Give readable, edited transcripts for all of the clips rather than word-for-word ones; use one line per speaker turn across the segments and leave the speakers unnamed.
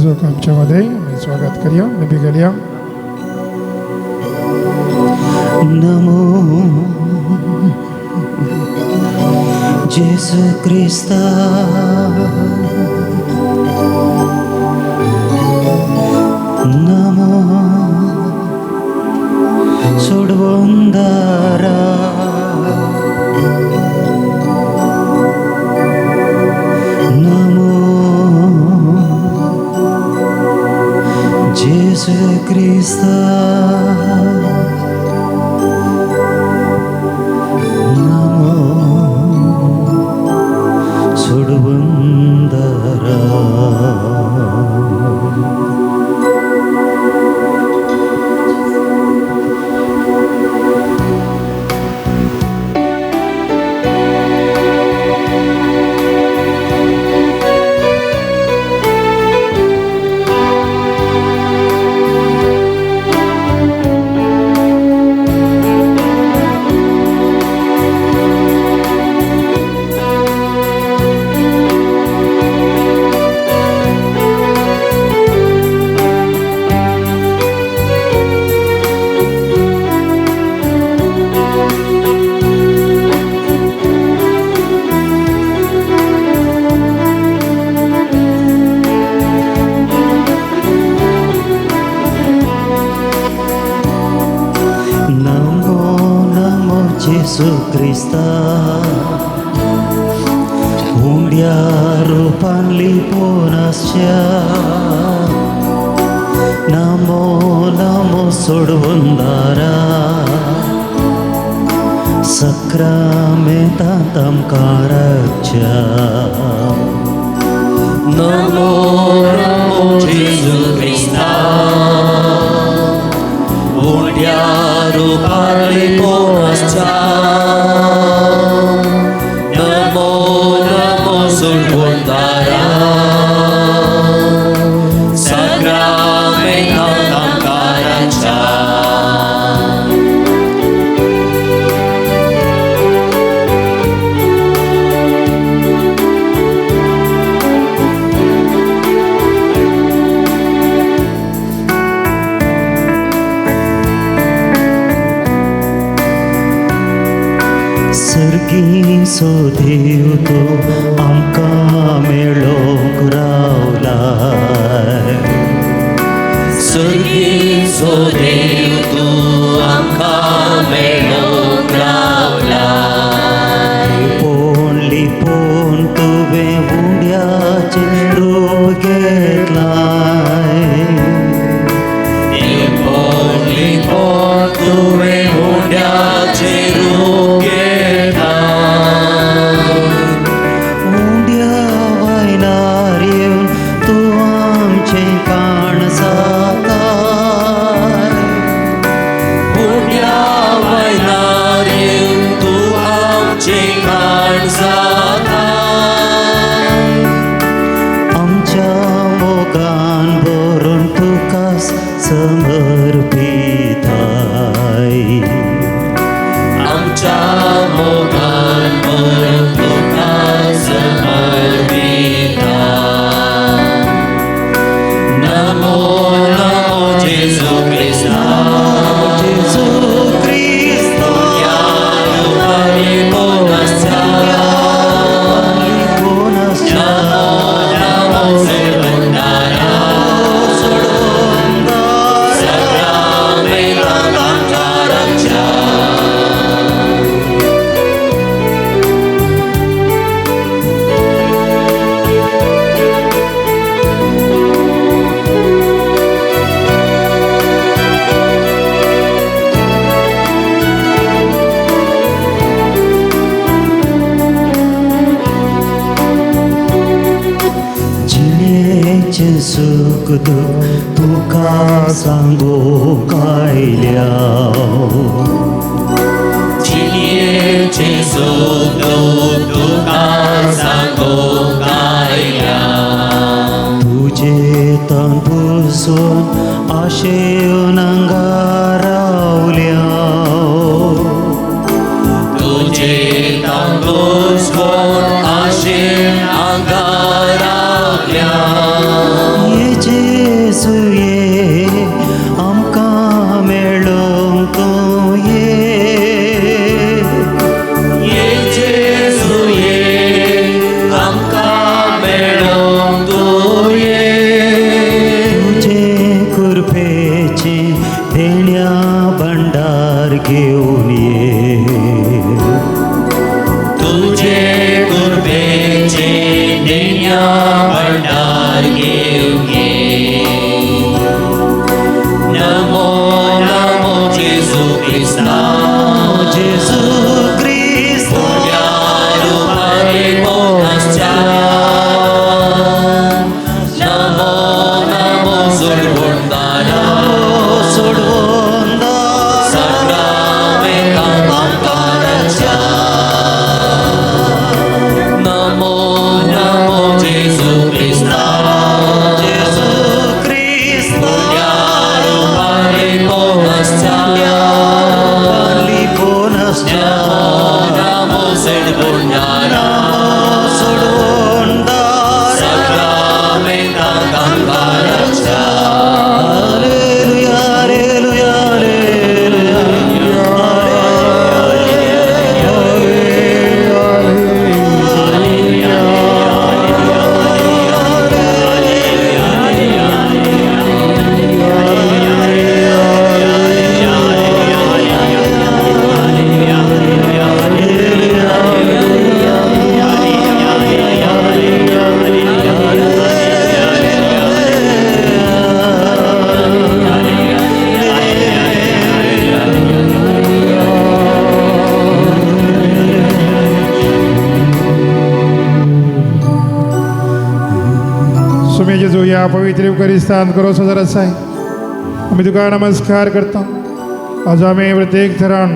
जेजूक आमच्या मदें आमी स्वागत करया, नबी घालया.
नमो जेजू क्रिस्ता, नमो सोडवंदारा, नमो जेजू क्रिस्ता, नमो सोडवंदारा. नमो नमो जेजू क्रिस्ता, उंड्या रुपान लिपोन आसच्या, नमो नमो सोडवंदारा, सक्रामेंतांत आमकां राखच्या.
नमो नमो जेजू क्रिस्ता, उंड्या रुपान लिपोन आसच्या, नमो नमो सोडवंदारा, सक्रामेंतांत आमकां राखच्या.
सर्गीचो देव तो आमकां मेळोंक रावलाय,
सर्गीचो देव तूं आमकां मेळोंक रावलाय,
लिपोन लिपोन तुवें उंड्याचें रूप घेतलाय,
लिपोन लिपोन तुवें उंड्याचें रूप घेतलाय,
उंड्या वयल्यार येवन तूं आमचें काण जाताय,
उंड्या वयल्यार येवन तूं आमचें काण जाताय,
आमच्या मोगान भरून तुका समर्पिताय,
आमच्या मोगान भरून तुका समर्पिताय. नमो नमो जेजू क्रिस्ता,
जेजू क्रिस्ता,
रुपान लिपोन आसच्या,
लिपोन आसच्या,
नमो सोडवंदारा, सक्रामेंतांत आमकां राखच्या.
जिणेचें सूख दूख तुका सांगूंक आयल्या,
जिणेचें सूख दूख तुका सांगूंक आयल्या,
तुजे तन पुसून आशेवन हांगा रावल्या,
तुजे तांदूस कोण आशेन हांगा रावल्या,
हेजे जेजू ये, आमकां मेळोंक तूं ये.
ये जेजू ये, आमकां मेळोंक तूं ये.
तुजे कृपेचें देण्या भंडार घेवन ये.
तुजे कृपेचें देण्या भंडार घेवन ये. नमो नमो जेजू क्रिस्ता,
जेजू क्रिस्ता,
पुण्या रुपारे कोणाच्या. नमो नमो सोडवणदारा,
सोडवणदारा,
साक्रामेंतांत आमकां रक्षा. नमो नमो जेजू क्रिस्ता,
जेजू क्रिस्ता,
पुण्या रुपारे कोणाच्या.
लिपोनसच्या,
नमो सोडवणदारा,
सोडवणदारा,
साक्रामेंतांत आमकां रक्षा.
Hallelujah, hallelujah, hallelujah.
सुमे जेजू, ह्या पवित्र युखरिस्तान करो सदर आसाय आमी तुका नमस्कार करता. आज आमी प्रत्येक थरान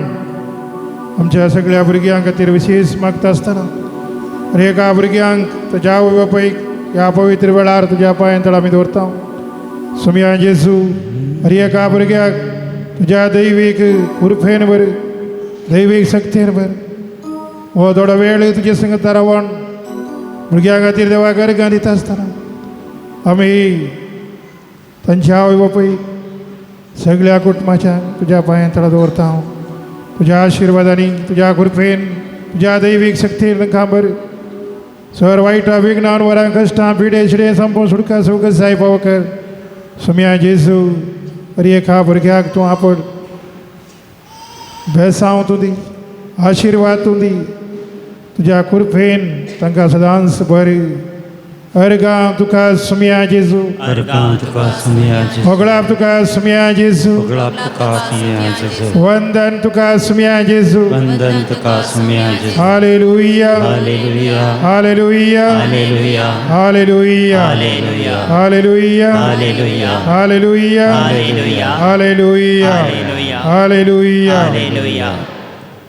आमच्या सगळ्या भुरग्यां खातीर विशेष मागता आसतना आनी एका भुरग्यांक तुज्या आवय बापायक ह्या पवित्र वेळार तुज्या पांयां तळ आमी दवरता. सुमया जेजू, हर एका भुरग्याक तुज्या दैवीक कृपेन भर, दैवीक शक्तीन भर. हो थोडो वेळ तुजे संगत रावन भुरग्यां खातीर देवा गर्गां दिता आसतना आमी तांच्या आवय बापूय सगळ्या कुटुंबाच्या तुज्या पांयां तळा दवरता. हांव तुज्या आशिर्वादांनी, तुज्या कृपेन, तुज्या दैवीक शक्तीन तांकां भर. सर वायटां विघ्नान वरां कश्टां पिडे शिडे संपून सुटका सुख साय पाव कर. सुमया जेजू, हर एका भुरग्याक तूं आपड बेसांव तूं दी, आशिर्वाद तूं दी. तुज्या कृपेन तांकां सदांच बरी अर्गां तुका सुमया जेजू.
अर्गां तुका सुमया जेजू.
होगळाप तुका सुमया जेजू.
होगळाप तुका सुमया जेजू.
वंदन तुका सुमया जेजू.
वंदन तुका सुमया जेजू.
Hallelujah,
hallelujah,
hallelujah,
hallelujah,
hallelujah,
hallelujah,
hallelujah,
hallelujah,
hallelujah,
hallelujah,
hallelujah,
hallelujah,
hallelujah.
Hallelujah.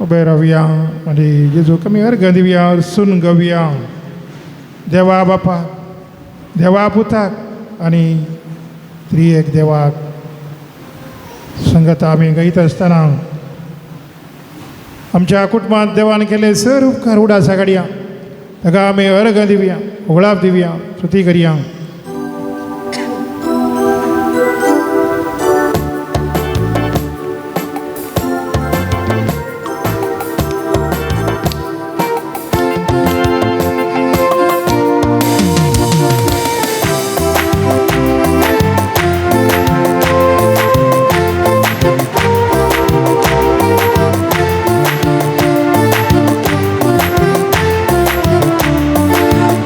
उबे रावया आनी जेजू कमी अर्गां दिवया, सून गवया देवा बापा, देवा पुताक आनी त्रिएक देवाक. संगत आमी गायत आसतना आमच्या कुटुंबांत देवान केले सर उपकार उडासा काडया. ताका आमी अर्गां दिवया, होगळाप दिवया, स्तुती करया.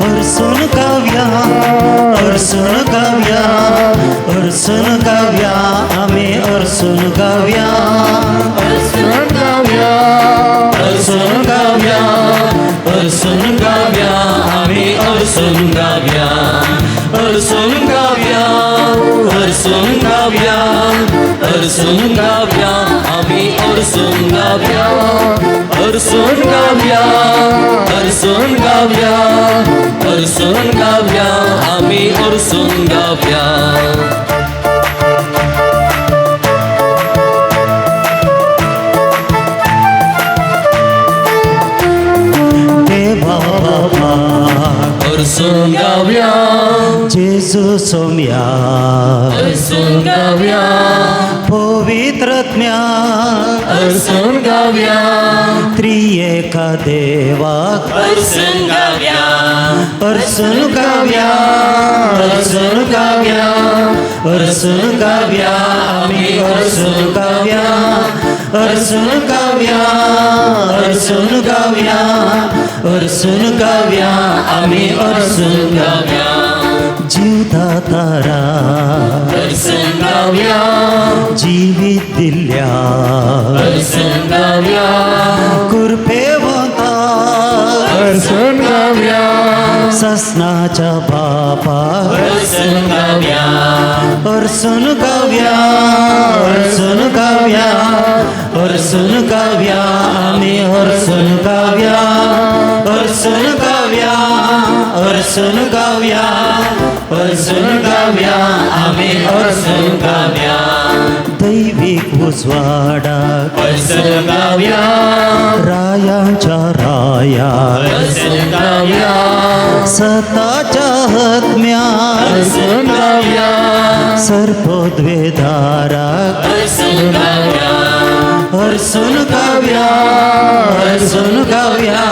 अर्सुन गावया, अर्सुन गावया, अर्सुन गावया, आमी अर्सुन गावया.
अर्सुन गावया,
अर्सुन गावया, अर्सुन गावया, आमी अर्सुन गावया. अर्सुन गावया, अर्सुन गावया, अर्सुन गावया, आमी अर्सुन गावया. अर्सुन गावया, अर्सुन गावया, अर्सुन गावया, आमी अर्सुन गावया.
देवा बाबा
अर्सुन गावया,
जेजू जेजू सोम्या
अर्सून गावया
पवित्रत्म्या
अर्सून गावया
त्रियेका देवाक
अर्सून गावया
अर्सून गावया अर्सून गावया अर्सून गावया आमी अर्सून गावया अर्सून गावया अर्सून गावया अर्सून गावया आमी अर्सून गावया जीवदातारा
अर्सून गावया
जिवीत दिल्या
अर्सून गावया
कृपेवंता
अर्सून गावया
ससनाच्या बापा
अर्सून गावया
अर्सून गावया अर्सून गावया अर्सून गावया आमी अर्सून गावया अर्सून गावया अर्सून गावया अर्सून गावया आमी अर्सून गावया दैवीक उजवाडाक
अर्सून गावया
रायांच्या राया
अर्सून गावया
सताच्या हत्म्या
अर्सून गावया
सर्पद्वेदाराक
अर्सून गावया
अर्सून गावया अर्सून गावया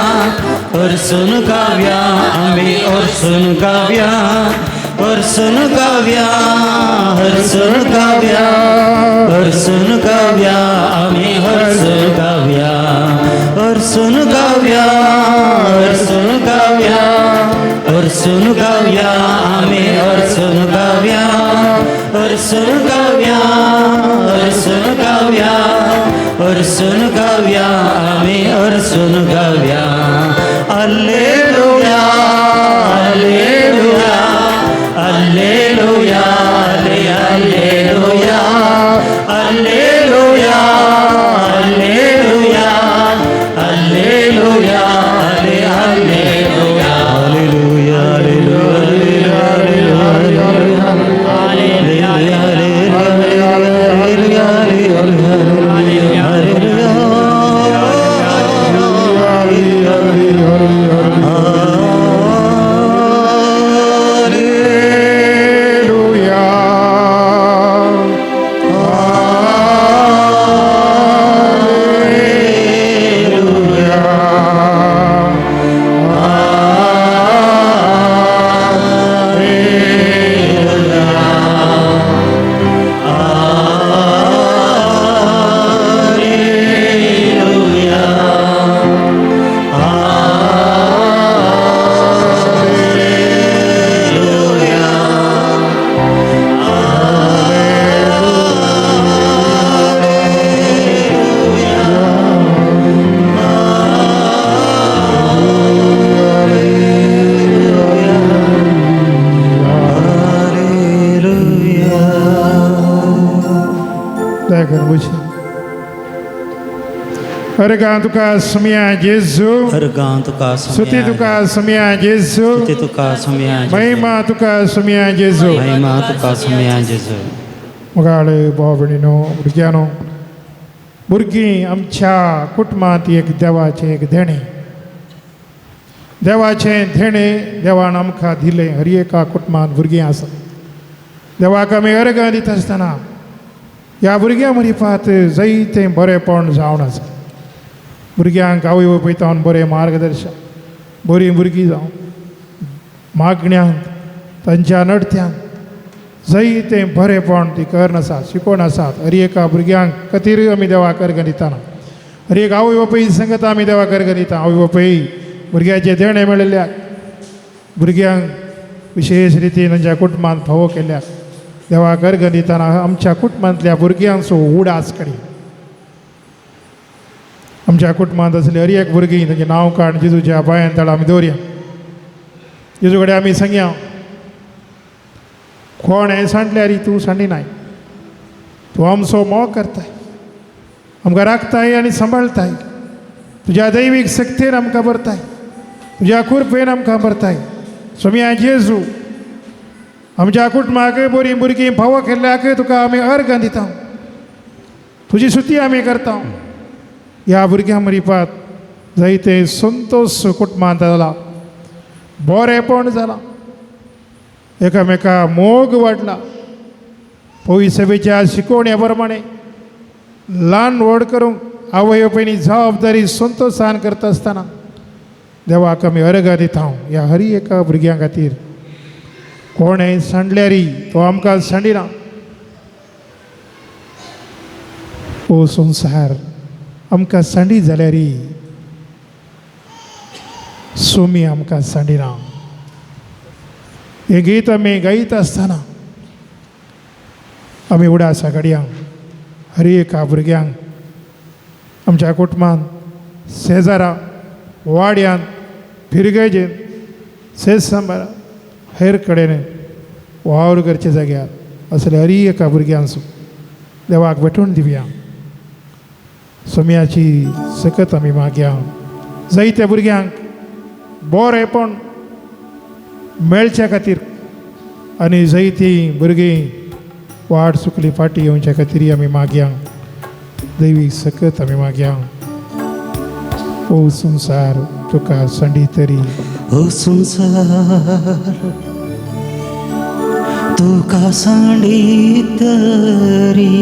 अर्सून गावया आमी अर्सून गावया अर्सून गावया अर्सून गावया अर्सून गावया आमी अर्सून गावया अर्सून गावया अर्सून गावया अर्सून गावया आमी अर्सून गावया अर्सून गावया अर्सून गावया अर्सून गावया आमी अर्सून गावया alleluia alleluia alleluia alleluia alleluia alleluia alleluia alleluia alleluia
Alleluia. Alleluia. Alleluia. दया करून बशी. अर्गां तुका सुमया जेजू
अर्गां तुका
सुती तुका सुमया जेजू
सुती तुका सुमया
महिमा तुका सुमया जेजू
महिमा तुका सुमया जेजू
मुखाळ भाव भयणीनो भुरग्यांनो भुरगीं आमच्या कुटुंबांत एक देवाचें एक देणें देवाचें देणें देवान आमकां दिलें हर एका कुटुंबांत भुरगीं आसात देवाक आमी अर्गां दिता आसतना ह्या भुरग्यां मरिपात जायतें बरेंपण जावन आसा भुरग्यांक आवय बापूय जावन बरें मार्गदर्शन बरीं भुरगीं जावं मागण्यांत तांच्या नडत्यांत जायतें बरेंपण ती करून आसात शिकोवन आसात हर एका भुरग्यांक खातीर आमी देवाक अर्गां दितना हर एक आवय बापूय संगत आमी देवाक अर्गां दिता आवय बापूय भुरग्याचें देणें मेळिल्ल्याक भुरग्यांक विशेश रितीन तांच्या कुटुंबांत फावो केल्याक देवाक अर्गां दितना आमच्या कुटुंबांतल्या भुरग्यांचो उडास करी आमच्या कुटुंबांत आसले हर एक भुरगीं तांचें नांव काड जेजूच्या पांयान तळा आमी दवरया जेजू कडेन आमी सांगया कोण हें सांडल्यार तूं सांडिनाय तूं आमचो मोग करताय आमकां राखताय आनी सांबाळताय तुज्या दैवीक शक्तेन आमकां भरताय तुज्या कृपेन आमकां भरताय सोम्या जेजू आमच्या कुटुंबाक बरीं भुरगीं फावो केल्ल्याक तुका आमी अर्गां दिता तुजी सुती आमी करता ह्या भुरग्यां मरिपात जायते संतोश कुटुंबांत जाला बरेंपण जालां एकामेका मोग वाडला. पवित्र सभेच्या शिकवण्या प्रमाणे ल्हान व्हड करूंक आवय बापायनी जबाबदारी संतोशान करता आसतना देवाक आमी अर्घां दिता ह्या हर एका भुरग्यां खातीर. कोणें सांडल्यारी तो आमकां सांडिना. ओ संवसार आमकां सांडी जाल्यारी सोमी आमकां सांडिना. हें गीत आमी गायत आसतना आमी उडासा घडयांक हर एका भुरग्यांक आमच्या कुटुंबान, शेजारा, वाड्यान, फिरगेजेन, शेज सांबारा, हेर कडेन वावर करच्या जाग्यार असले हर एका भुरग्यांचो देवाक भेटून दिवया. सोम्याची सकत आमी मागया. जायत्या भुरग्यांक बरेंपण मेळच्या खातीर आनी जायतीं भुरगीं वाट चुकली फाटी येवच्या खातीर आमी मागया. दैवीक सकत आमी मागया. ओ संवसार तुका संडी तरी,
ओ संसार तुका सांडी तरी,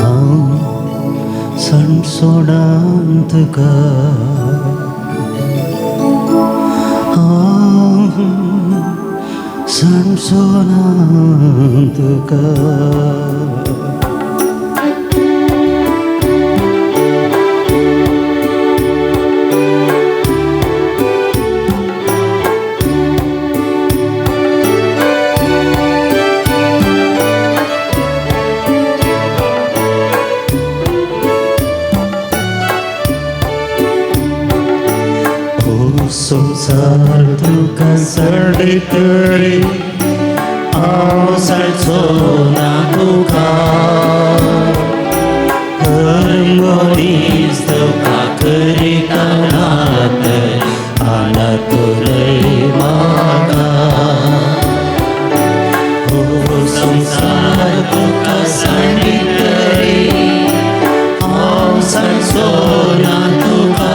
हांव सणसोणान तुका, हांव सणसोणान तुका. ओ संसार तुका
संडी तरी,
हांव सणसोना तुका, हर मनीस तुका करिता नात आनातुलय म्हाका. ओ संसार तुका सांडी तरी, हांव सणसोना तुका,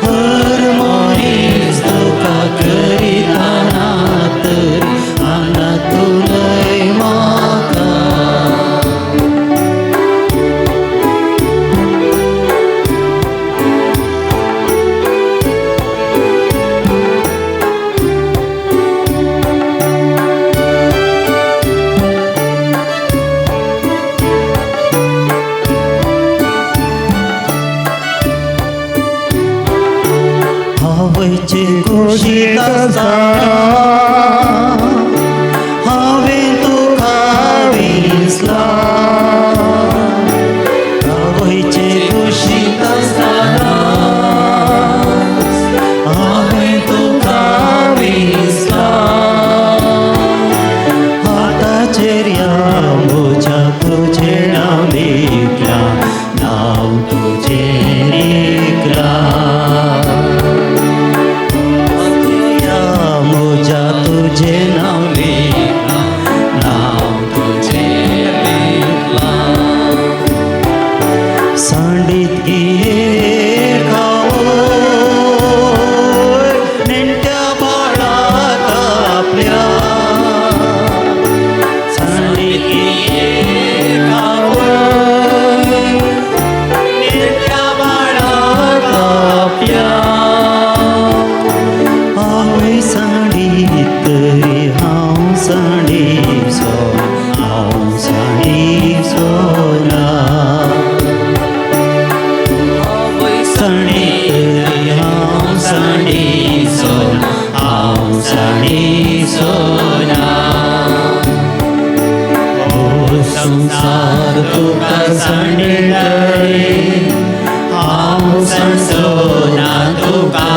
हर मनीस तुका करिता नात आनातुलय म्हाका. आवयचे कुशीत आसतना हांवें तुका विसला, आवयचे कुशीत आसतना हांवें तुका विसला. हाताचेर ह्या म्हज्या तुजें नांव लिखलां, नांव तुजें लिखलां. म्हज्या तुजें नांव लिखलां, नांव तुजें लिखलां. सांडीत गिये खावय नेणट्या बाळाक आपल्या, सांडीत गिये खावय नेणट्या बाळाक आपल्या. आवय सांडीत तरी हांव सांडीसो, हांव सांडीसो ना. सांडीत तरी हांव सांडीसो, हांव सांडीसो ना. ओ संसार तुका सांडीत तरी, हांव सणसोना तुका,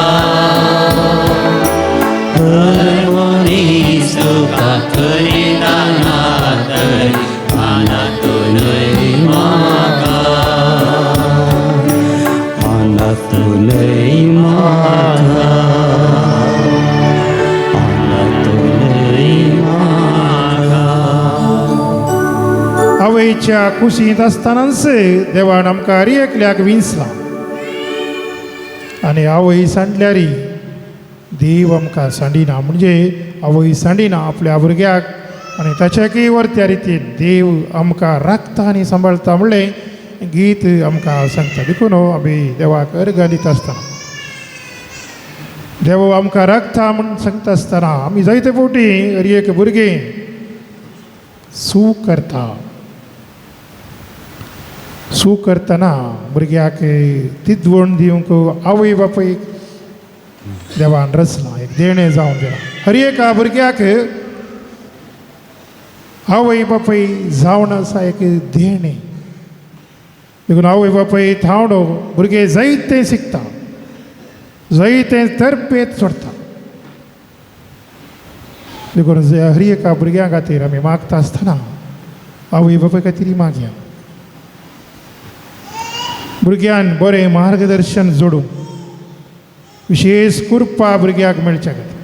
हर मनीस तुका करिता नातरी आनातुलय म्हाका, आनातुलय म्हाका, आनातुलय म्हाका.
आवयच्या कुशींत आसतनाच देवान आमकां हर एकल्याक विंचला आनी आवय सांडल्यारी देव आमकां सांडिना, म्हणजे आवय सांडिना आपल्या भुरग्याक आनी ताच्याकय वरत्या रितीन देव आमकां राखता आनी सांबाळता म्हणलें गीत आमकां सांगता. देखून आमी देवाक अर्गां दिता आसतना, देव आमकां राखता म्हूण सांगता आसतना आमी जायते फावटी हर एक भुरगें चूक करता. चूक करतना भुरग्याक तिदवण दिवंक आवय बापूयक देवान रचलां, एक देणें जावन दिलां. हर एका भुरग्याक आवय बापूय जावन आसा एक देणें. देखून आवय बापूय थावडो भुरगें जायतें शिकता, जायतें तरपेत सोडटा. देखून हर एका भुरग्यां खातीर आमी मागता आसतना आवय बापूय खातीर मागया. भुरग्यान बरें मार्गदर्शन जोडूंक, विशेश कृपा भुरग्याक मेळच्या खातीर.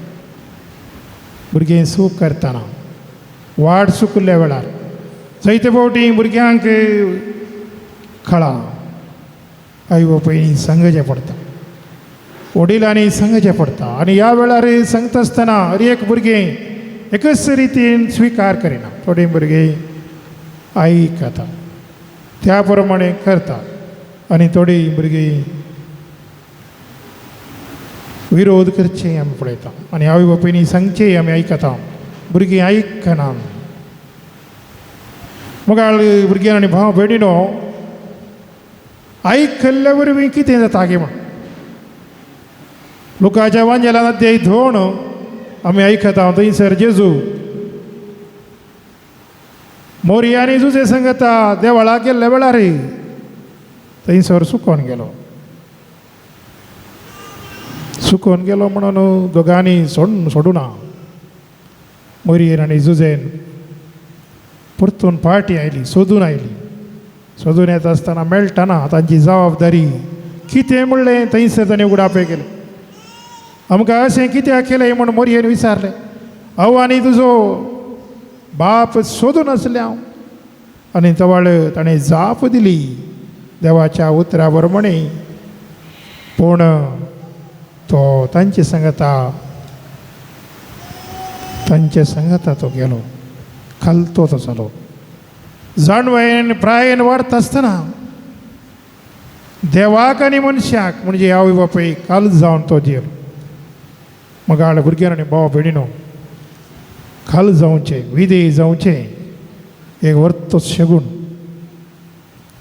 भुरगें चूक करतना, वाट चुकल्ल्या वेळार जायते फावटी भुरग्यांक कळा आई बापायनी सांगचें पडटा, वडिलांनी सांगचें पडटा. आनी ह्या वेळार सांगता आसतना हर एक भुरगें एकच रितीन स्विकार करिना. थोडीं भुरगीं आयकता, त्या प्रमाणे करता आनी थोडीं भुरगीं विरोध करचें आमी पळयता. आनी आवय बापायनी सांगचें आमी आयकता, भुरगीं आयकना. मुखार भुरग्यां आनी भाव भयणीनो, आयकल्ल्या वरवीं कितें जाता गे म्हण लुकाच्या वांजेलान अध्याय 2 आमी आयकता. थंयसर जेजू मोरया आनी जुजे संगता देवळाक गेल्ल्या वेळार थंयसर सुकोन गेलो. सुकोन गेलो म्हणून दोगांनी सोडूना. मोरयेन आनी जुजेन परतून पार्टी आयली, सोदून आयली. सोदून येता आसतना मेळटना तांची जबाबदारी कितें म्हणलें थंयसर ताणें उगडापे केलें. आमकां अशें कित्याक केलें म्हूण मोरयेन विचारलें. हांव आनी तुजो बाप सोदून आसलें हांव. आनी तवळ ताणें जाप दिली देवाच्या उतरा बरोबणी. पूण तो तांचे सांगता, तांचे सांगता तो गेलो, खालतो तो जालो. जाणवयन प्रायेन वाडटा आसतना देवाक आनी मनशाक म्हणजे आवय बापूय काल जावन तो जेल. मगाळ भुरग्यां आनी भाव भयणीनो, खाल जावचें, विधेय जावचें एक वर्तो शेगूण.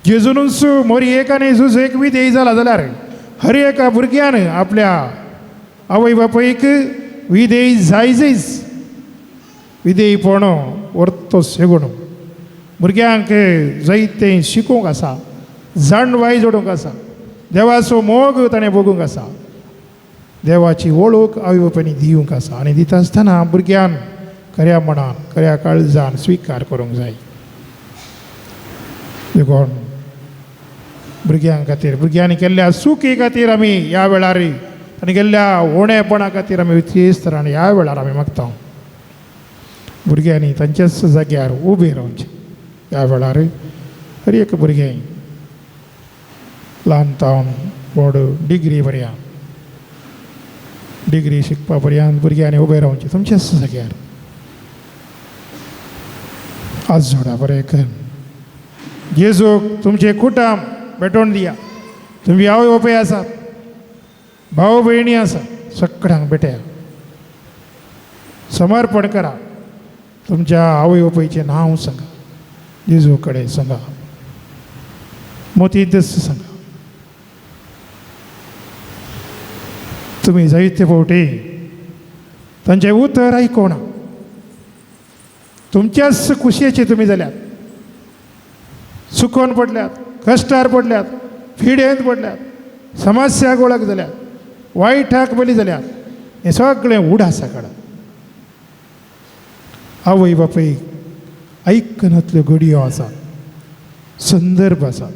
जेजूनच मोरयेक आनी जुजेक विधेय जाला जाल्यार हर एका भुरग्यान आपल्या आवय बापायक विधेय जायजच. विधेयपण वर्तो शेगूण. भुरग्यांक जायतें शिकोवंक आसा, जाणवाय जोडूंक आसा, देवाचो मोग ताणें भोगूंक आसा, देवाची वळख आवय बापायनी दिवंक आसा. आनी दिता आसतना भुरग्यान खऱ्या मनान, खऱ्या काळजान स्विकार करूंक जाय. देखून भुरग्यां खातीर, भुरग्यांनी केल्ल्या चुकी खातीर आमी ह्या वेळार आनी केल्ल्या उणेपणा खातीर आमी विशेश तरान ह्या वेळार आमी मागता. भुरग्यांनी तांच्याच जाग्यार उबें रावचें. ह्या वेळार हर एक भुरगें ल्हान तावन व्हड डिग्री पर्यंत, डिग्री शिकपा पर्यंत भुरग्यांनी उबें रावचें तुमच्याच जाग्यार. आज जोडा बरें कर. जेजूक तुमचें कुटुंब भेटोवन दिया. तुमी आवय बापूय आसात, भाव भयणी आसा, सगळ्यांक भेटया, समर्पण करा. तुमच्या आवय बापायचें नांव सांगा, जेजू कडेन सांगा, मोतींतच सांगा. तुमी जायते फावटी तांचें उतर आयकोना, तुमच्याच कुशेचे तुमी जाल्यात, चुकोन पडल्यात, कश्टार पडल्यात, पिडेंत पडल्यात, समस्या वळख जाल्यात, वायटाक बली जाल्यात. हें सगळें उडासा काडा. आवय बापूय आयकनातल्यो घडयो आसात, संदर्भ आसात,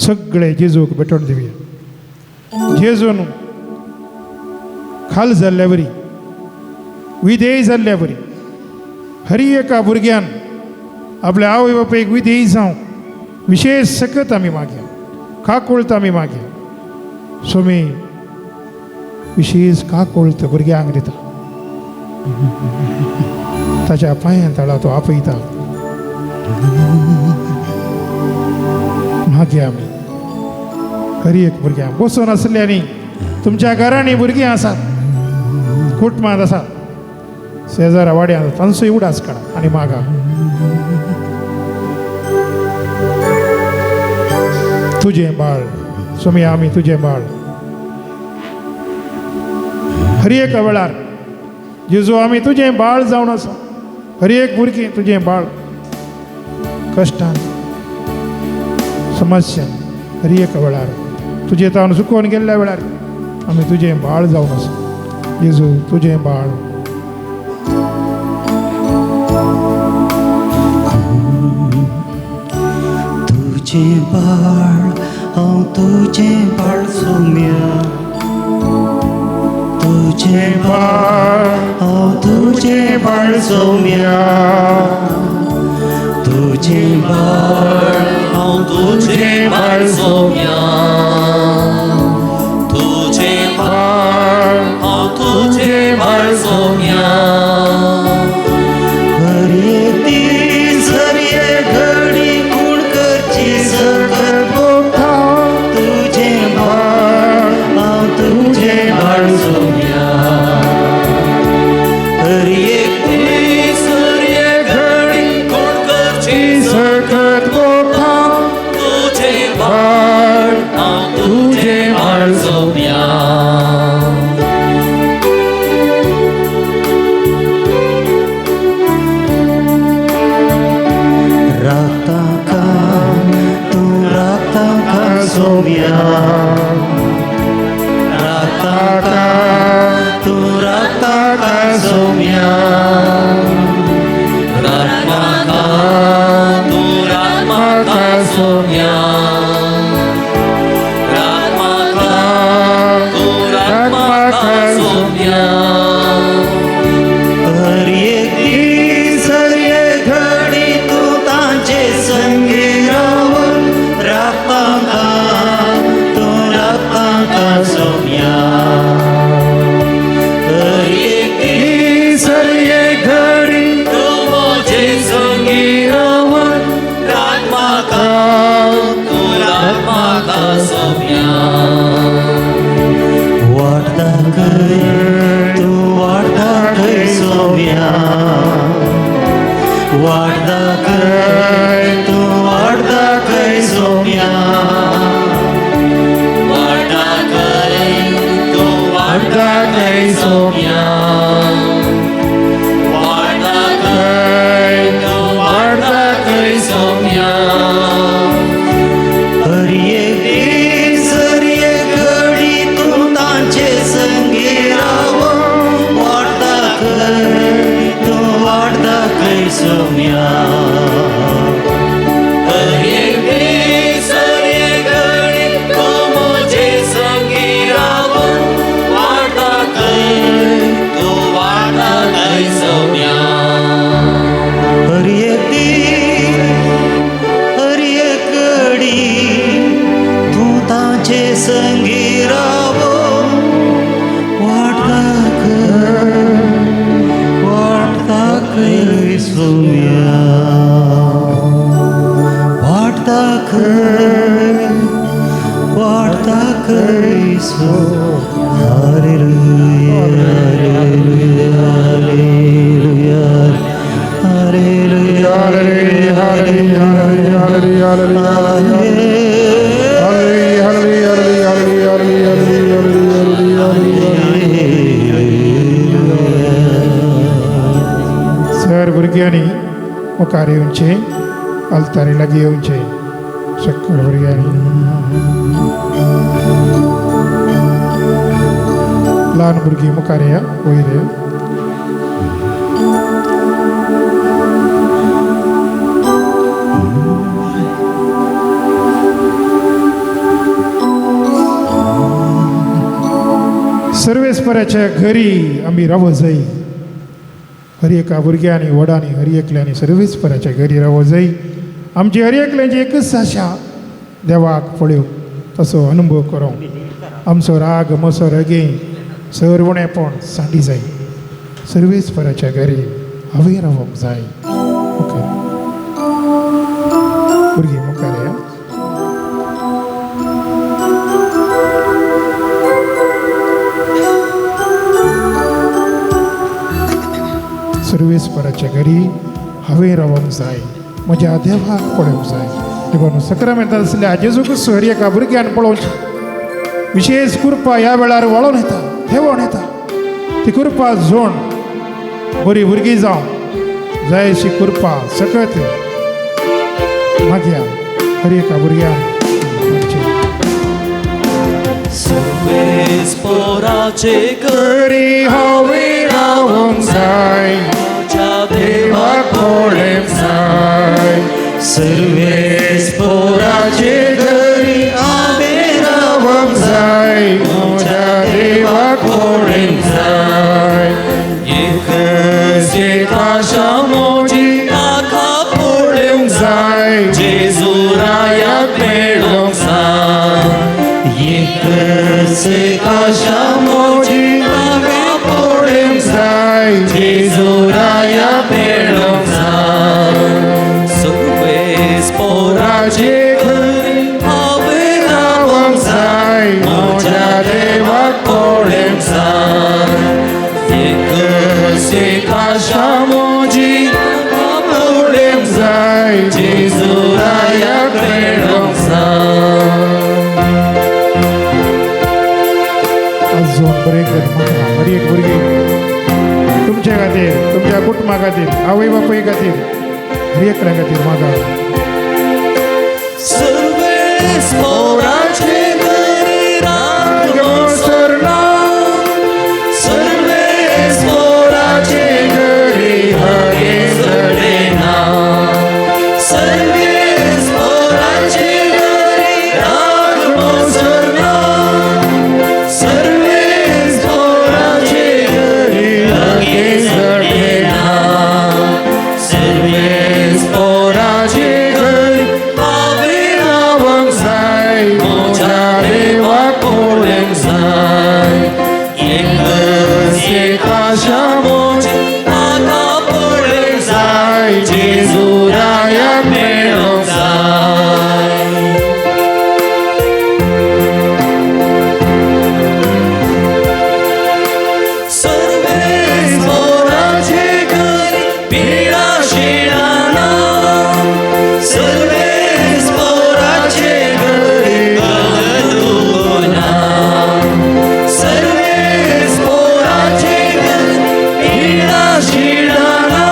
सगळे जेजूक भेटोवन दिवया. जेजून खाल जाल्ल्या वरी, विधेय जाल्ल्या वरी हरी एका भुरग्यान आपल्या आवय बापायक विधेय जावंक विशेश सकत आमी मागया, काकुळत आमी मागया. स्वामी विशेश काकोळत भुरग्यांक दिता. ताच्या पांयां तळा तो आपयता. मागीर आमी हर एक भुरग्यांक बसून आसल्यांनी तुमच्या घरांनी भुरगीं आसात, कुटुंबांत आसात, शेजारा वाड्यांत, तांचोय उडास काडा आनी मागा. तुजें बाळ स्वामी, आमी तुजें बाळ. हर एका वेळार जेजू आमी तुजें बाळ जावन आसा. हर एक भुरगीं तुजें बाळ, कश्टान समस्यान हर एका वेळार तुजें तावन चुकोवन गेल्ल्या वेळार आमी तुजें बाळ जावन आसा. जेजू तुजें बाळ.
तुजें बाळ हांव, तुजें बाळ सोम्या, तुजें बाळ हांव, तुजें बाळ सोम्या, तुजें बाळ हांव, तुजें बाळ सोम्या, तुजें बाळ हांव, तुजें बाळ सोम्या. हर एक दीस हर एक घडी खूण करची सकत तुजें बाळ हांव, तुजें बाळ सोम्या. हर एक दीस हर एक घडी खूण करची
सकत
तुजें बाळ हांव, तुजें बाळ सोम्या.
राखता का तूं, राखता का सोम्या, राखता का तूं, राखता का सोम्या,
राख म्हाका तूं, राख म्हाका सोम्या, राख म्हाका तूं, राख म्हाका सोम्या.
हर एक दीस हर एक घडी तूं तांचे संगी रावन राखता का तूं, राखता का सोम्या. हर एक दीस हर एक घडी
तूं म्हजे संगी रावन राख म्हाका तूं, राख म्हाका सोम्या.
वाट दाखय तूं, वाट दाखय सोम्या, वाट दाखय तूं, वाट दाखय सोम्या,
वाट दाखय तूं, वाट दाखय सोम्या, वाट दाखय तूं, वाट दाखय सोम्या.
हर एक दीस हर एक घडी तूं तांचे संगी रावन वाट दाखय तूं, वाट दाखय सोम्या.
हर एक दीस हर एक घडी तूं म्हजे संगी रावन वाट दाखय तूं, वाट दाखय सोम्या.
हर एक दीस हर एक घडी तूं तांचे संगी रावन वाट दाखय, वाट दाखय सोम्या, वाट दाखय, वाट दाखय Saumya. Hallelujah, hallelujah, hallelujah,
hallelujah, hallelujah, hallelujah, hallelujah, hallelujah, hallelujah, hallelujah, hallelujah. Sir भुरग्यांनी मुखार येवचें, आल्तारी लागीं येवचें सगळ्या भुरग्यांनी. ल्हान भुरगीं मुखार या, वयर या. सर्वेस्पराच्या घरी आमी रावो जाय. हर एका भुरग्यांनी व्हडांनी हर एकल्यांनी सर्वेस्पराच्या घरी रावो जाय. आमची हर एकल्यांची एकच आशा, देवाक पळोवंक तसो अनुभव करूंक. आमचो राग मसो रगें सर्वणेपण सांडी जाय, सर्वेस्पराच्या घरी हांवें रावंक जाय. मुखार भुरगीं मुखार या. सर्वेस्पराच्या घरी हांवें रावंक जाय, म्हज्या देवाक पळोवंक जाय. देखून सक्रामेंतान आसल्या जेजू क्रिस्त हर एका भुरग्यान पळोवचें. विशेष कृपा ह्या वेळार वळोन येता, देवोन येता. ती कृपा जोण बरी भुरगीं जावं जाय अशी कृपा सकत मागया हर एका भुरग्यान.
सर्वेस्पोराचे
घरी हांवें रावंक जाय,
म्हज्या
देवाक पळोवंक जाय.
सर्वेस्पोराचे घरी हांवें
रावंक जाय, म्हज्या देवाक पळोवंक जाय.
एकच
एक आशा म्हजी
ताका
पळोवंक जाय,
जेजू रायाक मेळोंक जाय.
एकच एक आशा म्हजी
ताका
पळोवंक जाय,
जेजू रायाक मेळोंक जाय. सर्वेस्पोराचे घरी हांवें
रावंक जाय, म्हज्या देवाक पळोवंक जाय.
एकच एक आशा म्हजी ताका
पळोवंक जाय,
जेजू रायाक मेळोंक जाय.
अजून बरें कर म्हाका बरी एक भुरगीं तुमच्या खातीर, तुमच्या कुटुंबा खातीर, आवय बापूय खातीर, हर एकल्या खातीर म्हाका.
सर्वेस्पोराचे घरी राग
सरना,
सर्वेस्पोराचे
घरी हरे
चढेना. सर्वेस्पोराचे घरी राग मोसरना. सर्वेस्पोराचे
घरी हरे
चढेना. सर्वेस्पोराचे
घरी
हांवें
रावंक जाय, म्हज्या देवाक पळोवंक जाय.
एकच
एक आशा म्हजी
ताका पळोवंक
जाय,
जेजू रायाक मेळोंक जाय. सर्वेस्पोराचे घरी पिडा शिणाना. सर्वेस्पोराचे घरी गलदुना. सर्वेस्पोराचे घरी पिडा शिणाना.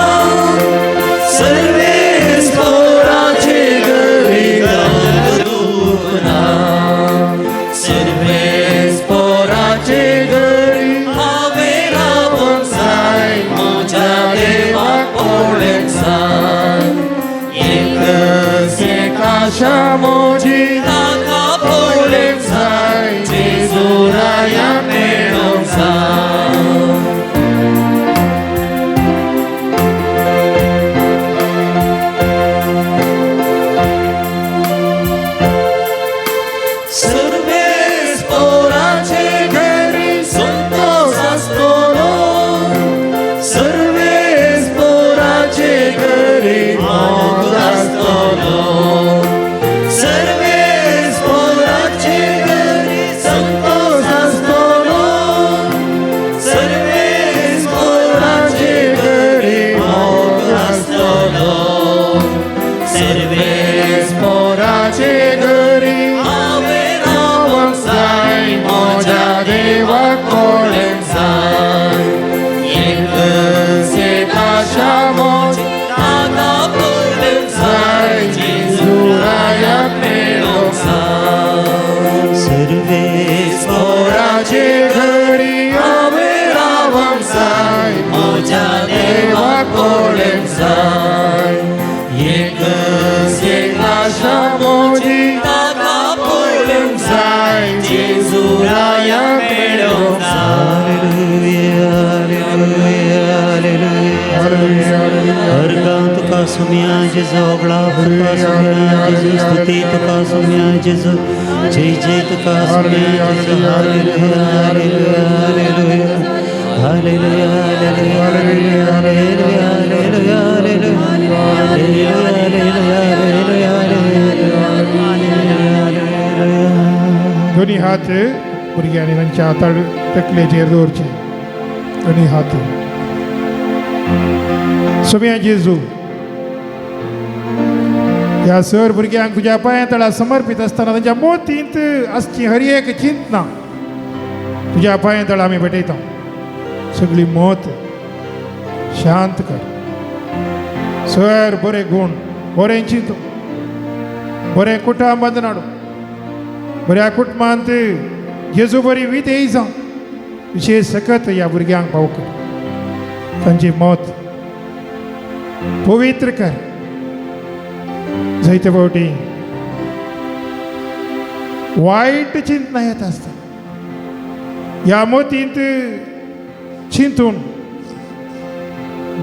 सर्वेस्पोराचे घरी गलदुना. सर्वेस्पोराचे
घरी
हांवें रावंक जाय, म्हज्या देवाक पळोवंक जाय.
एकच एक आशा म्हजी
ताका पळोवंक
जाय,
जेजू रायाक मेळोंक जाय. सर्वेस्पोराचे घरी संतोष आसतलो. सर्वेस्पोराचे घरी मोग आसतलो. सर्वेस्पोराचे घरी संतोष आसतलो. सर्वेस्पोराचे घरी मोग आसतलो.
सर्वेस्पोराचे घरी
हांवें
रावंक जाय, म्हज्या देवाक पळोवंक जाय.
एकच
एक आशा म्हजी
ताका पळोवंक
जाय,
जेजू
रायाक
मेळोंक जाय.
सर्वेस्पोराचे
पोराचे घरी हांवें रावंक जाय,
म्हज्या
देवाक पळोवंक जाय.
एकच
एक आशा म्हजी
ताका पळोवंक
जाय,
जेजू रायाक मेळोंक जाय.
Hallelujah, hallelujah, hallelujah.
Hallelujah, hallelujah.
अर्गां तुका सुमया जेजू, होगळा तुका सुमया जेजू, स्तुती तुका सोम्या जेजू, जय जय तुका सोम्या जेजू. Hallelujah, hallelujah, hallelujah, hallelujah, hallelujah, hallelujah, hallelujah, hallelujah, hallelujah.
दोन्ही हात भुरग्यांनी तांच्या हातार तकलेचेर दवरचे. दोन्ही हात. सोम्या जेजू, ह्या सर भुरग्यांक तुज्या पांया तळा समर्पीत आसतना तांच्या मोतींत आसची हर एक चिंतना तुज्या पांया तळा आमी भेटयता. सगळी मत शांत कर. सर बरे गूण, बरें चिंतू, बरें कुटुंब बांदून, बऱ्या कुटुंबांत जेजू बरी विधेयी जावं, विशेश सकत ह्या भुरग्यांक पाव कर. तांची मत पवित्र कर. जायते फावटी वायट चिंतना येत आसता. ह्या मतींत चिंतून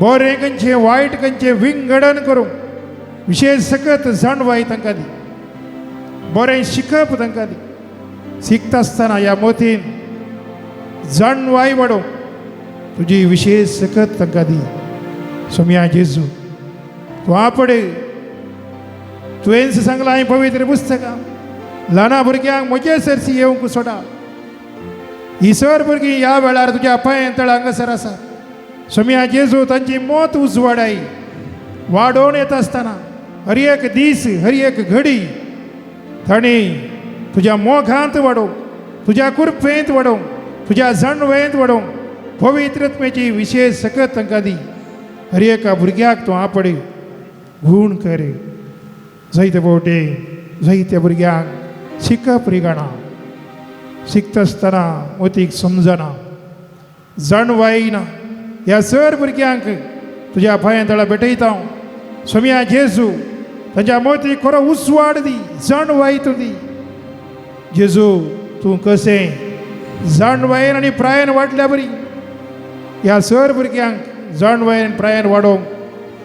बरें खंयचें, वायट खंयचें विंगडन करूंक विशेश सकत जाणवाय तांकां दी. बरें शिकप तांकां दी. शिकता आसतना ह्या मतीन जाणवाय वाडोवंक तुजी विशेश सकत तांकां दी. सोम्या जेजू, तूं आपडे तुवेंच सांगलां हांवें पवित्र पुस्तकां, ल्हाना भुरग्यांक म्हजे सरशी येवंक सोडा. ही सर भुरगीं ह्या वेळार तुज्या पांय तळ हांगासर आसा. सोम्या जेजू, तांची मत उजवाडाय वाडोवन येता आसतना हर एक दीस, हर एक घडी तांणी तुज्या मोगांत वाडोवंक, तुज्या कृपेंत वाडोवंक, तुज्या जाणवयेंत वाडोवंक पवित्रत्मेची विशेश सकत तांकां दी. हर एका भुरग्याक तूं आपडे गूण कर. जायते फावटी जायत्या भुरग्यांक शिकप रिगना. शिकता आसतना मतीक समजना, जाणवाय ना. ह्या सर भुरग्यांक तुज्या पांया तळा भेटयता हांव. सोम्या जेजू, तांच्या मतीक खरो उजवाड दी, जाणवाय तूं दी. जेजू, तूं कशें जाणवायेन आनी प्रायेन वाडल्या बरी ह्या सर भुरग्यांक जाणवायेन प्रायेन वाडोवंक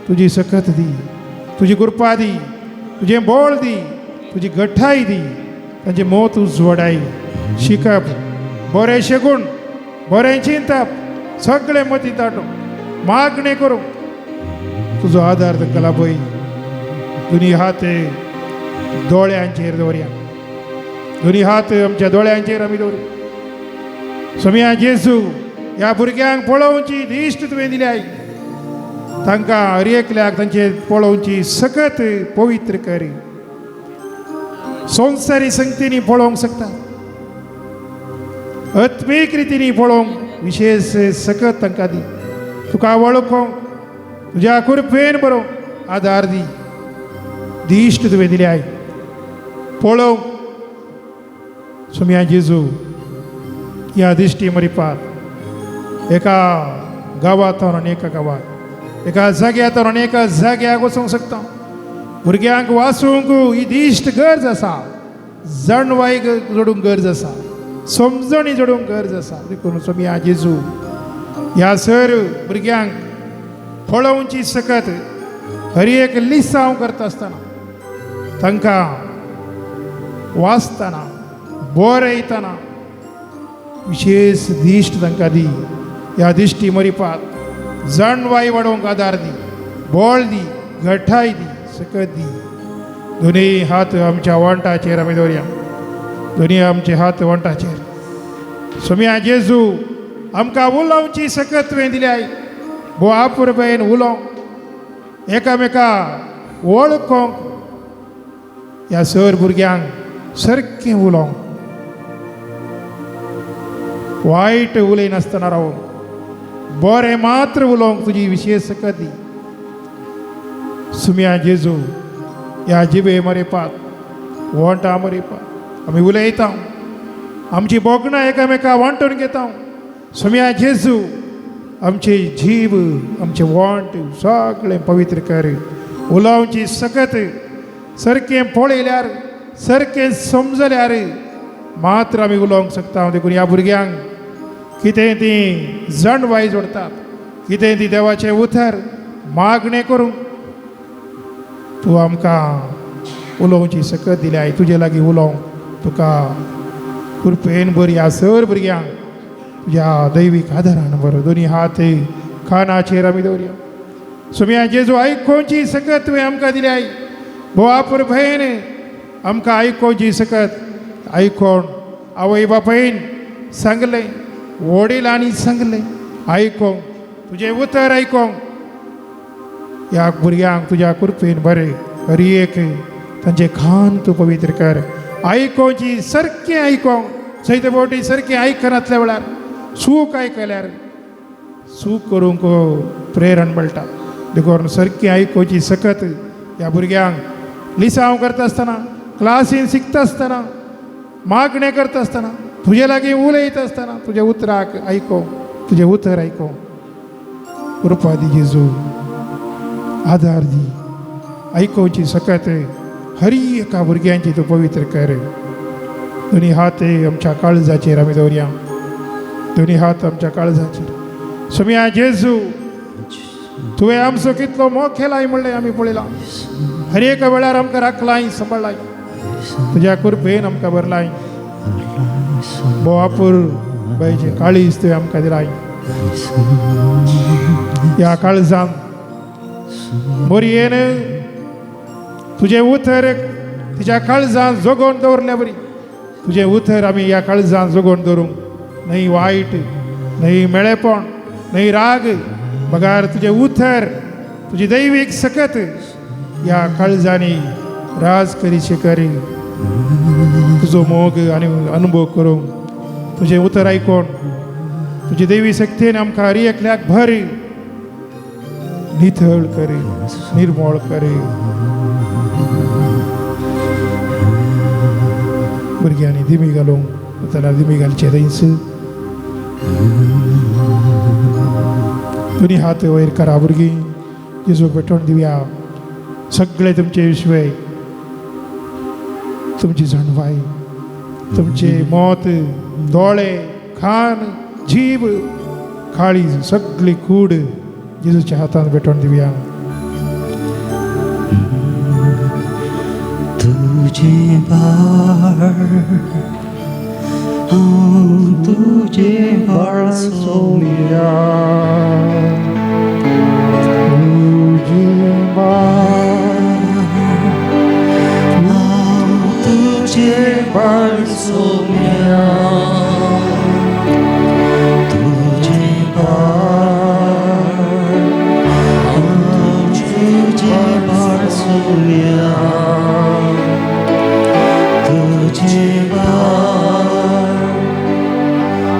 तुजी सकत दी, तुजी कृपा दी, तुजें बळ दी, तुजी गठाय दी. तांचे मत उजवाडाय, शिकप, बरें शेगूण, बरें चिंतप सगळें मतींत हाडूं, मागणें करूं तुजो आदार तांकां लाभय. दोनी हात दोळ्यांचेर दवरया. दोनी हात आमच्या दोळ्यांचेर आमी दवरया. सोम्या जेजू, ह्या भुरग्यांक पळोवची दिश्ट तुवें दिल्या. तांकां हर एकल्याक तांचे पळोवची सकत पवित्र कर. संवसारी संगतींनी पळोवंक शकता, आत्मीक रितींनी पळोवंक विशेश सकत तांकां दी. तुका वळखोंक तुज्या कृपेन बरोवंक आदार दी. दिश्ट तुवें दिल्या पळोवंक. सोम्या जेजू, ह्या दिश्टी मरिपात एका गांवांत आनी एका गांवांत, एका जाग्यार आनी एका जाग्याक वचूंक शकता. भुरग्यांक वाचूंक ही दिश्ट गरज आसा, जाणवाय जोडूंक गरज आसा, समजणी जोडूंक गरज आसा. देखून सोम्या जेजू, ह्या सर भुरग्यांक पळोवची सकत हर एक लिसांव करता आसतना, तांकां वाचतना, बरयतना विशेश दिश्ट तांकां दी. ह्या दिश्टी मरिपात जाणवाय वाडोवंक आदार दी, बळ दी, गठाय दी, सकत दी. दोनूय हात आमच्या वंटाचेर आमी दवरया. दोनूय आमचे हात वंटाचेर. सोम्या जेजू, आमकां उलोवची सकत तुवें दिल्याय. भोव आपुरबायेन उलोवंक, एकामेका वळखोंक, ह्या सर भुरग्यांक सारकें उलोवंक, वायट उलयनासतना रावूंक, बरें मात्र उलोवंक तुजी विशेश सकत दी. सुम्या जेजू, ह्या जिबे मरेपात, वंटा मरेपात आमी उलयता, आमची भोगणां एकामेका वांटून घेता. सुम्या जेजू, आमची जीव, आमचे वांट सगळें पवित्र कर. उलोवची सकत सारकें पळयल्यार, सारकें समजल्यार मात्र आमी उलोवंक शकता. देखून ह्या भुरग्यांक कितें ती जाणवाय जोडतात, कितें ती देवाचें उतर मागणें करूंक तूं आमकां उलोवची सकत दिल्याय तुजे लागीं उलोवंक तुका कृपेन बरी ह्या सर भुरग्यांक तुज्या दैवीक आदारान बरो दोनी हात खानाचेर आमी दवरया. सोम्या जेजू आयकोवची सकत तुवें आमकां दिल्याय भोवा पुरभयन आमकां आयकोवची सकत आयकोण आवय बापायन सांगलें वडिलांनी सांगलें आयकोंक तुजें उतर आयकोंक ह्या भुरग्यांक तुज्या कृपेन बरें हर एक तांचें खान तूं पवित्र कर आयकोवची सारकें आयकोंक सयत बोटी सारकें आयकनातल्या वेळार सूख आयकल्यार सूख करूंक प्रेरण मेळटा देखून सारकें आयकोवची सकत ह्या भुरग्यांक लिसांव करता आसतना क्लासीन शिकता आसतना मागणें करता आसतना तुजे लागीं उलयता आसतना तुज्या उतराक आयको तुजें उतर आयको कृपा दी जेजू आदार दी आयकोवची सकत हरी एका भुरग्यांची तूं पवित्र कर. दोनी हात आमच्या काळजाचेर आमी दवरया दोनी हात आमच्या काळजाचेर. सोम्या जेजू तुवें आमचो कितलो मोग केलाय म्हणलें आमी पळयलां हर एका वेळार आमकां राखलाय सांबाळ्ळाय तुज्या कृपेन आमकां भरलाय बोवापूर बायचें काळीज तुवें आमकां दिलाय. ह्या काळजान मोरयेन तुजें उतर तिच्या काळजान जगोवन दवरल्या बरी तुजें उतर आमी ह्या काळजान जगोवन दवरूंक न्हय वायट न्हय मेळेपण न्हय राग बगार तुजें उतर तुजी दैवीक सकत ह्या काळजांनी राज करीचे करी तुजो मोग आनी अनुभव करूंक तुजें उतर आयकोन तुजी दैवी शक्तीन आमकां हर एकल्याक भर निथळ करी निर्मोळ करी. भुरग्यांनी दिमी घालूंक जाल्यार दिमी घालचे थंयच दोनी हात वयर करा भुरगीं जेजूक भेटवण दिवया. सगळे तुमचे विश्वे तुमची जाणवाय तुमचे मोत दोळे खान जीब काळीज सगळी कूड जेजूच्या हातान भेटवण दिवया.
तुझे बाळ हांव तुझे बाळ सोम्या
तुझे बाळ
हांव तुझे बाळ सोम्या तुझे बाळ हांव तुझे बाळ सोम्या तुझे बाळ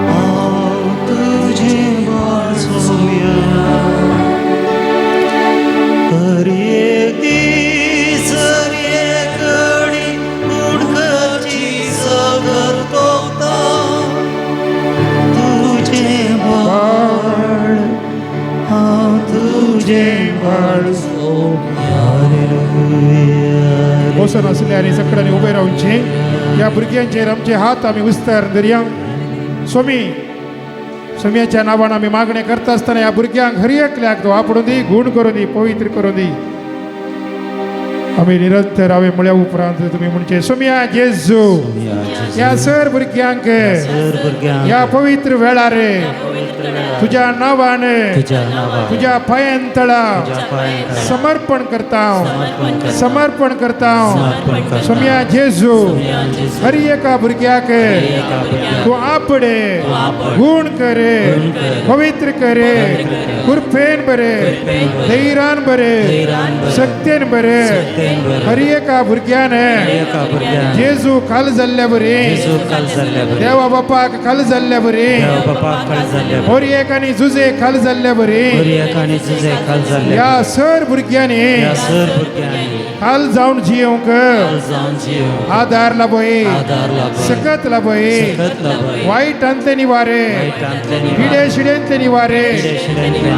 हांव तुझे बाळ सोम्या. हर एक दीस हर एक घडी उडकाची सगत कोता तुझे बाळ हांव तुझे बाळ सोम्या. हालेलुया.
बसून आसले आनी सगळ्यांनी उबे रावचे ह्या भुरग्यांचेर आमचे हात आमी विस्तार धरया. स्वामी स्वाम्याच्या नांवान आमी मागणें करता आसतना ह्या भुरग्यांक हर एकल्याक तो आपडूं दी गूण करूं दी पवित्र करूं दी. आमी निरंतर हांवें म्हळ्या उपरांत तुमी म्हणचे सोम्या जेजू ह्या सर भुरग्यांक
सर भुरग्यांक
ह्या पवित्र वेळार तुज्या नांवान
तुज्या नांवान
तुज्या पांयां तळा
तुज्या पांयां तळा
समर्पण करता
समर्पण करता.
समर्पण करता.
समर्पण करता.
सोम्या जेजू
सोम्या जेजू
हर एका भुरग्याक
एका भुरग्याक
तूं आपडे
आपड,
गुण करे
गुण कर,
पवित्र करे कृपेन बरे
कृपेन बरे,
धैर्यान बरे
धैर्यान बरे,
शक्तेन बरे
शक्तेन बरे,
हर एका भुरग्यान
एका भुरग्यान
जेजू खाल जाल्ल्या बरी
जेजू काल जाल्ल्या बरी
देवा बापाक खाल जाल्ल्या बरी
देवा बापाक काल जाल्ल्या बरी
होरयेक आनी जुजे खाल जाल्ल्या बरी
होरयेक आनी जुजे काल जाल्ल्या
ह्या सर भुरग्यांनी
ह्या सर भुरग्यांनी
खाल जावन जियोंक
काल जावन जियोंक
आदार लाभय
आदार लाभय
सकत लाभय
सकत लाभय
वायटांतले निवारे
वायटांतले निवारे,
किडे शिड्यांतले निवारे
किडे शिड्यांतले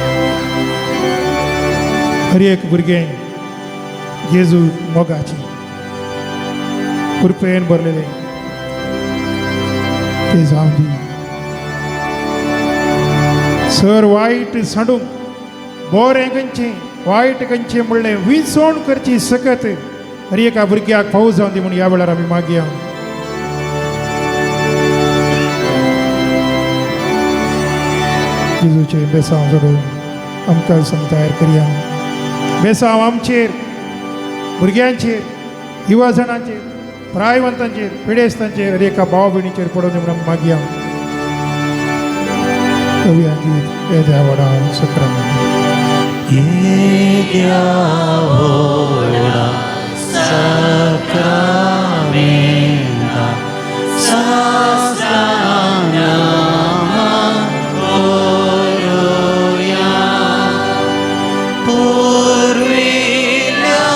हर एक भुरगें जेजू मोगाचें कृपेन भरलेलें तें जावं दी. सर वायट सांडूंक बरें खंयचें वायट खंयचें म्हणलें विसवण करची सकत हर एका भुरग्याक फावो जावं दी म्हूण ह्या वेळार आमी मागया. जेजूचें बेसांव सोडून आमकां संग तयार करया. बेसांव आमचेर, भुरग्यांचेर, युवा जाणांचेर, प्रायवंतांचेर, पिडेस्तांचेर, हर एका भाव भयणीचेर पडोवन दी म्हूण आमी मागया. कवया गीत येद्या व्हडा सक्रामेंत.
येद्या व्हडा सक्रामेंता साष्टांग करुया. पुर्विल्ल्या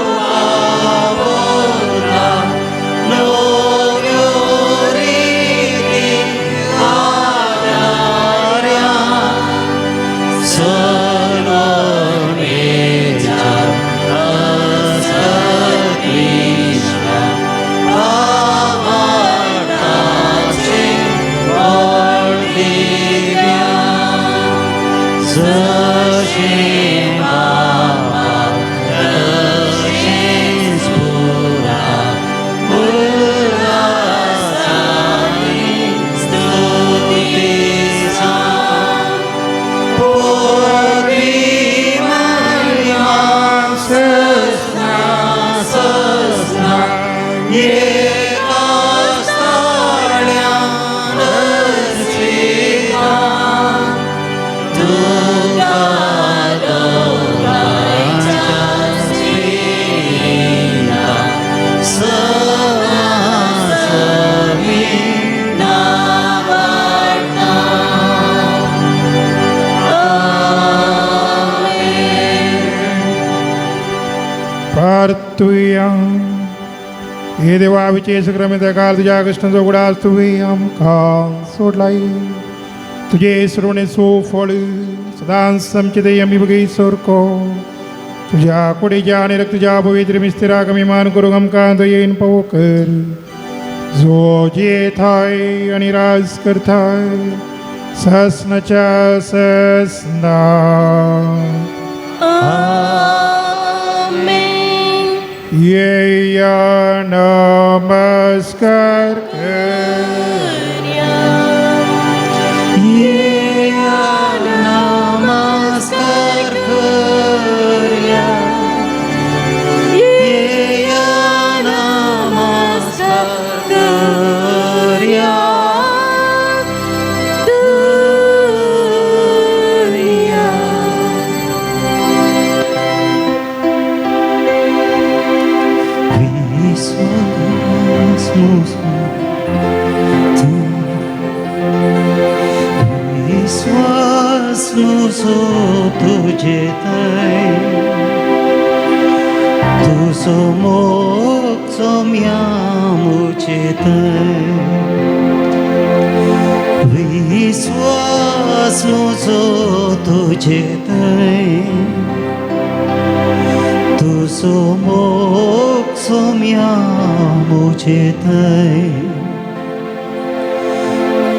रुपावता नव्यो रिती आदार्या सलोनेच्या हस्तक्लिश्या भावार्थाचे बळ दिव्या. जशें बापा तशेंच पुता उल्हासांनी स्तुती जावं. पदवी महिमा सस्ना सस्ना एकाच ताळ्यान अर्पिता. तुका दोगांयच्या स्पिरिता सवासवी नावाडता. आमेन.
प्रार्थुया. हे देवा, विचे सक्रामेंता काल तुझ्या कृष्णाचो उगडास तुवें आमकां सोडलाय. तुजे सुरवणेचो फळ सदांच आमचे ते आमी बघी सारको तुझ्या कुडीच्या आनी रक्तच्या पवित्र मिस्तिराक आमी मान करूंक आमकां दयेन पावो कर, जो जियेताय आनी राज करताय ससनाच्या ससना.
आमेन.
येया नमस्कार कर.
येया नमस्कार करया. येया नमस्कार करया.
दुनिया.
विश्वास मुजो तूं, विश्वास मुजो तुजे थंय, तुजो मोग सोम्या मुजे थंय. विश्वास मुजो तुजे थंय, तुजो मोग सोम्या मुजे थंय.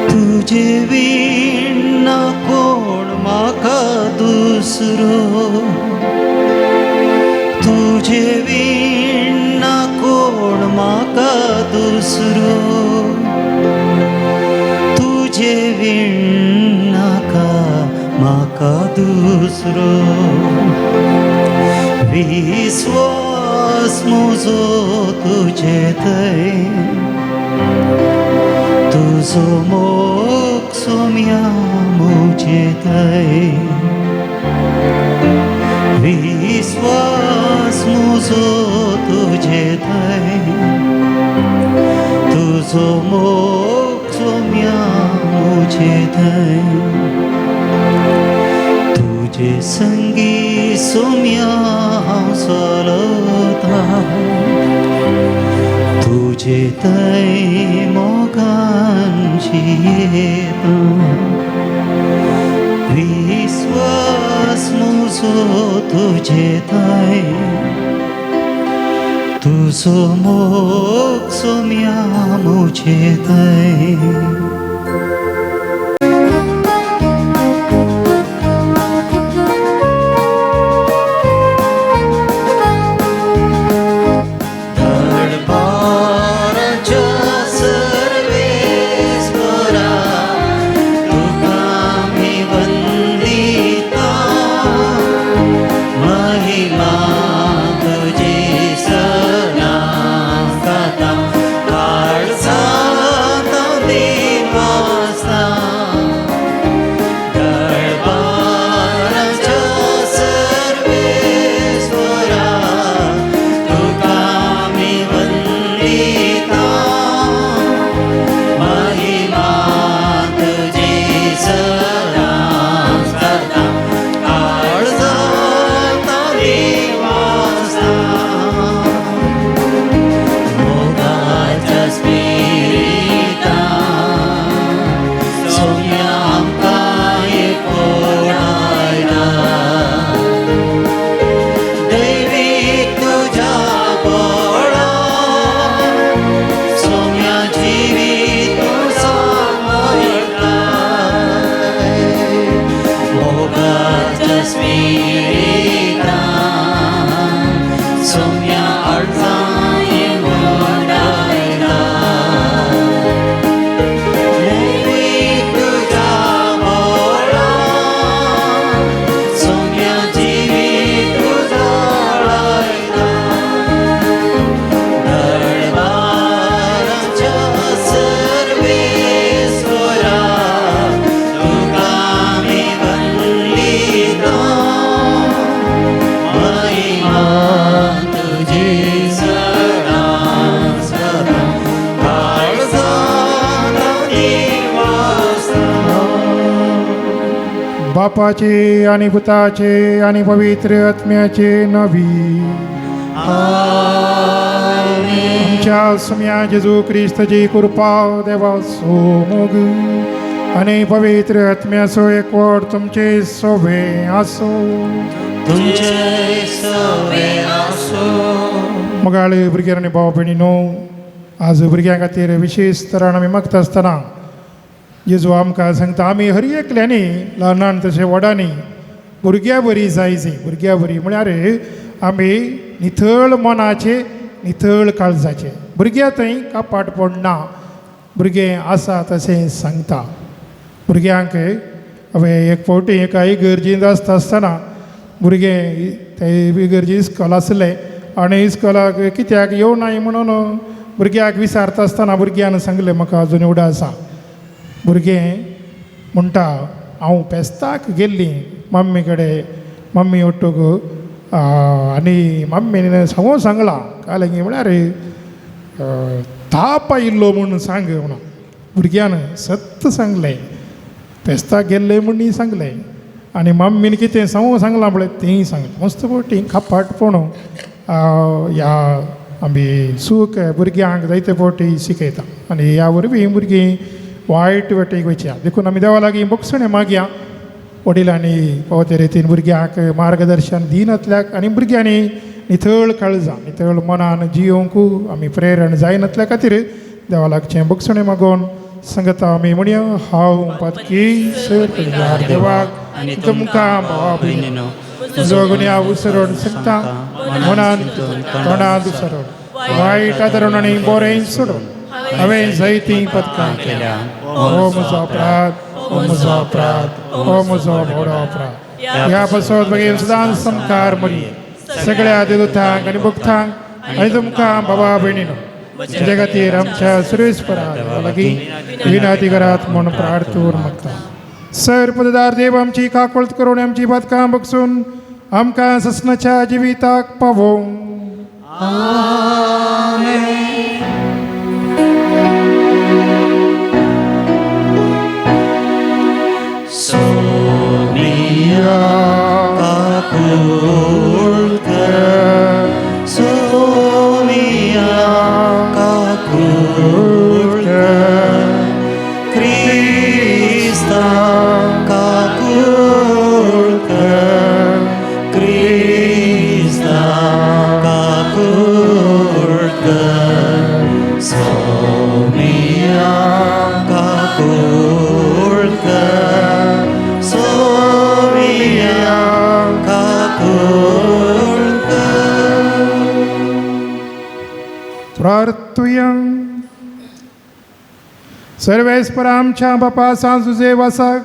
तुजे वीण ना कोण म्हाका दुसरो, तुजे वीण ना कोण म्हाका दुसरो, तुजे वीण नाका म्हाका दुसरो. विश्वास मुजो तुजे थंय, तुजो मोग सोम्या मुजे थंय. विश्वास मुजो तुजे थंय, तुजो मोग सोम्या मुजे थंय. तुजे संगी सोम्या हांव चलता, तुजे थंय मोगान जियेता. विश्वास सो तुजे थंय तुजो मोग सोम्या म्हजे थंय. दरबाराच्या सर्वेस्परा तुका आमी वंदिता, महिमा तुजी सदां सदां काळजांत निवासा. दरबाराच्या सर्वेस्परा तुका आमी वंदिता, महिमा तुजी सदां सदां काळजांत निवासा. मोगाच्या स्पिरिता सोम्या आमकां एकवटायता, दैवीक तुज्या बळान सोम्या जिवीत तूं सांबाळटाय. मोगाच्या स्पिरिता सोम्या अडचां एकवटायता, दैवीक तुज्या बळान सोम्या जिवीत तूं जळायता. दरबाराच्या सर्वेस्परा तुका आमी वंदिता, महिमा तुजी सदां सदां काळजांत निवासा.
बापाचे आणि पुताचे आणि पवित्र आत्म्याचे नवी. आमच्या सुम्या जेजू क्रिस्तची कृपा, देवाचो मोग आणि पवित्र आत्म्याचो एकवट तुमचे सोबे आसो.
तुमचे सवे आसो.
मोगाळ भुरग्यां आनी भाव भयणीनो, आज भुरग्यां खातीर विशेष तरान आमी मागता आसतना जेजू आमकां सांगता, आमी हर एकल्यांनी ल्हानान तशें व्हडांनी भुरग्यां बरी जायजी. भुरग्यां बरी म्हळ्यार आमी नितळ मनाचे, नितळ काळजाचे. भुरग्यां थंय कपाट पडना, भुरगें आसा तशें सांगता. भुरग्यांक हांवें एक फावटी एका इगर्जींत आसता आसतना भुरगें ते इगर्जी इस्कोल आसलें आनी इस्कोलाक कित्याक येवनाय म्हणून भुरग्याक विचारता आसतना भुरग्यान सांगलें, म्हाका अजून उडा आसा. भुरगें म्हणटा, हांव फेस्ताक गेल्ली मम्मी कडेन, मम्मी ओटूक, आनी मम्मीन सांगूं सांगलां कालें म्हळ्यार ताप आयिल्लो म्हूण सांग म्हणून. भुरग्यान सत्त सांगलें, फेस्ताक गेल्लें म्हूण सांगलें आनी मम्मीन कितें सांगूं सांगलां पळय तेंय सांगलें. मस्त फावटी कपाटपण ह्या आमी सूख भुरग्यांक जायते फावटी शिकयता आनी ह्या वरवीं भुरगीं वायट वाटेक वयच्या. देखून आमी देवा लागीं भोगसणें मागया, वडिलांनी फावो ते रितीन भुरग्यांक मार्गदर्शन दिनातल्याक आनी भुरग्यांनी नितळ काळजां नितळ मनान जियोवंक आमी प्रेरण जायनातल्या खातीर देवा लागचें भोगसणें मागोवन सांगता आमी म्हणया, हांव पातकी सर देवाक
आनी
तुमकां भावा
भयणीनो
तुजो गुन्यांव उसरोण सांगता, मनान तोंडान उसरोण वायट आदरण आनी बरें सोडून हांवें जायतीं पदकां
केल्या.
हो म्हजो अपराध, हो म्हजो अपराध, हो म्हजो व्हडो अपराध. ह्या पासत बगेन सदांच समकार मरये सगळ्या देवतांक आनी भक्तांक आनी तुमकां बाबा भयणीनो म्हज्या खातीर आमच्या सुरेशपरा देवा लागीं विनाती करात म्हूण प्रार्थूर मागता. सर पददार देव आमची काकळत करून आमची बातकां बगसून आमकां ससनाच्या जिविताक पावोवं.
सोमिया काकूळ कर, सोमिया काकूळ कर, क्रिस्ता काकूळ कर,
परतुया. सर्वेस्पर आमच्या बापा सांजुजे वासाक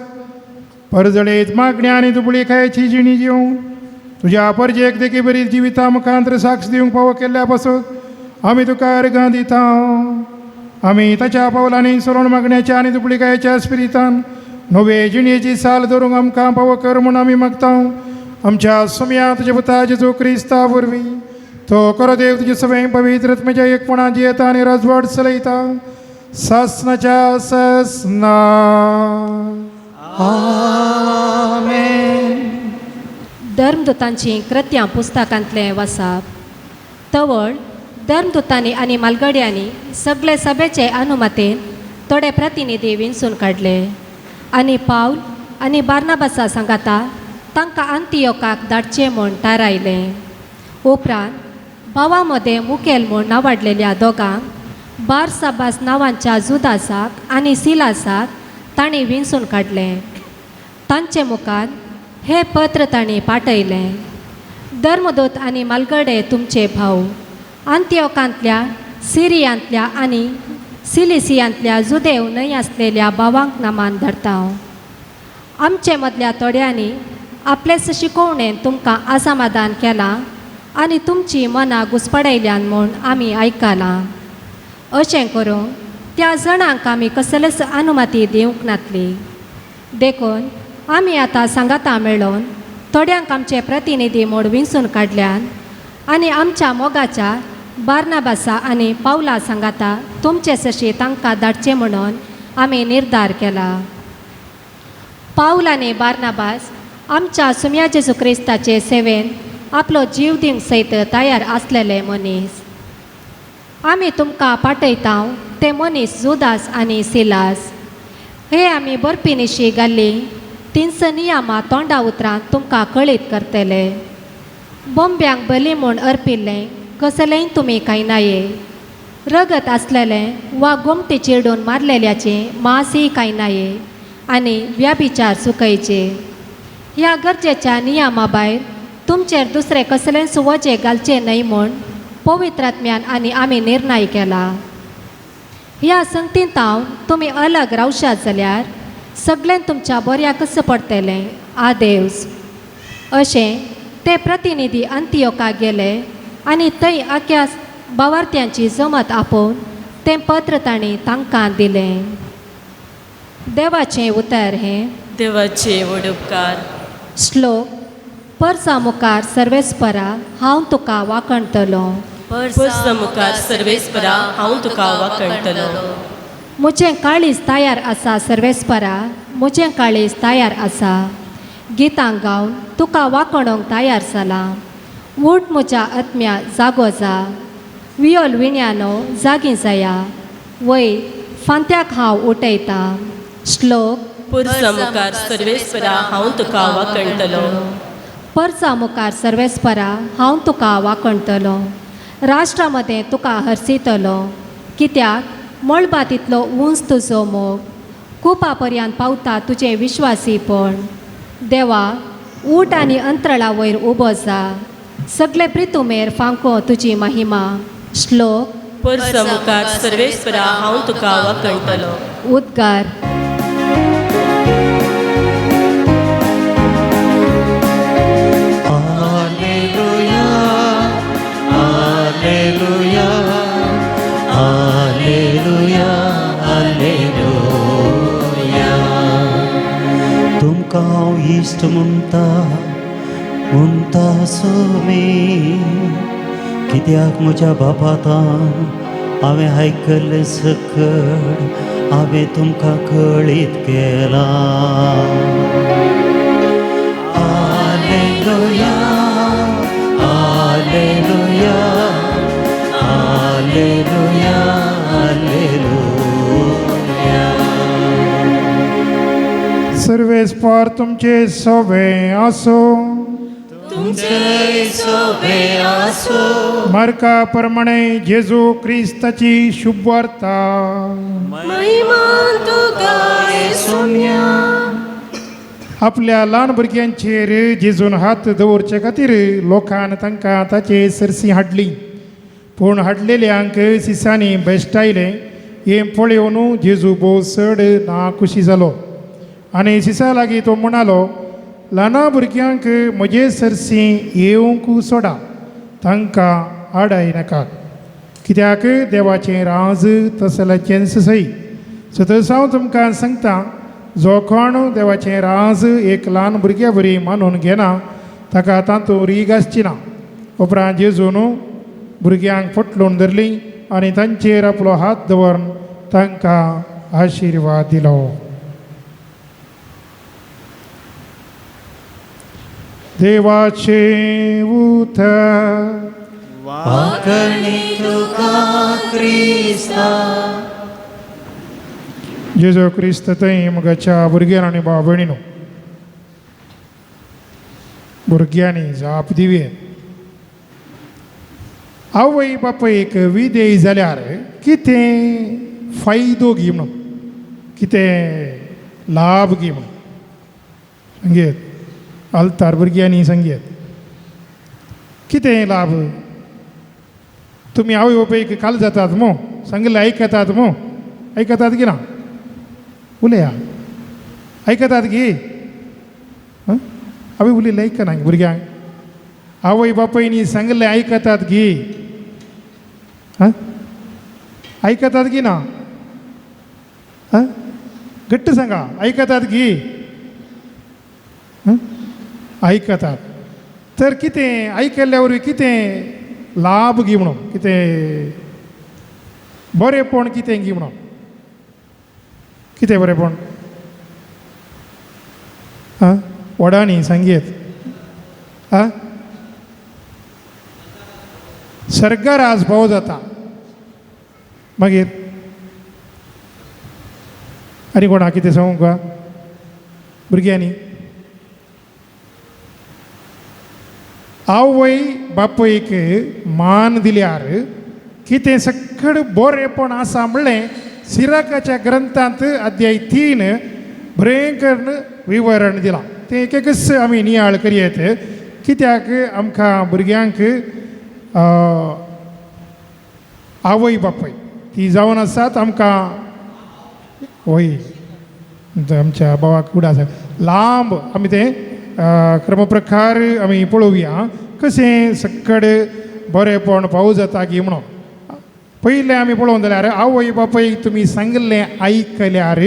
परजळीत मागण्या आनी दुबळी खायची जिणी जिवंक तुज्या परजेक देखी बरी जिविता मुखांत साक्ष दिवंक फावो केल्ल्या पासत आमी तुका अर्गां दिता. आमी ताच्या पावलांनी सरण मागण्याच्या आनी दुबळिकायेच्या स्पिरितान नवे जिणेची साल धरूंक आमकां पावो कर म्हूण आमी मागता. आमच्या सुमया तुज्या पुता जेजू क्रिस्ता वरवीं तो करो देव तुजे सगळें पवित्र आत्म्याच्या एकपणा जियेता आनी राजवाड चलयता सासनाच्या ससना.
आमेन.
धर्मदूतांची कृत्यां पुस्तकांतलें वसाप. तवळ धर्मदूतांनी आनी मालगड्यांनी सगळे सभेचे अनुमतेन थोडे प्रतिनिधी विंचून काडले आनी पावल आनी बार्नाबासा सांगाता तांकां अंतियोकाक धाडचें म्हूण थारायलें. उपरांत भावा मदें मुखेल म्हूण नावाडलेल्या दोगांक बारसाबास नांवांच्या जुदासाक आनी सिलासाक तांणी विंचून काडलें. तांचे मुखार हें पत्र तांणी पाठयलें. धर्मदूत आनी मालगडे तुमचे भाव अंत्योकांतल्या सिरियांतल्या आनी सिलिसियांतल्या जुदेव न्हय आसलेल्या भावांक नामान धरता. आमचे मदल्या थोड्यांनी आपलेच शिकोवणेन तुमकां असमाधान केलां आनी तुमची मनां घुस्पडयल्यान म्हूण आमी आयकलां. अशें करून त्या जाणांक आमी कसलेच अनुमती दिवंक नातली. देखून आमी आतां सांगाता मेळोवन थोड्यांक आमचे प्रतिनिधी म्हूण विंचून काडल्यान आनी आमच्या मोगाच्या बार्नाबासा आनी पावला सांगाता तुमचे सशी तांकां धाडचें म्हणून आमी निर्धार केला. पावल आनी बार्नाबास आमच्या सुम्या जेजू क्रिस्ताचे सेवेन आपलो जीव दिवंक सयत तयार आसलेले मनीस. आमी तुमकां पाठयता ते मनीस जुदास आनी सिलास हे आमी बरपी घाल्ली तिनस नियमां तोंडा उतरां तुमकां कळीत करतले. बोंब्यांक बली म्हूण अर्पिल्लें कसलेंय तुमी कांयनाये, रगत आसलेलें वा गोमटी चिरडून मारलेल्याचें मांसूय कांयनाये आनी व्याभिचार चुकयचे. ह्या गरजेच्या नियमा भायर तुमचेर दुसरें कसलेंच वजें घालचें न्हय म्हूण पवित्र आत्म्यान आनी आमी निर्णय केला. ह्या संगतींत हांव तुमी अलग रावशात जाल्यार सगळें तुमच्या बऱ्याकच पडटलें. आदेवस. अशें ते प्रतिनिधी अंतियोकाक गेले आनी थंय आख्या बावार्थ्यांची जमत आपोवन तें पत्र तांणी तांकां दिलें. देवाचें उतर हें.
देवाचे व्हड उपकार.
श्लोक. परसा मुखार सर्वेस्परा हांव तुका वाखणतलो.
परसा मुखार सर्वेस्परा हांव तुका वाखणतलो.
म्हजें काळीज तयार आसा सर्वेस्परा, म्हजें काळीज तयार आसा. गितां गावन तुका वाखणोंक तयार जालां. उठ म्हज्या आत्म्या जागो जा, वियोल विण्यानो जागी जाया, वय फांत्याक हांव उठयतां. श्लोक.
परसा मुखार सर्वेस्परा हांव तुका वाखणतलो.
परसा मुखार सर्वेस्परा हांव तुका वाखणतलो. राष्ट्रा मदें तुका हरसितलो, कित्याक मळबा तितलो उंच तुजो मोग, कुपा पर्यंत पावता तुजें विश्वासीपण. देवा उठ आनी अंतराळा वयर उबो जा, सगळे प्रितुमेर फांको तुजी महिमा. श्लोक.
परसा मुखार सर्वेस्परा हांव तुका वाखणतलो.
उद्गार.
Alleluia, alleluia, alleluia, alleluia. तुमकां हांव इश्ट म्हणटा म्हणटा सोमी, कित्याक म्हज्या बापातान हांवें आयकल्लें सकड हांवें तुमकां कळीत केलां. Alleluia, alleluia, alleluia, alleluia.
सर्वेस्पर तुमचे सोबे आसूं.
तुमचे सोबे आसूं.
मार्का प्रमाणे जेजू क्रिस्ताची शुभवार्ता.
महिमा तुका
सोम्या.
आपल्या ल्हान भुरग्यांचेर जेजून हात दवरचे खातीर लोकान तांकां ताचे सरसी हाडली. पूण हाडलेल्यांक सिसांनी बेश्टायलें हें पळोवन जेजू भोव चड ना खुशी जालो आनी सिसा लागीं तो म्हणालो ल्हाना भुरग्यांक म्हजे सरशी येवंक सोडा तांकां आडाय नाकात कित्याक देवाचें राज तसल्याचेंच सई सतस हांव तुमकां सांगता जो कोण देवाचें राज एक ल्हान भुरग्या बरी मानून घेना ताका तातूंत रीग आसची ना. उपरांत जेजून भुरग्यांक फटलून धरलीं आनी तांचेर आपलो हात दवरून तांकां आशिर्वाद दिलो. देवाचें उतर.
वाकणी तुका क्रिस्ता.
जेजू क्रिस्त थंय म्हज्या भुरग्यां आनी भाव भयणीनो भुरग्यांनी जाप दिवये. आवय बापायक विधेय जाल्यार कितें फायदो गी म्हणून कितें लाभ गी म्हणून सांगयेत आल्तार भुरग्यांनी सांगयेत कितें लाभ. तुमी आवय बापायक काल जातात मो सांगिल्लें आयकतात मो आयकतात की ना उलया आयकतात की आवय उलयलें आयकना भुरग्यांक आवय बापायनी सांगिल्लें आयकतात की आं आयकतात की ना आं घट्ट सांगा आयकतात की आयकतात. तर कितें आयकल्ल्या वरवीं कितें लाभ गी म्हणून कितें बरेंपण कितें गी म्हणून कितें बरेंपण आं व्हडांनी सांगयेत आं सर्गराज भोव जाता. मागीर आनी कोणा कितें सांगू का भुरग्यांनी. आवय बापायक मान दिल्यार कितें सकड बरेंपण आसा म्हणलें सिराकाच्या ग्रंथांत अध्याय 3 बरें करून विवरण दिलां. तें एक एकच आमी नियाळ करयेत कित्याक आमकां भुरग्यांक आवय बापाय ती जावन आसात आमकां वय आमच्या भावाक उडा आसा लांब आमी तें क्रमप्रकार आमी पळोवया कशें सकड बरेंपण पावो जाता की म्हणून. पयलें आमी पळोवंक जाल्यार आवय बापायक तुमी सांगिल्लें आयकल्यार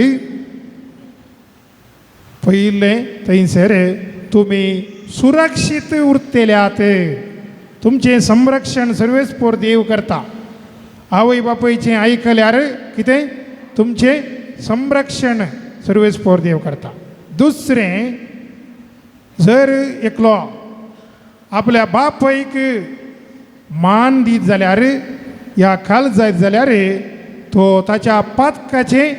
पयलें थंयसर तुमी सुरक्षीत उरतल्यात तुमचें संरक्षण सर्वेस्पोर देव करता. आवय बापायचें आयकल्यार कितें तुमचें संरक्षण सर्वेस्पोर देव करता. दुसरें जर एकलो आपल्या बापायक मान दीत जाल्यार या खाल जायत जाल्यार तो ताच्या पातकाचें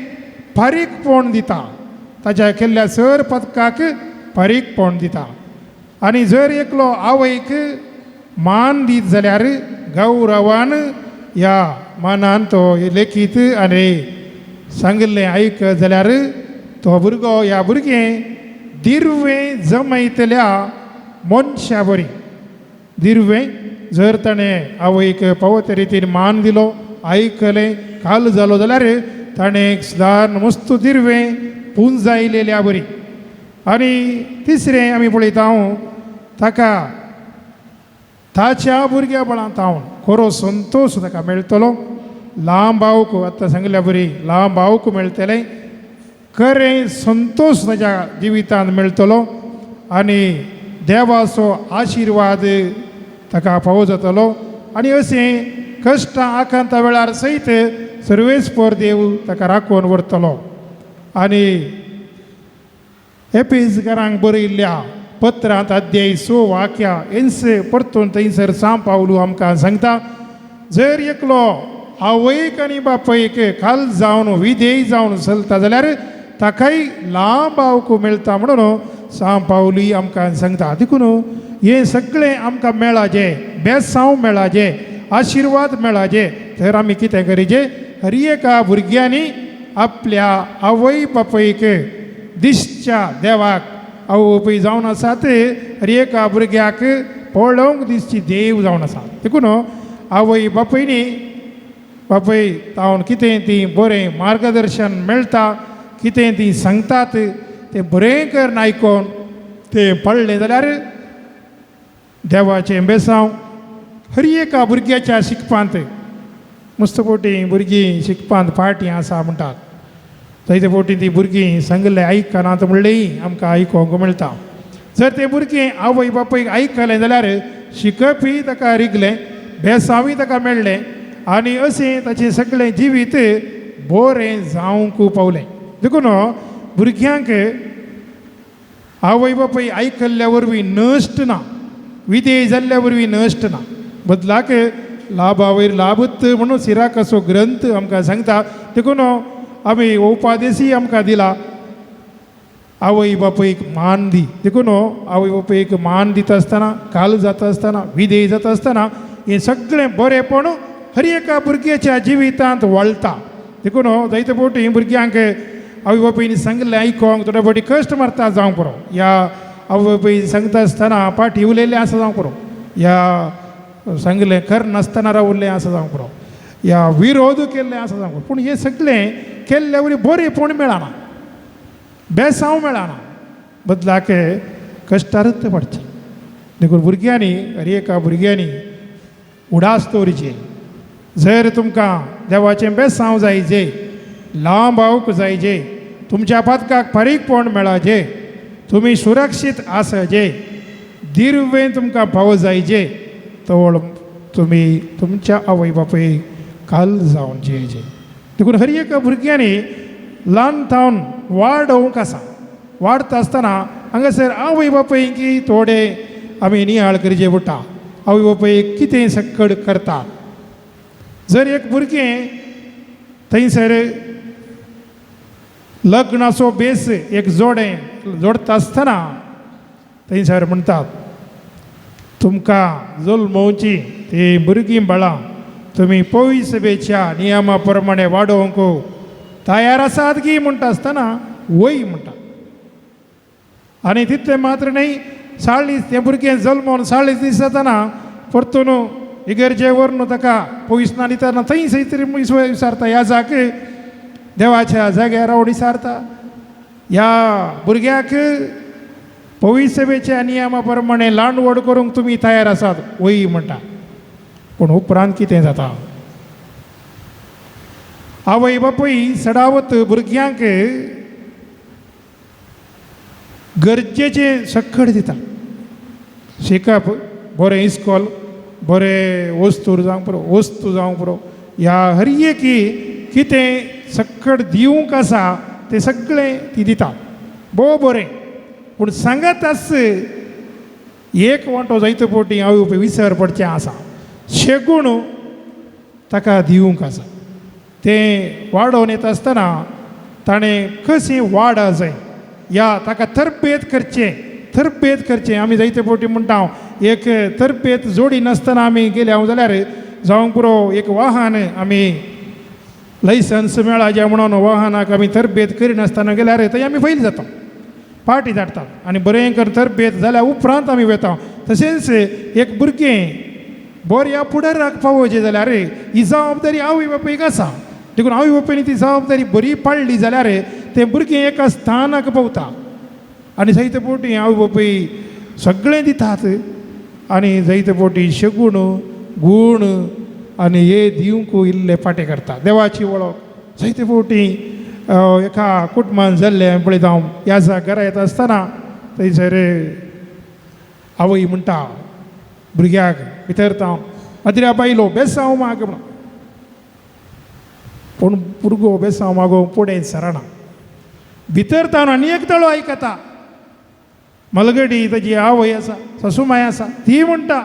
फारीकपण दिता ताच्या केल्ल्या सर पदकाक फारीकपण दिता. आनी जर एकलो आवयक मान दीत जाल्यार गौरवान ह्या मानान तो लेखीत आनी सांगिल्लें आयक जाल्यार तो भुरगो ह्या भुरगें दिर्वें जमयतल्या मनशा बरी दिर्वें जर ताणें आवयक फावो ते रितीन मान दिलो आयकलें काल जालो जाल्यार ताणें सदान मस्त दिर्वें पुंजायलेल्या बरी. आनी तिसरें आमी पळयता हांव ताका ताच्या भुरग्या बळांत हांव खरो संतोश ताका मेळटलो लांब आवक आतां सांगिल्ल्या बरी लांब आवक मेळटलें खरें संतोश ताच्या जिवितांत मेळटलो आनी देवाचो आशिर्वाद ताका फावो जातलो. आनी अशें कश्टां आकांता वेळार सयत सर्वेस्पोर देव ताका राखून व्हरतलो. आनी एपिजकारांक बरयल्ल्या पत्रांत अध्याय 6 वाक्या एन्स परतून थंयसर सांव पावलू आमकां सांगता जर एकलो आवयक आनी बापायक खाल जावन विधेय जावन चलता जाल्यार ताकाय लांब आवको मेळटा म्हणून सांव पावलूय आमकां सांगता. देखून हें सगळें आमकां मेळाचें बेसांव मेळाचें आशिर्वाद मेळाचें तर आमी कितें करीचें हर एका भुरग्यांनी आपल्या आवय बापायक दिसच्या देवाक आवय बापूय जावन आसात हर एका भुरग्याक पळोवंक दिसची देव जावन आसा. देखून आवय बापूयनी बापूय तावन कितें ती बरें मार्गदर्शन मेळटा, कितें ती सांगतात तें बरें करून आयकोन तें पडलें जाल्यार देवाचें बेसांव हर एका भुरग्याच्या शिकपांत. मस्त फावटी भुरगीं शिकपांत फाटीं आसा म्हणटात, जायते फावटी ती भुरगीं सांगिल्लें आयकनात म्हणलेंय आमकां आयकोंक मेळटा. जर ते भुरगें आवय बापूयक आयकलें जाल्यार शिकपय ताका रिगलें, बेसांवूय ताका मेळ्ळें आनी अशें ताचें सगळें जिवीत बरें जावंक पावलें. देखून भुरग्यांक आवय बापूय आयकल्ल्या वरवीं नश्ट ना, विधेय जाल्ल्या वरवीं नश्ट ना, बदलाक लाभा वयर लाभूत म्हणून सिराकाचो ग्रंथ आमकां सांगता. देखून आमी उपादेशूय आमकां दिला, आवय बापूयक मान दी. देखून आवय बापूयक मान दिता आसतना, काल जाता आसतना, विधेय जाता आसतना हें सगळें बरेंपण हर एका भुरग्याच्या जिवितांत वळटा. देखून जायते फावटी भुरग्यांक आवय बापूयन सांगिल्लें आयकोंक थोडे फावटी कश्ट मारता जावंक पुरो, ह्या आवय बापूय सांगता आसतना पाटी उलयल्लें आसा जावंक पुरो, ह्या सांगिल्लें कर नासतना रावल्लें आसा जावंक पुरो, ह्या विरोध केल्लें आसा जावंक पुरो, पूण हें सगळें केल्ले वरी बरेंपण मेळना, बेसांव मेळना, बदलाक कश्टारच पडचें. देखून भुरग्यांनी हर एका भुरग्यांनी उडास दवरचे, जर तुमकां देवाचें बेसांव जायजे, लांब आवक जायजे, तुमच्या पातकाक फारीकपण मेळाजे, तुमी सुरक्षीत आसजे, दिर्वें तुमकां फावो जायजे, तवळ तुमी तुमच्या आवय बापूय काल जावन जियेजे. देखून हर एका भुरग्यांनी ल्हान थावन वाडोवंक आसा. वाडटा आसतना हांगासर आवय बापूय की थोडे आमी नियाळ करचे पडटा, आवय बापूय कितें सक्कड करतात. जर एक भुरगें थंयसर लग्नाचो बेस एक जोडें जोडटा आसतना थंयसर म्हणटात, तुमकां जल्मोवची ती भुरगीं बाळां तुमी पयस सभेच्या नियमा प्रमाणे वाडोवंक तयार आसात की म्हणटा आसतना वय म्हणटा. आनी तितलें मात्र न्हय, 40 तें भुरगें जल्मोन 40 दीस जातना परतून इगर्जे व्हरून ताका पयस ना दितना थंय सयतरी विसारता, ह्या जाक देवाच्या जाग्यार रावन विसारता. ह्या भुरग्याक पविसभेच्या नियमा प्रमाणे ल्हान व्हड करूंक तुमी तयार आसात वय म्हणटा. पूण उपरांत कितें जाता, आवय बापूय सडावत भुरग्यांक गरजेचें सक्कड दिता, शिकप बरें इस्कोल, बरें वस्तू जावंक पुरो, वस्तू जावंक पुरो, ह्या हर एकी कितें सक्कड दिवंक आसा तें सगळें ती दिता, भोव बरें. पूण सांगत आस एक वांटो जायते फावटी आवय बापूय विसर पडचें आसा, शेगूण ताका दिवंक आसा. तें वाडोवन येता आसतना ताणें कशी वाड जाय या ताका तरबेत करचें, तरबेत करचें. आमी जायते फावटी म्हणटा एक तरबेत जोडी नासतना आमी गेले हांव जाल्यार जावंक पुरो एक वाहन आमी लायसन्स मेळाचें म्हणून वाहनाक आमी तरबेत करिनासतना गेल्यार थंय आमी फैल जाता, पार्टी धाडटात आनी बरें कर तरबेत जाल्या उपरांत आमी वता. तशेंच एक भुरगें बऱ्या फुडाराक पावोवचें जाल्यार ही जबाबदारी आवय बापूयक आसा. देखून आवय बापूयन ती जबाबदारी बरी पाळ्ळी जाल्यार तें भुरगें एका स्थानाक पावता. आनी जायते फावटी आवय बापूय सगळें दितात आनी जायते फावटी शगूण गूण आनी हे दिवंक इल्ले फाटीं करता. देवाची वळख जायते फावटी एका कुटुंबान जाल्लें हांवें पळयता. हांव ह्या घरा येता आसतना थंयसर आवय म्हणटा भुरग्याक भितर हांव माद्र्या बायलो बेसांव माग म्हणून, पूण भुरगो बेसांव मागो फुडें सरना. भितर तावन आनी एक तळो आयकता, मलगडी ताजी आवय आसा, सासूमाय आसा, ती म्हणटा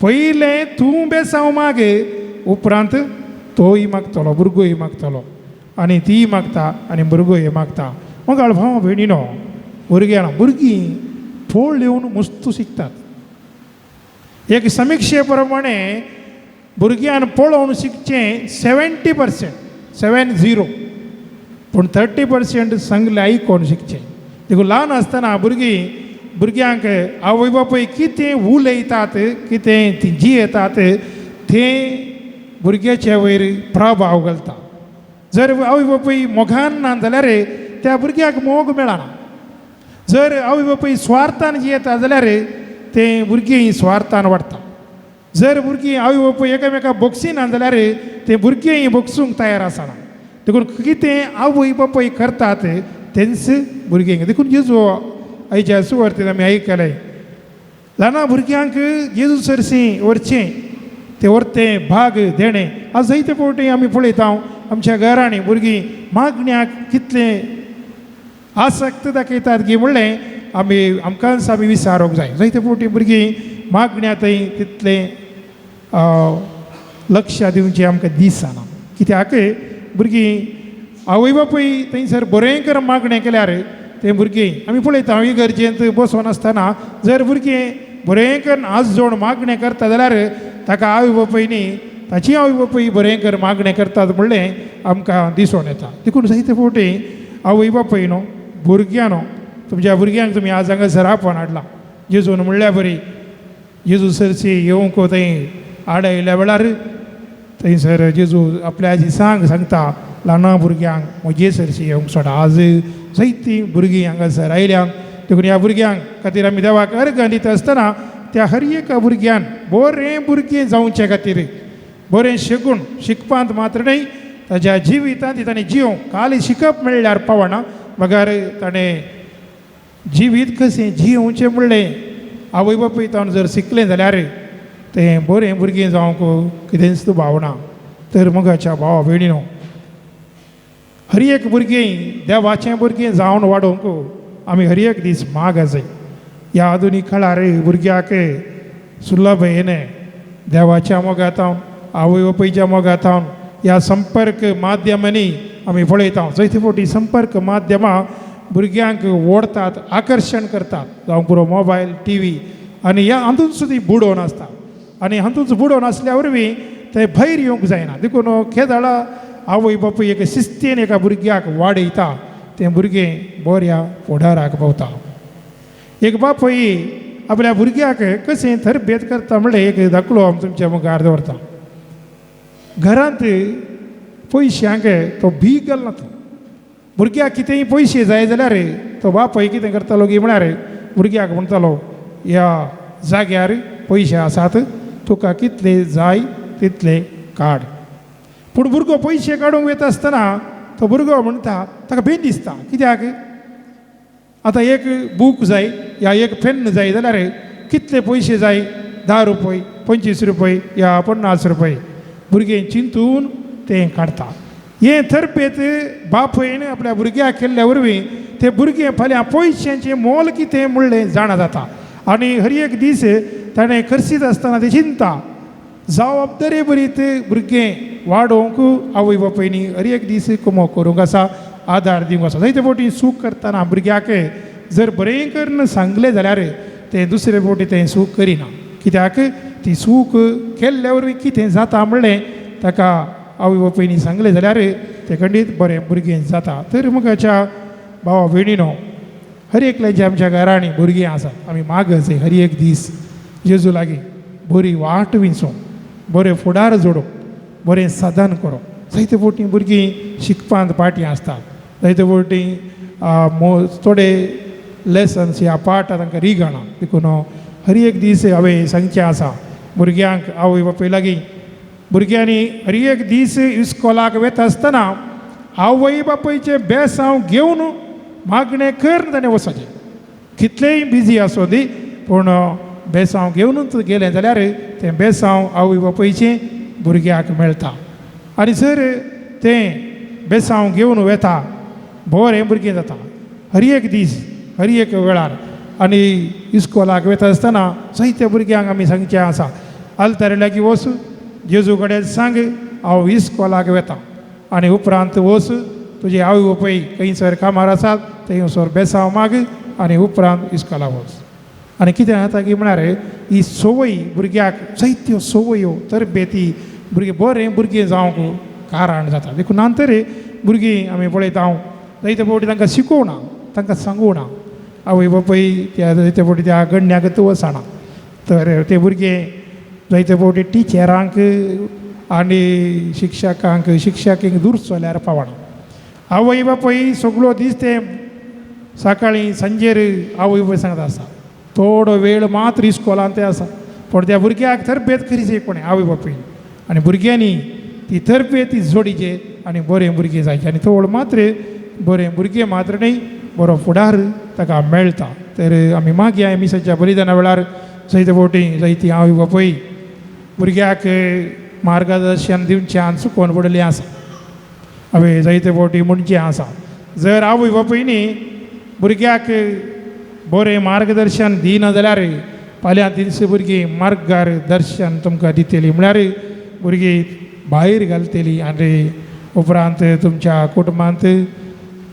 पयलें तूं बेसांव मागे उपरांत तोय मागतलो, भुरगोय मागतलो. आनी तीय मागता आनी भुरगोय मागता. मगाळ भाव भयणीनो, भुरग्यां भुरगीं फोळ येवन मुस्तू शिकतात. एक समिक्षे प्रमाणे भुरग्यान पळोवन शिकचें 70%, 70, पूण 30% सांगलें आयकोन शिकचें. देखून ल्हान आसतना भुरगीं भुरग्यांक आवय बापूय कितें उलयतात, कितें ती जियेतात तें भुरग्याच्या वयर प्रभाव घालता. जर आवय बापूय मोगान ना जाल्यार त्या भुरग्याक मोग मेळना. जर आवय बापूय स्वार्थान जियेता जाल्यार तें भुरगीं स्वार्थान वाडटा. जर भुरगीं आवय बापूय एकामेका बोगसिना जाल्यार तें भुरगीं बोगसूंक तयार आसना. देखून कितें आवय बापूय करतात तेंच भुरग्यांक. देखून जेजू आयच्या सुवार्तेन आमी आयकलें, ल्हाना भुरग्यांक जेजू सरशी व्हरचें, तें व्हरतें भाग देणें. आज जायते फावटी आमी पळयता आमच्या घरांनी भुरगीं मागण्याक कितलें आसक्त दाखयतात की म्हणलें आमी आमकांच आमी विचारूंक जाय. जायते फावटी भुरगीं मागण्या थंय तितलें लक्ष दिवचें आमकां दिसना. कित्याक भुरगीं आवय बापूय थंयसर बरें कर मागणें केल्यार तें भुरगीं आमी पळयता इगर्जेंत बसोन आसतना जर भुरगीं बरें करून आज जोड मागणें करता जाल्यार ताका आवय बापूय ताची आवय बापूय बरें कर मागणें करतात म्हणलें आमकां दिसून येता. देखून जायते फावटी आवय बापूय न्हू भुरग्यां न्हू तुमच्या भुरग्यांक तुमी आज हांगासर आपोवन हाडला. जेजून म्हणल्या बरी जेजू सरशी येवंक थंय आडयल्या वेळार थंयसर जेजू आपल्या आजी सांग सांगता ल्हाना भुरग्यांक म्हजे सरशी येवंक सोडा. आज जायतीं भुरगीं हांगासर आयल्या. देखून ह्या भुरग्यांक खातीर आमी देवाक अर्गां दिता आसतना त्या हर एका भुरग्यान बरें भुरगें जावचे खातीर बरें शिकून शिकपांत मात्र न्हय ताज्या जिवितांत ताणें जियोंक खाली शिकप मेळ्ळ्यार पावना बगर ताणें जिवीत कशें जियोवचें म्हणलें आवय बापूय ताणें जर शिकलें जाल्यार तें बरें भुरगें जावंक कितेंच भावना. तर मोगाच्या भावा भयणीनो, हर एक भुरगें देवाचें भुरगें जावन वाडोवंक आमी हर एक दीस माग आसाय. ह्या आधुनीक काळार भुरग्याक सुलभ येणें देवाच्या मोगांत आवय बापायच्या मोगांत ह्या संपर्क माध्यमांनी आमी पळयता. जायते फावटी संपर्क माध्यमां भुरग्यांक ओडतात, आकर्शण करतात, जावं पुरो मोबायल, टी व्ही आनी ह्या हातूंत सुद्दां बुडोवन आसता आनी हातूंत बुडोवन आसल्या वरवीं ते भायर येवंक जायना. देखून केदाळा आवय बापूय एक शिस्तीन एका भुरग्याक वाडयता तें भुरगें बऱ्या फुडाराक पावता. एक बापूय आपल्या भुरग्याक कशें तरबेत करता म्हणल्यार एक धाकलो हांव तुमच्या मुखार दवरता. घरांत पयशांक तो भीक घालना. तो भुरग्याक कितेंय पयशे जाय जाल्यार तो बापूय कितें करतालो की म्हळ्यार भुरग्याक म्हणटालो ह्या जाग्यार पयशे आसात, तुका कितले जाय तितले काड. पूण भुरगो पयशे काडूंक वयता आसतना तो भुरगो म्हणटा ताका बेन दिसता. कित्याक आतां एक बूक जाय या एक पेन जाय जाल्यार कितले पयशे जाय, 10 रुपये, 25 रुपये या 50 रुपये. भुरगें चिंतून तें काडटा. हें तरबेत बापयन आपल्या भुरग्याक केल्ल्या वरवीं ते भुरगें फाल्यां पयशांचें मोल कितें म्हणलें जाणा जाता आनी हर एक दीस ताणें खर्चीत आसतना तें चिंता जबाबदारी बरीत भुरगें वाडोवंक आवय बापायनी हर एक दीस कुमो करूंक आसा, आदार दिवंक आसा. जायते फावटी चूक करतना भुरग्याक जर बरें करून सांगलें जाल्यार तें दुसरे फावटी तें चूक करिना. कित्याक ती चूक केल्ल्या वरवीं कितें जाता म्हणलें ताका आवय बापायनी सांगलें जाल्यार तें खंडीत बरें भुरगें जाता. तर मुखाच्या भावा भयणीनो, हर एकल्याच्या आमच्या घरांनी भुरगीं आसात, आमी मागच हर एक दीस जेजू लागीं बरी वाट विंचूंक, बरें फुडार जोडूंक, बरें साधन करूंक. जायते फावटी भुरगीं शिकपांत फाटीं आसतात, जायते फावटी थोडे लेसन्स ह्या पाठ तांकां रिगना. देखून हर एक दीस हांवें सांगचें आसा भुरग्यांक आवय बापूय लागीं, भुरग्यांनी हर एक दीस इस्कोलाक वता आसतना आवय बापायचें बेसांव घेवन मागणें करून ताणें वचपाचें. कितलेंय बिजी आसूं दी पूण बेसांव घेवनूच गेलें जाल्यार तें बेसांव आवय बापायचें भुरग्याक मेळटा. आनी जर तें बेसांव घेवन वेता बरें भुरगें जाता हर एक दीस हर एक वेळार. आनी इस्कोलाक वता आसतना जायत्या भुरग्यांक आमी सांगचें आसा, आल्तारी लागीं वच, जेजू कडेन सांग हांव इस्कोलाक वेता आनी उपरांत वच तुजे आवय बापूय खंयसर कामार आसात थंयसर बेसांव माग आनी उपरांत इस्कोलाक वच. आनी कितें जाता की म्हळ्यार ही संवय भुरग्याक जायत्यो संवयो तरबेती भुरगें बरें भुरगें जावंक कारण जाता. देखून नंतर भुरगीं आमी पळयता हांव जायते फावटी तांकां शिकोवना, तांकां सांगूना, आवय बापूय त्या जायते फावटी त्या गण्ण्याक वचना, तर ते भुरगें जायते फावटी टिचरांक आनी शिक्षकांक शिक्षकींक दुरचोल्यार पावना. आवय बापूय सगळो दीस ते सकाळीं सांजेर आवय बापूय सांगता आसा, थोडो वेळ मात्र इस्कोलान ते आसा, पूण त्या भुरग्याक तरबेत करीचे कोणें आवय बापूयन, आनी भुरग्यांनी ती तरबेत ती जोडीचे आनी बरें भुरगें जायचें. आनी थोड मात्र बरें भुरगें मात्र न्ही, बरो फुडार ताका मेळटा. तर आमी मागया मिसाच्या बलिदाना वेळार जायते फावटी जायती आवय बापूय भुरग्याक मार्गदर्शन दिवचें आनी चुकोवन पडिल्लें आसा. हांवें जायते फावटी म्हणचें आसा, जर आवय बापूयनी भुरग्याक बरें मार्गदर्शन दिना जाल्यार फाल्यां दीस भुरगीं मार्गार दर्शन तुमकां दितली, म्हळ्यार भुरगीं भायर घालतली आनी उपरांत तुमच्या कुटुंबांत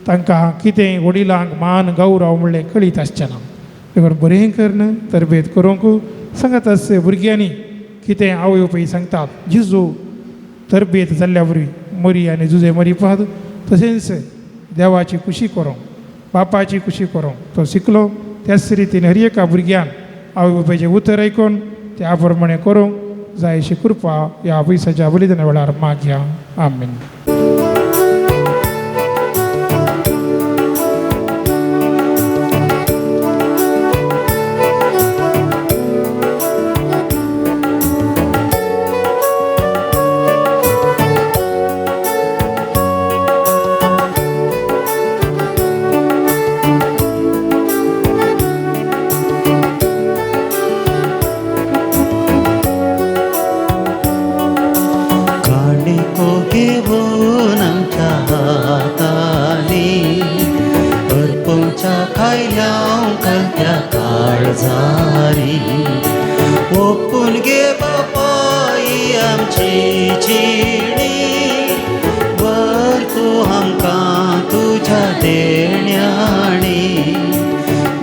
तांकां कितें वडिलांक मान गौरव म्हणलें कळीत आसचें ना. देखून बरें करून तरबेत करूंक सांगत आस भुरग्यांनी कितें आवय बापूय सांगतात. जेजू तरबेत जाल्ल्या वरवीं मरी आनी जुजे मरी पाद तशेंच देवाची खुशी करूंक बापाची खुशी करूंक तो शिकलो. त्याच रितीन हर एका भुरग्यान आवय बापायचें उतर आयकून त्या प्रमाणे करूंक जाय अशी कृपा ह्या पयसाच्या बलिदाना वेळार मागया. आमीन.
काणको घेवन आमच्या हातांनी अर्पूंच्या खायल्या कलत्या काळजारी, ओपून गे बापाय आमची जिणी, वर तूं आमकां तुज्या देण्याणी,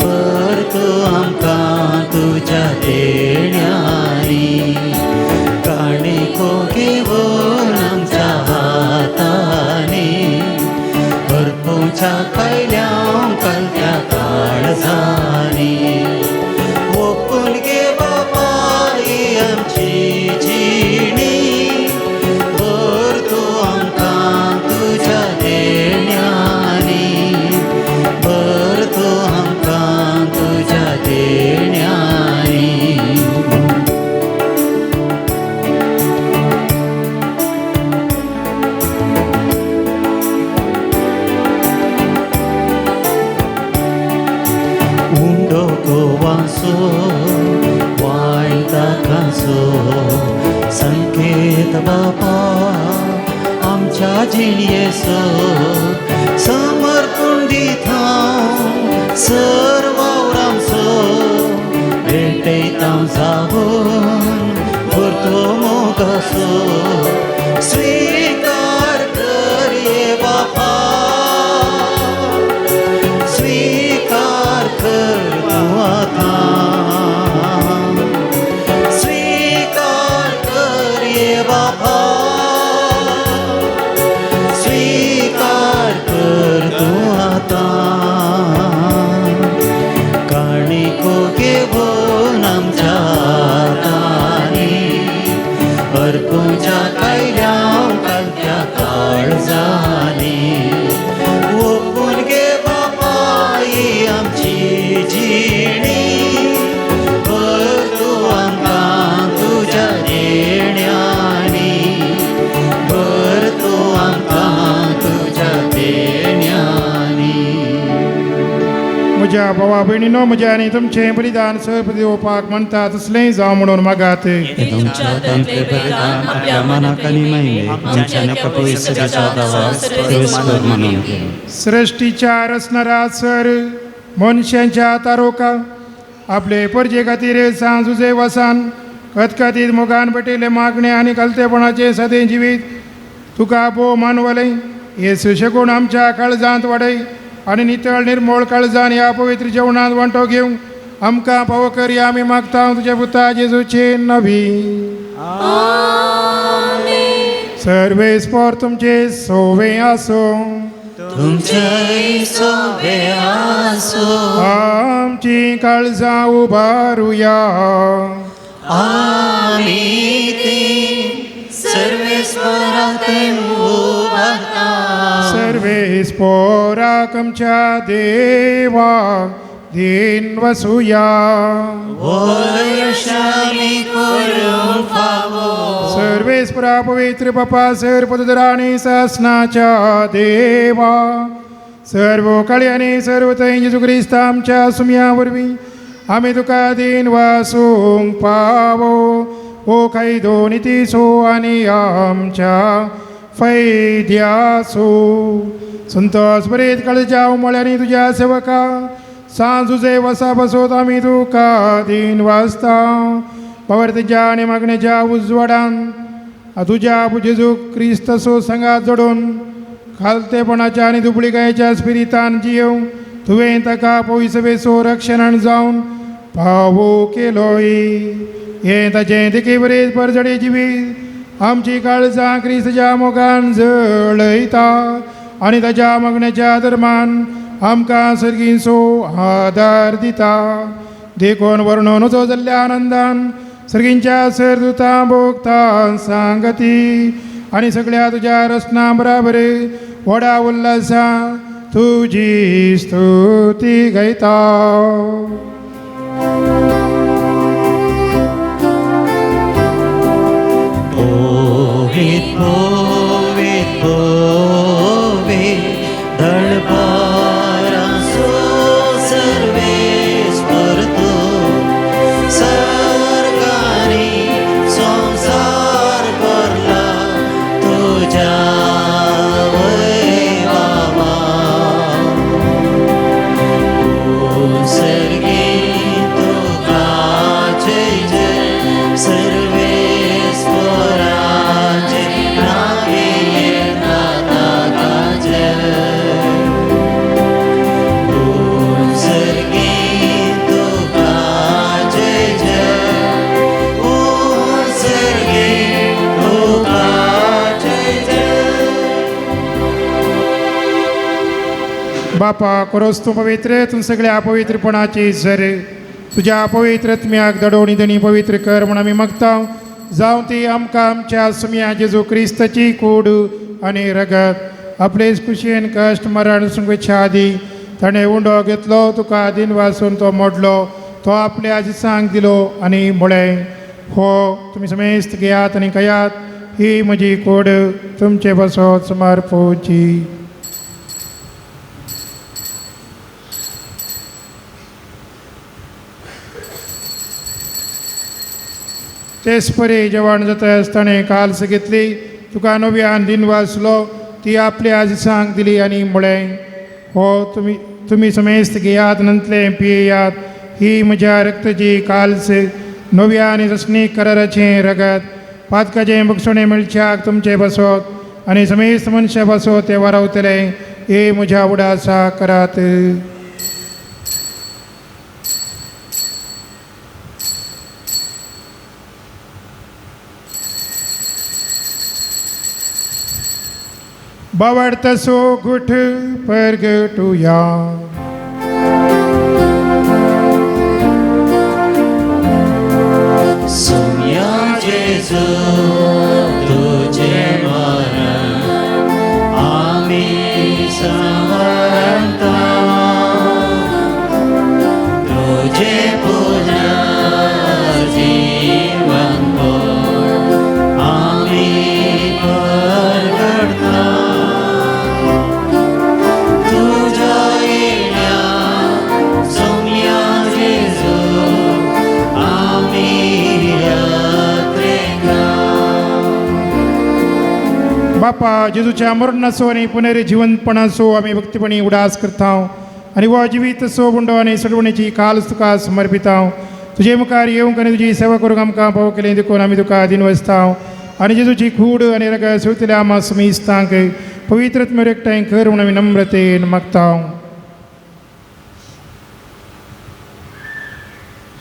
वर तूं आमकां तुज्या देण्याणी. काणको घेवन आमच्या हातांनी अर्पूंच्या खायल्या कलत्या काळजांनी, ओपून गे बापाय आमची जिणी, वर तूं आमकां तुज्या देण्यानी, वर तूं आमकां तुज्या देण्यानी. उंडो गोवांचो वायन ताकांचो संकेत बापा आमच्या जिणयेचो, समर्पूण दिता सर वावरांचो, भेटयता जावन परतो मोगाचो, स्विकार कर ये बापा, स्वीकार कर तूं आतां, स्वीकार कर ये बापा, स्वीकार कर तूं आतां. काणको घेवन आमच्या हातांनी अर्पूंच्या कायल्या कलत्या काळजांनी, ओपून गे बापाय आमची जिणी, भर तूं आमकां तुज्या देण्यानी, भर तूं आमकां तुज्या देण्यानी.
म्हज्या भावा भयणीनो, म्हज्या आनी तुमचें बलिदान सर दिवपाक म्हणटा तसलें जावं म्हणून मागात.
तुमच्या हातांतलें बलिदान आपल्या मनाक आनी महिमेक आमच्या नका पवित्रतेच्या दावास सोयीस्कर म्हणून घे.
सृश्टीच्या रचणारा सर मनशांच्या तारोका आपले परजे खातीर सांज उजे वसान खतखतीत मोगान पेटिल्ले मागणे आनी कलतेपणाचें सदें जिवीत तुका भोव मानवलें. हे सुशेगूण आमच्या काळजांत वाडय आनी नितळ निर्मोळ काळजान ह्या पवित्र जेवणांत वांटो घेवंक आमकां पावो कर या आमी मागता तुज्या पुता जेजूचे नवी. सर्वेस्पोर तुमचे सोवे आसूं.
तुमचेय सोवे आसूं.
आमची काळजां उबारुया.
आमी ती सर्वेस्परात उबारता.
सर्वेस्पोराक आमच्या देवा दीन वसुया.
वयशामी करूंक फावो.
सर्वेस्परा पवित्र बापा सर पदधरा आनी सासनाच्या देवा, सर्व काळी आनी सर्व थंय जेजू क्रिस्त आमच्या सुमया वरवीं आमी तुका दीन वासूंक पावो. ओ कायदो नितीचो आनी आमच्या फैद्याचो संतोस बरेत काळजा उमळ्यांनी तुज्या सेवका सांजुजे वसा बसोत आमी तुका दीन वाचता. पवर्तीच्या आनी मागणेच्या उजवाडान तुज्या जेजू क्रिस्तसो संगात जोडून खालतेपणाच्या आनी दुबळिकायेच्या स्पिरितान जियेव तुवें ताका पयसवेचो रक्षण जावन पावो केलोय. हें ताचें देखी बरेच परजडे जिवीत आमची काळजां क्रिस्तच्या मोगान जळयता आनी ताच्या मागण्याच्या धर्मान आमकां सर्गींचो आदार दिता. देखून वर्णोन जाल्ल्या आनंदान सर्गींच्या सरदुतां भोगता सांगती आनी सगळ्या तुज्या रचना बराबर व्हडा उल्हासा तुजी स्तुती गायता.
पोवीत पोवीत पोवीत दळपारांसो सर्वेस्पर तूं, सरकारी संवसार भरला तुज्या वैभावान. सर्गी तुका जय जय, सर्वेस्पराचे नावे येता ताका जय. सर्गी तुका जय जय, सर्गी तुका जय जय.
बापा कोरोस तूं पवित्र, तूं सगळ्या अपवित्रपणाची झर तुज्या पवित्र आत्म्याक दडोवणी दणी पवित्र कर म्हूण आमी मागता. जावं ती आमकां आमच्या सुमया जेजू क्रिस्ताची कूड आनी रगत आपलेच कुशीन कश्ट मरण सुंगेच्या आदी ताणें उंडो घेतलो, तुका दिन वासून तो मोडलो, तो आपल्या दिसांक दिलो आनी म्हळें, हो तुमी समेस्त घेयात आनी खायात, ही म्हजी कूड तुमचे बसत समर्पोची. तेच परी जेवण जाता आसतना काल्स घेतली, तुका नव्यान दिन वाचलो, ती आपल्या दिसांक दिली आनी म्हळें, हो तुमी तुमी समेस्त घेयात नंतले पियेयात, ही म्हज्या रक्ताची काल्स नव्या आनी रसनीक कराराचें रगत पातकाचें बगसणें मेळच्याक तुमचें बसत आनी समेस्त मनशां बसत ते वारावतले. हे म्हज्या उडासा करात. बावडतसो गुठ परगटुया.
सुम्या जेजू तुझे मरण आमी समरता, तुझे पुनर्जीवन आमी परगटता. तुझ्या येण्या सुम्या जेजू आमी यात्रेका.
बापा जेजूच्या मरणाचो आनी पुनर्जिवंतपणाचो आमी भक्तीपणी उडास करता आनी हो जिवीत सो गुंडो आनी सडवणेची काल तुका समर्पिता. तुजे मुखार येवंक आनी तुजी सेवा करूंक आमकां पाव केली देखून आमी तुका आदीन वसता आनी जेजूची कूड आनी रगत सेवतल्या आमा समिस्तांक पवित्र एकठांय कर म्हूण आमी नम्रतेन मागता.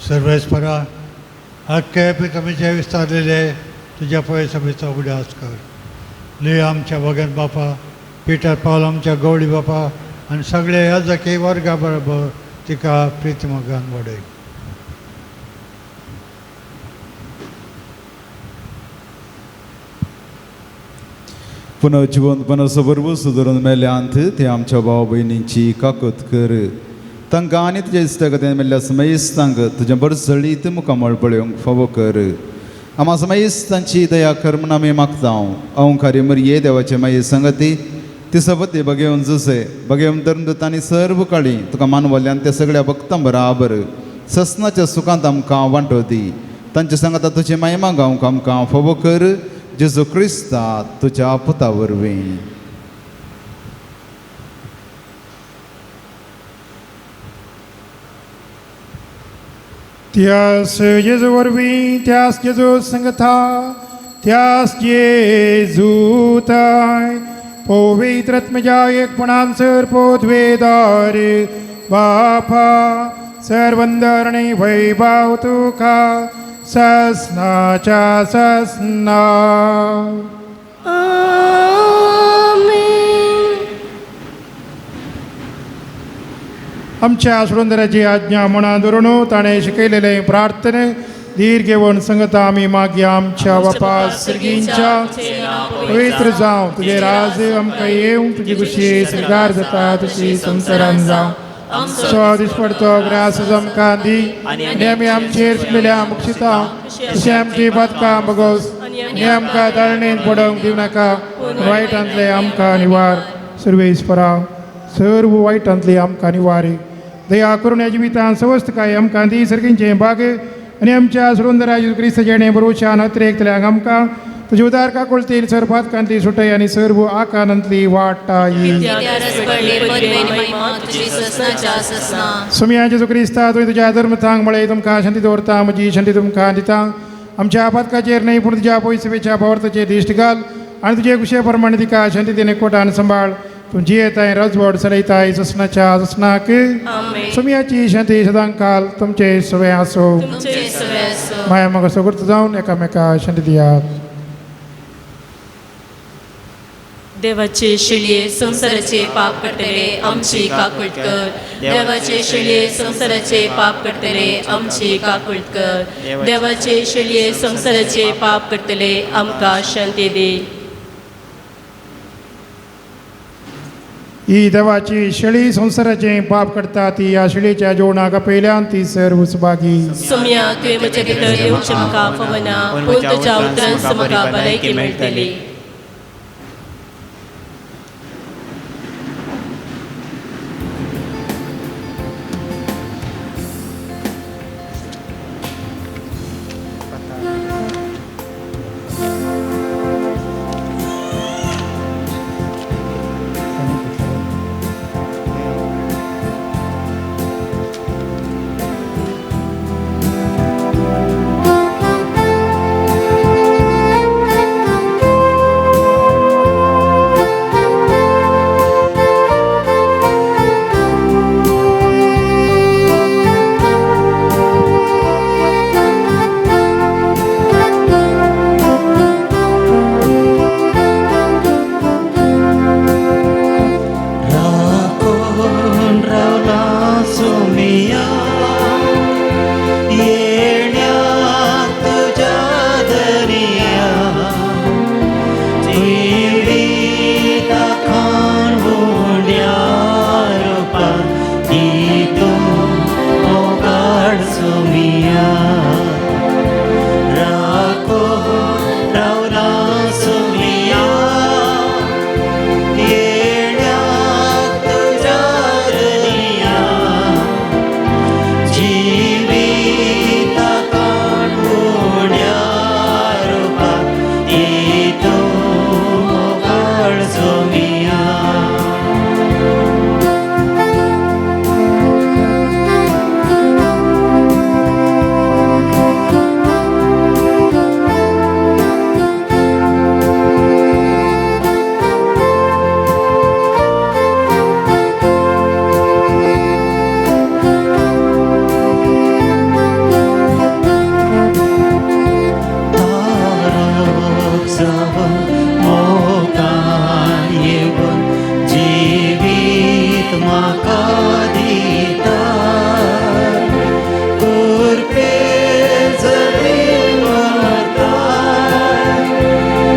सर्वेस्परा अख्खे पितमीचे विस्तारलेले तुज्या पळय सभेचो उगडास कर. लियो आमच्या वगन बापा, पिटर पावल आमच्या गवळी बापा आनी सगळे याजकी वर्गा बरोबर तिका प्रिती मोगान वाडय.
पुनः जिवंतपणाचो भरवंसो धरून मेल्यांत ते आमच्या भाव भयणींची काकत कर. तांकां आनी तुज्या इश्टागतीन मेल्ल्या समेस्तांक तुजें बरसळीत मुखामळ पळोवंक फावो कर. आमा समेस्तांची दया कर म्हूण आमी मागता. अहंकारी मरये देवाचे माये संगती ती सबती बगेवन जुसे बगेवन धर्मदूतांनी सर्व काळी तुका मानवल्यान त्या सगळ्या भक्तां बराबर ससनाच्या सुखांत आमकां वांटो दी. तांच्या सांगाता तुजी महिमा गावंक आमकां फावो कर. जेजू क्रिस्ता तुज्या पुता वरवीं.
त्यास जेजू वरवीं, त्यास जेजू संगता, त्यास जेजू ताय पवित्र आत्म्याच्या एकपणान सर पोद्वेदार बापा सर्वंदरणे वैभव तुका ससनाच्या ससना. आमच्या सुरंदराची आज्ञा म्हणा धरून ताणें शिकयलेले प्रार्थने धीर घेवन संगता आमी मागीर आमच्या बापा सर्गींच्या पवित्र जावं तुजें राज आमकां येवं, तुजी खुशी स्वीकार जाता तशी संवसारान जावं. सो दिसपडतो ग्रास आमकां दी आनी आमी आमचेर चुकलेल्या मुक्षिता तशें आमची बदकां बगोस आनी आमकां ताळणेन पडोवंक दिवं नाका, वायटांतले आमकां निवार. सर्वेस्परा सर्व वायटांतली आमकां निवार. दया करून ह्या जिवितान सवस्तकाय आमकां दी. सर्गींचें भाग आनी आमच्या सुरुंदरा जेजू क्रिस्त जेणे बरोवच्यान अतिरेकतल्यांक आमकां तुजे उदार काकुळतील सर्वातकांतली सुटय आनी सर्व आकारांतली वाटाई. सुमया जेजू क्रिस्ता तुवें तुज्या धर्मतांक म्हळें तुमकां शांती दवरता, म्हजी शांती तुमकां दिता. आमच्या आपातकाचेर न्हय पूण तुज्या पयसवेच्या भावार्थाचेर दिश्ट घाल आनी तुजे कुशे प्रमाणे तिका शांती दिने कोटान सांबाळ. तूं जियेताय रजवड चलयताय ससनाच्या ससनाक. सुमयाची शांती सदांकाल तुमचे सवे आसो. माया म्हाका सगळो जावन एकामेका शांती दियात.
देवाचे शिळये संवसाराचे पाप करतले आमची काकूट कर. देवाचे शिळये संवसाराचे पाप करतले आमची काकूट कर. देवाचे शिळये संवसाराचे पाप करतले आमकां शांती दी.
ही देवाची शेळी संवसाराचें पाप करता ती ह्या शेळीच्या जेवणाक आपयल्यान ती सर्व सुभागी.
सोम्या तुवें म्हज्या भितर येवचें म्हाका फावना, पूण तुज्या उतरान म्हाका भलायकी मेळटली.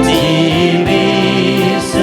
Jimmy.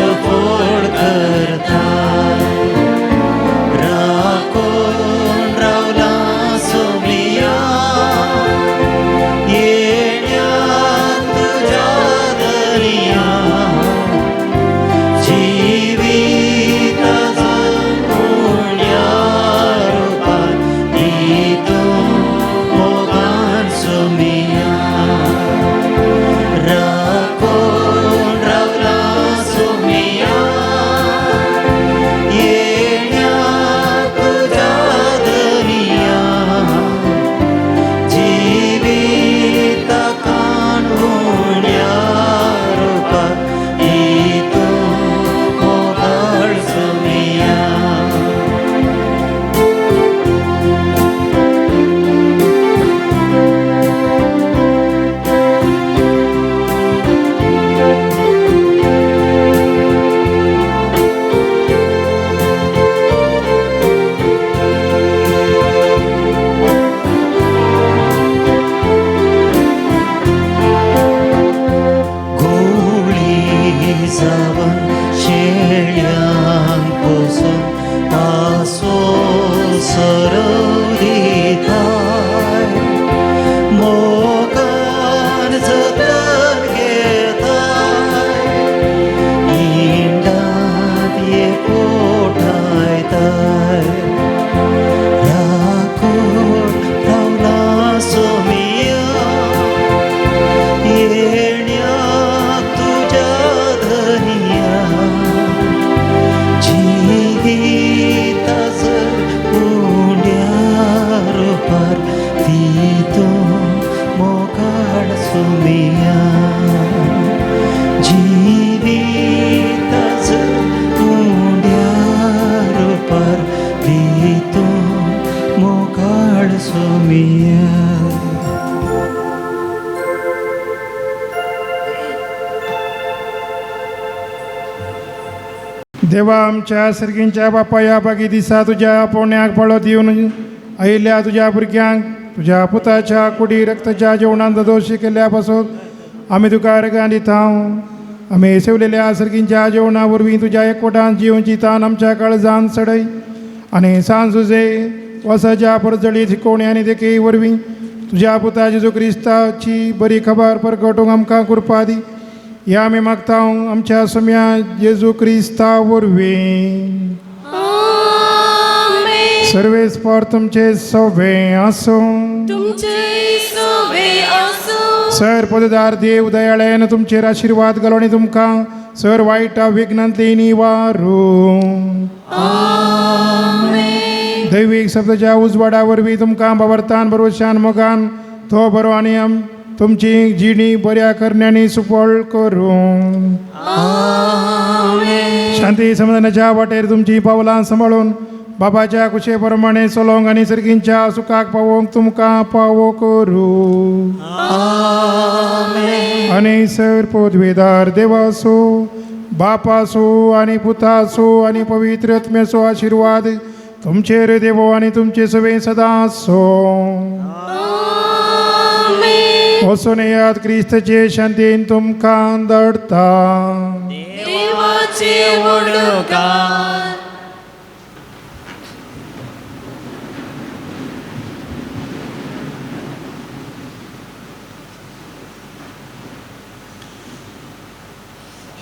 देवा आमच्या सर्गींच्या बापाया बागी दिसा तुज्या पोण्याक पाळो दिवन आयिल्ल्या तुज्या भुरग्यांक तुज्या पुताच्या कुडी रक्ताच्या जेवणांत दोशी केल्ल्या पासून आमी तुका अर्गां दिता. आमी सेवलेल्या सर्गींच्या जेवणा वरवीं तुज्या एकवटान जिवची तान आमच्या काळजान सडय आनी सांज सुजे वसाच्या परजळी शिकोवणी आनी देखी वरवीं तुज्या पुता जेजू क्रिस्ताची बरी खबर परगटूंक आमकां कृपा दी. ह्या आमी मागता आमच्या सम्या जेजू क्रिस्ता वरवीं.
आमेन.
सर्वेस्पर तुमचे सवे आसूं.
तुमचे सोवे आसूं.
सर पददार देव दयाळ्यान तुमचेर आशिर्वाद घालो आनी तुमकां सर वायट विघ्नांतली निवारू. दैवीक शब्दाच्या उजवाडा वरवीं तुमकां बाबरतान बरोशान मोगान तो बरो आनी तुमची जिणी बऱ्या करण्यांनी सुफळ करूं. शांती समाधानाच्या वाटेर तुमची पावलां सांबाळून बाबाच्या कुशे प्रमाणे चलोवंक आनी सर्गींच्या सुखाक पावोवंक तुमकां पावो करूं. आनी सर पदवेदार देवासो बापासो आनी पुतासो आनी पवित्र आत्म्याचो आशिर्वाद तुमचेर देवो आनी तुमचे सवे सदां आसो. वचून येयात, क्रिस्तचे शांतीन तुमकां दडता.
देवाचे वडकार.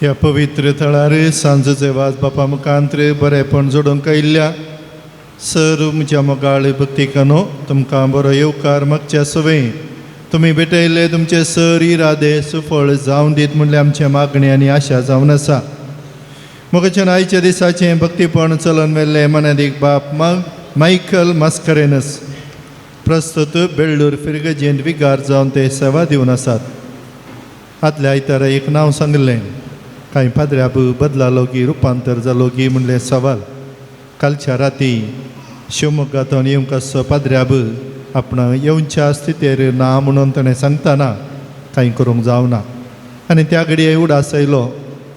ह्या पवित्र थळार सांजचे वाज बापा मुखांत्र बरेपण जोडूंक आयिल्ल्या सर म्हज्या मोगाळ भक्तिकानो, तुमकां बरो येवकार मागच्या सवय. तुमी भेटयल्ले तुमचे सर इरादे सुफळ जावन दीत म्हणल्यार आमचें मागणें आनी आशा जावन आसा. मोगाच्यान आयच्या दिसाचें भक्तीपण चलन व्हेल्लें मनादीक बाप मायकल मास्करेनस प्रस्तुत बेळ्ळूर फिरगजेंत विगार जावन ते सेवा दिवन आसात. आदल्या आयतारा एक नांव सांगलें, कांय पाद्र्याब बदलालो गी रुपांतर जालो गी म्हणलें सवाल. कालच्या राती शिवमोग्गांतून येवंक आसचो पाद्र्याब आपणा येवच्या स्थितेर ना म्हणून ताणें सांगतना कांय करूंक जावना आनी त्या घडये उडास आयलो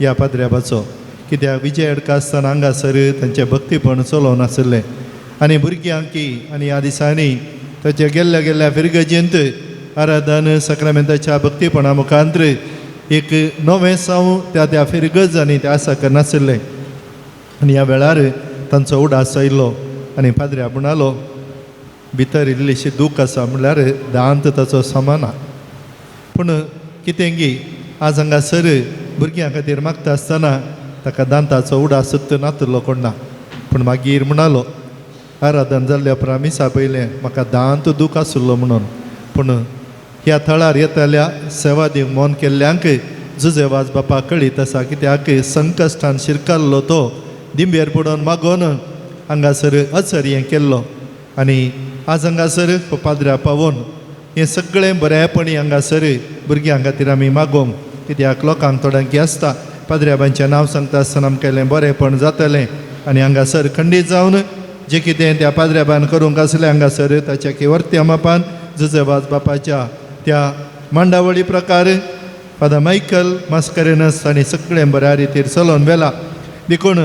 ह्या पाद्र्याबाचो, कित्याक विजय अडका आसतना हांगासर तांचें भक्तीपण चलोवन आशिल्लें आनी भुरग्यांकी आनी ह्या दिसांनी ताच्या गेल्ल्या गेल्ल्या फिरगजेंत आराधन सक्रामेंताच्या भक्तीपणा मुखांत्र एक नवें साव त्या त्या फिरगज आनी त्या आसा करनाशिल्लें आनी ह्या वेळार तांचो उडास आयलो आनी पाद्र्या म्हणालो भितर इल्लीशी दूख आसा म्हणल्यार दांत ताचो समाना. पूण कितें गी आज हांगासर भुरग्यां खातीर मागता आसतना ताका दांताचो उडास नातलो कोण ना. पूण मागीर म्हणालो आराधन जाल्ल्या उपरांत मिसा पयलें म्हाका दांत दूख आशिल्लो म्हणून. पूण ह्या थळार येतल्या सेवा दिवंक मोन केल्ल्यांक जुजेवाज बापा कळीत आसा, कित्याक संकश्टान शिरकाल्लो तो दिंबेर पडून मागोन हांगासर अचर हें केल्लो आनी आज हांगासर पाद्र्या पावोन हें सगळें बरेपणी हांगासर भुरग्यां खातीर आमी मागोवंक, कित्याक लोकांक थोड्यांक आसता पाद्र्याबांचें नांव सांगता आसतना आमकां केलें बरेंपण जातलें आनी हांगासर खंडीत जावन जें कितें त्या पाद्र्याबान करूंक आसलें हांगासर ताच्या किवर्त्या मापान जुजेवाज बापाच्या त्या मांडावळी प्रकार फादर मायकल मास्करेनस आनी सगळें बऱ्या रितीर चलोवन व्हेला. देखून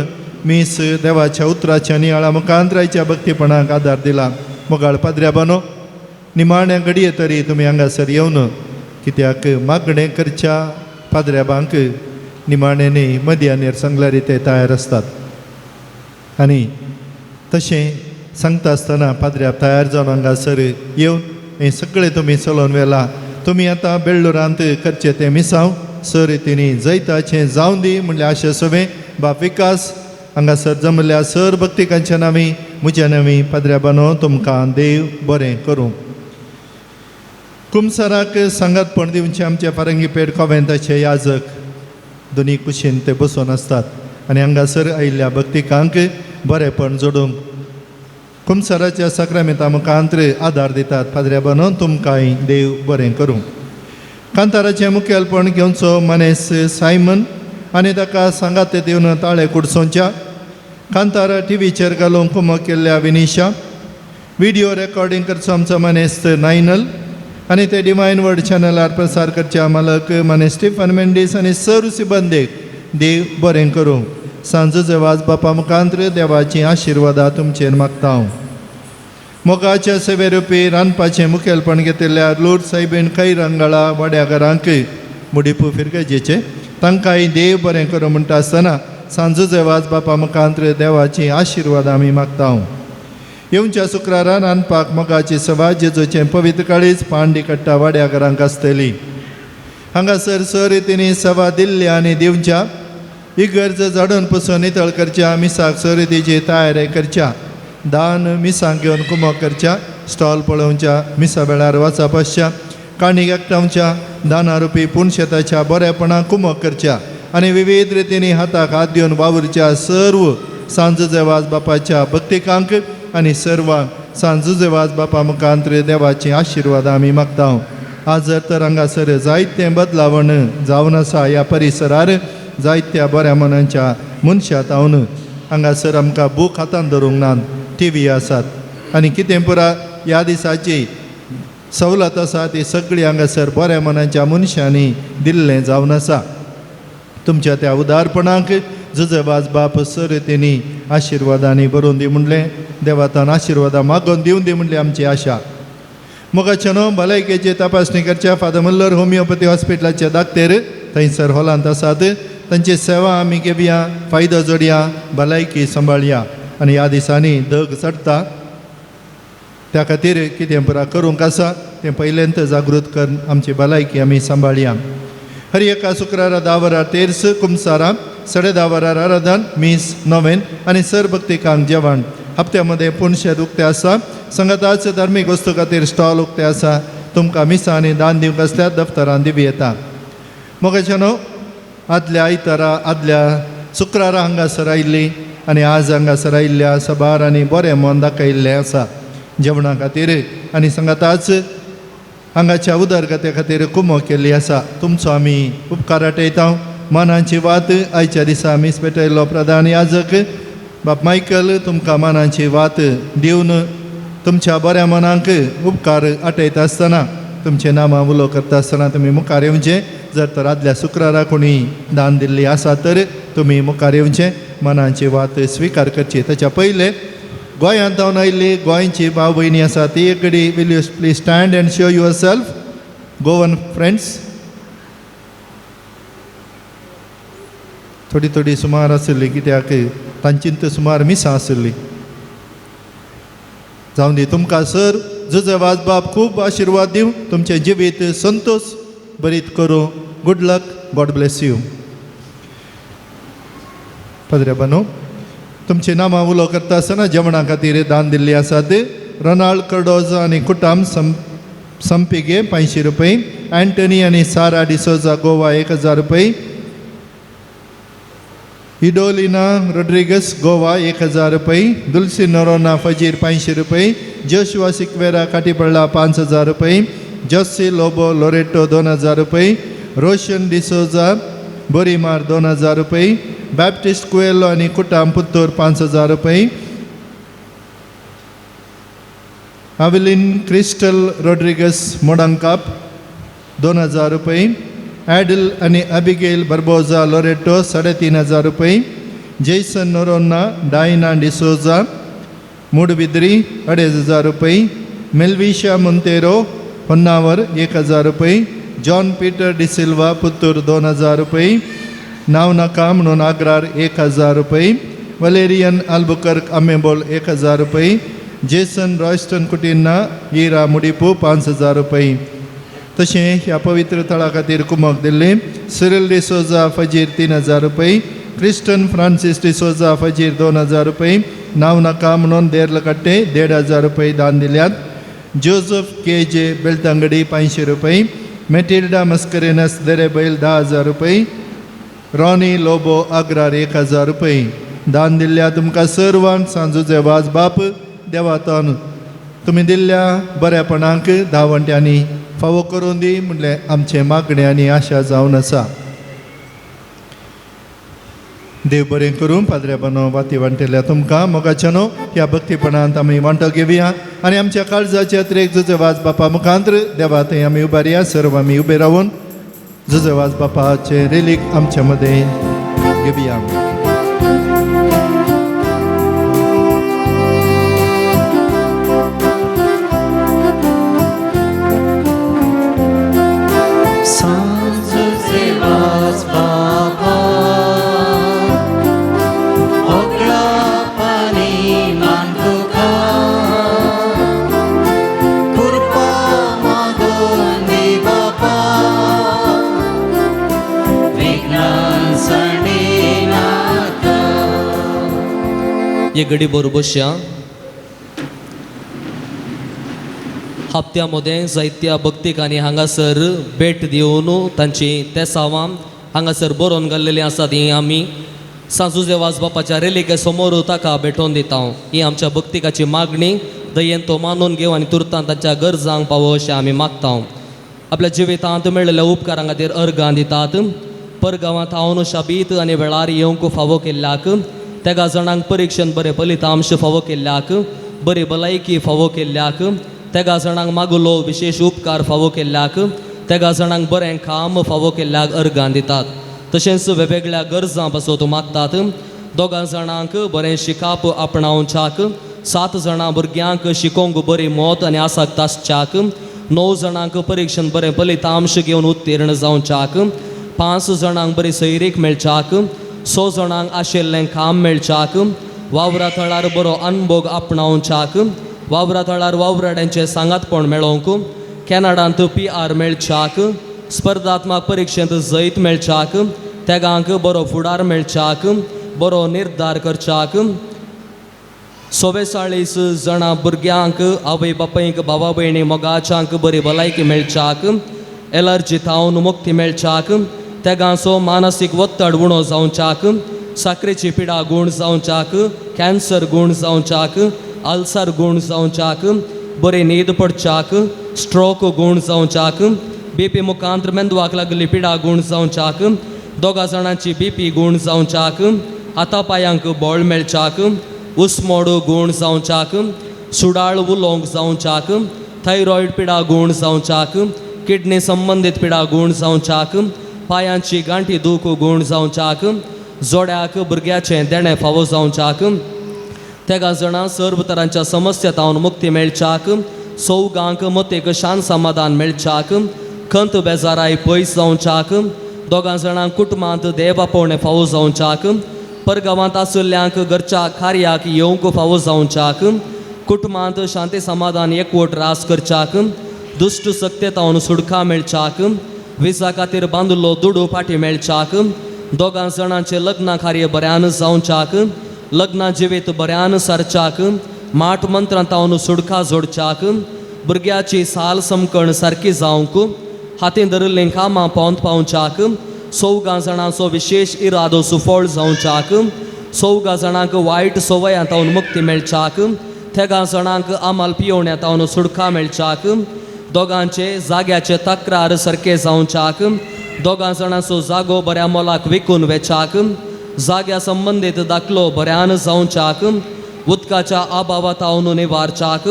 मीस देवाच्या उतराच्या नियाळा मुखांतरायच्या भक्तीपणाक आदार दिला. मोगाळ पाद्र्याबानो, निमाण्या घडये तरी तुमी हांगासर येवन कित्याक मागणें करच्या पाद्र्याबांक निमाण्यांनी मदयानेर सांगल्यार ते तयार आसतात आनी तशें सांगता आसतना पाद्र्याब तयार जावन हांगासर येवन हें सगळें तुमी चलोवन व्हेलां. तुमी आतां बेळ्ळूरांत करचें तें मिसांव सर रितींनी जैताचें जावं दी म्हणल्यार आशा सवें बाप विकास हांगासर जमल्या सर भक्तिकांच्या नांवी म्हज्या नांवी पाद्र्याबानो तुमकां देव बरें करूं. कुमसाराक सांगातपण दिवचें आमच्या फारंगीपेठ कोवेंताचे याजक दोनी कुशीन ते बसून आसतात आनी हांगासर आयिल्ल्या भक्तिकांक बरेंपण जोडूंक कुमसाराच्या साक्रामेंता मुखांत्र आदार दितात. पाद्र्याबानो तुमकांय देव बरें करूं. कांताराचें मुखेलपण घेवचो मनेस सायमन आनी ताका सांगात दिवन ताळे कुडसोंच्या कांतारा टिवीचेर घालूंक कुमक केल्ल्या विनिशा, विडियो रेकॉर्डिंग करचो आमचो मनेस्त नायनल आनी ते डिवायन वर्ड चॅनलार प्रसार करच्या मालक माने स्टिफन मेंडीस आनी सर सिबंदेक देव बरें करूं. सांजो वाज बापा मुखांत्र देवाची आशिर्वादा तुमचेर मागता हांव. मोगाच्या सेवे रुपी रांदपाचें मुखेलपण घेतिल्ल्या लूर सायबीन खैरंगाळा वाड्या घरांक मुडीपू फिरगजेचे तांकांय देव बरें करूं म्हणटा आसतना सांजो वाज बापा मुखांत्र देवाची आशिर्वाद आमी मागता हांव. येवच्या शुक्रारा रांदपाक मोगाची सभा जेजूचें पवित्र काळीज पांडी कट्टा वाड्या घरांक आसतली. हांगासर स रितींनी सभा दिल्ली आनी दिवच्या इगर्ज झाडून पुसून नितळ करच्या, मिसाक स रितीची तयारी करच्या, दान मिसांक घेवन कुमक करच्या, स्टॉल पळोवच्या, मिसा वेळार वाचप आसच्या, काणीक एकठांवच्या, दाना रुपी पुणशेताच्या बरेपणाक कुमक करच्या आनी विविध रितींनी हाताक हात दिवन वावुरच्या सर्व सांजुजेवाज बापाच्या भक्तिकांक आनी सर्वांक सांजुजेवाज बापा मुखांत्र देवाची आशिर्वाद आमी मागता. आज तर हांगासर जायतें बदलावण जावन आसा ह्या परिसरार जायत्या बऱ्या मनांच्या मनशां तावन हांगासर आमकां बूक हातान धरूंक नात, टी व्ही आसात आनी कितें पुरा ह्या दिसाची सवलत आसा ती सगळी हांगासर बऱ्या मनांच्या मनशांनी दिल्लें जावन आसा. तुमच्या त्या उदारपणाक जुजेबाज बाप सर तेणी आशिर्वादांनी बरोवन दी म्हणलें, देवातान आशिर्वादां मागोवन दिवन दी म्हणली आमची आशा. मोगाच्या न्हू भलायकेची तपासणी करच्या फादर मुल्लर होमिओपॅथी हॉस्पिटलाचे दाक्तेर थंयसर हॉलांत आसात. तांची सेवा आमी घेवया, फायदो जोडया, भलायकी सांबाळया आनी ह्या दिसांनी दग चडटा त्या खातीर कितें पुरा करूंक आसा तें पयल्यांत जागृत करून आमची भलायकी आमी सांबाळया. हर एका शुक्रारा 10 वरां तेर्स कुमसारां 10:30 वरां आराधन मीस नोवेन आनी सर भक्तिकांक जेवण. हप्त्यामध्ये पुणशेत उक्तें आसा. संगताच धार्मीक वस्तू खातीर स्टॉल उक्तें आसा. तुमकां मिसां आनी दान दिवंक आसल्यार दफ्तरान दिवं येता. मोगाच्या न्हू आदल्या आयतारा आदल्या शुक्रारा हांगासर आयिल्ली आनी आज हांगासर आयिल्ल्या सबार आनी बरें मन दाखयल्लें आसा जेवणा खातीर आनी संगताच हांगाच्या उदरगते खातीर कुमो केल्ली आसा. तुमचो आमी उपकार आटयता. मनाची वात आयच्या दिसा मीस पेटयल्लो प्रधान याजक बाप मायकल तुमकां मनाची वात दिवन तुमच्या बऱ्या मनाक उपकार आटयता आसतना तुमचें नामां उलो करता आसतना तुमी मुखार येवचें. जर तर आदल्या शुक्रारा कोणी दान दिल्ली आसा तर तुमी मुखार येवचें, मनाची वात स्विकार करची. ताच्या पयलें गोंयांत जावन आयिल्ली गोंयची भाव भयणी आसा ती एक घडी will you please stand and show yourself Goan friends. थोडी थोडी सुमार आशिल्ली कित्याक तांची सुमार मिसां आशिल्ली. जावं दी तुमकां सर जुजेवाज बाब खूब आशिर्वाद दिवं, तुमचें जिवीत संतोष बरीत करूं. Good luck, God bless you. पदरे बनू तुमची नामां उलो करता आसतना जेवणा खातीर दान दिल्ली आसात. रोनाल्ड कर्डोजा आनी कुटाम संपिगे 500 रुपये, अँटनी आनी सारा डिसोजा गोवा 1000 रुपये, इडोलिना रोड्रिगस गोवा 1000 रुपये, दुलसी नोरोना फजीर 500 रुपये, जोशुआ सिक्वेरा काटीपडला 5000 रुपये, जोसी लोबो लोरेटो 2000 रुपये, रोशन डिसोजा बोरीमार 2000 रुपये, बॅप्टिस्ट कुएलो आनी कुटाम पुत्तूर 5000 रुपये, अविलीन क्रिस्टल रोड्रिगस मोडंकाप 2000 रुपये, ॲडल आनी अबिगेल बर्बोजा लोरेटो 3500 रुपये, जेसन नोरोन्ना डायना डिसोजा मूडबिद्री 2500 रुपये, मेल्विशा मोंतेरो होन्नावर 1000 रुपये, जॉन पीटर डिसिल्वा पुत्तूर 2000 रुपये, नांव नाका म्हणून आग्रार 1000 रुपये, वलेरियन आल्बुकर्क आमेबोल 1000 रुपये, जेसन रॉयस्टन कुटिन्ना इरा मुडीपू 5000 रुपये. तशें ह्या पवित्र थळा खातीर कुमक दिल्ली सिरिल डिसोजा फजीर 3000 रुपये, क्रिस्टन फ्रांसीस डिसोजा फजीर 2000 रुपये, नांव नाका म्हणून देरलकट्टे 1500 रुपये दान दिल्यात. जोजफ के जे बेलतंगडी 500 रुपये, मेटिल्डा मस्करेनस देरेबैल 10000 रुपये, रॉनी लोबो आग्रार 1000 रुपये दान दिल्ल्या तुमकां सर्वांक सांजूचे वाज बाप देवातन तुमी दिल्ल्या बऱ्यापणाक धावंट्यांनी फावो करून दी म्हणलें आमचें मागणें आनी आशा जावन आसा. देव बरें करूं. पाद्र्याबानो वाती वांटेल्या तुमकां मोगाच्या न्हू ह्या भक्तीपणांत आमी वांटो घेवया आनी आमच्या काळजाचे अत्रेक जुजेवाज बापा मुखांत्र देवा थंय आमी उबारया. सर्व आमी उबे रावून जुजेवाज बापाचे रेलीक आमच्या मदें घेवया.
मान तुका कृपा मागून दी बापा विघ्नां सांडिनाका.
हे घडी बरोबर बसया. हप्त्या मदें जायत्या भक्तिकांनी हांगासर भेट दिवन तांची तेसावां हांगासर बरोवन घाल्लेलीं आसात. ही आमी सांजुजे वाज बापाच्या रेलिके समोर ताका भेटोवन दिता. ही आमच्या भक्तिकाची मागणी दयेन तो मानून घेवन आनी तुर्तान तांच्या गरजांक पावो अशें आमी मागता. आपल्या जिवितांत मेळिल्ल्या उपकारां खातीर अर्गां दितात. परगांवांत हांव शाबीत आनी वेळार येवंक फावो केल्ल्याक, तेगा जाणांक परिक्षण बरें फलितांश फावो केल्ल्याक, बरी भलायकी फावो केल्ल्याक, तेगा जाणांक मागुलो विशेश उपकार फावो केल्ल्याक, तेगा जाणांक बरें काम फावो केल्ल्याक अर्गां दितात. तशेंच वेगवेगळ्या गरजां पासत मागतात. दोगां जाणांक बरें शिकाप आपणावच्याक, 7 जाणां भुरग्यांक शिकोवंक बरी मत आनी आसक्त आसच्याक, 9 जाणांक परिक्षण बरें फलितांश घेवन उत्तीर्ण जावच्याक, 5 जाणांक बरी सैरीक मेळच्याक, 6 जाणांक आशिल्लें काम मेळच्याक, वावरा थळार बरो अनभोग आपणावच्याक, वावरा थळार वावराड्यांचें सांगातपण मेळोवंक, कॅनडांत PR मेळच्याक, स्पर्धात्मक परिक्षेंत जैत मेळच्याक, तेगांक बरो फुडार मेळच्याक, बरो निर्धार करच्याक, 44 जाणां भुरग्यांक आवय बापायक भावा भयणी मोगाच्यांक बरी भलायकी मेळच्याक, एलर्जी थावन मुक्ती मेळच्याक, तेगांचो मानसीक वत्तड उणो जावच्याक, साकरेची पिडा गूण जावच्याक, कॅन्सर गूण जावच्याक, अल्सर गूण जावच्याक, बरी न्हीद पडच्याक, स्ट्रोक गूण जावच्याक, बीपी मुखांत मेंदवाक लागली पिडा गूण जावच्याक, दोगा जाणांची बीपी गूण जावच्याक, हाता पायांक बळ मेळच्याक, उस्मोड गूण जावच्याक, सुडाळ उलोवंक जावच्याक, थायरॉयड पिडा गूण जावच्याक, किडनी संबंदीत पिडा गूण जावच्याक, पायांची गांठी दूख गूण जावच्याक, जोड्याक भुरग्याचें देणें फावो जावच्याक, तेगा जाणां सर्व तरांच्या समस्या तावन मुक्ती मेळच्याक, सौगांक मतेक शांत समाधान मेळच्याक, खंत बेजाराय पयस जावच्याक, दोगां जाणांक कुटुंबांत देव आपोवणें फावो जावच्याक, परगांवांत आशिल्ल्यांक घरच्या कार्याक येवंक फावो जावच्याक, कुटुंबांत शांती समाधान एकवट रास करच्याक, दुश्ट सक्ते तावन सुडका मेळच्याक, विजा खातीर बांदिल्लो दुडू फाटी मेळच्याक, दोगां जाणांचें लग्न कार्य बऱ्यान जावच्याक, लग्ना जिवीत बऱ्यान सारच्याक, माठ मंत्रां तावन सुडका जोडच्याक, भुरग्याची साल समकण सारकी जावंक, हातीन धरिल्लीं कामां पोंत पावच्याक, 4 जाणांचो विशेश इरादो सुफळ जावच्याक, 4 जाणांक वायट संवयां तावन मुक्ती मेळच्याक, 3 जाणांक आमाल पियोवण्या तावन सुडका मेळच्याक, दोगांचे जाग्याचे तक्रार सारके जावच्याक, 2 जाणांचो जागो बऱ्या मोलाक विकून वेच्याक, जाग्या संबंदीत दाखलो बऱ्यान जावच्याक, उदकाच्या अभावा तावन निवारच्याक,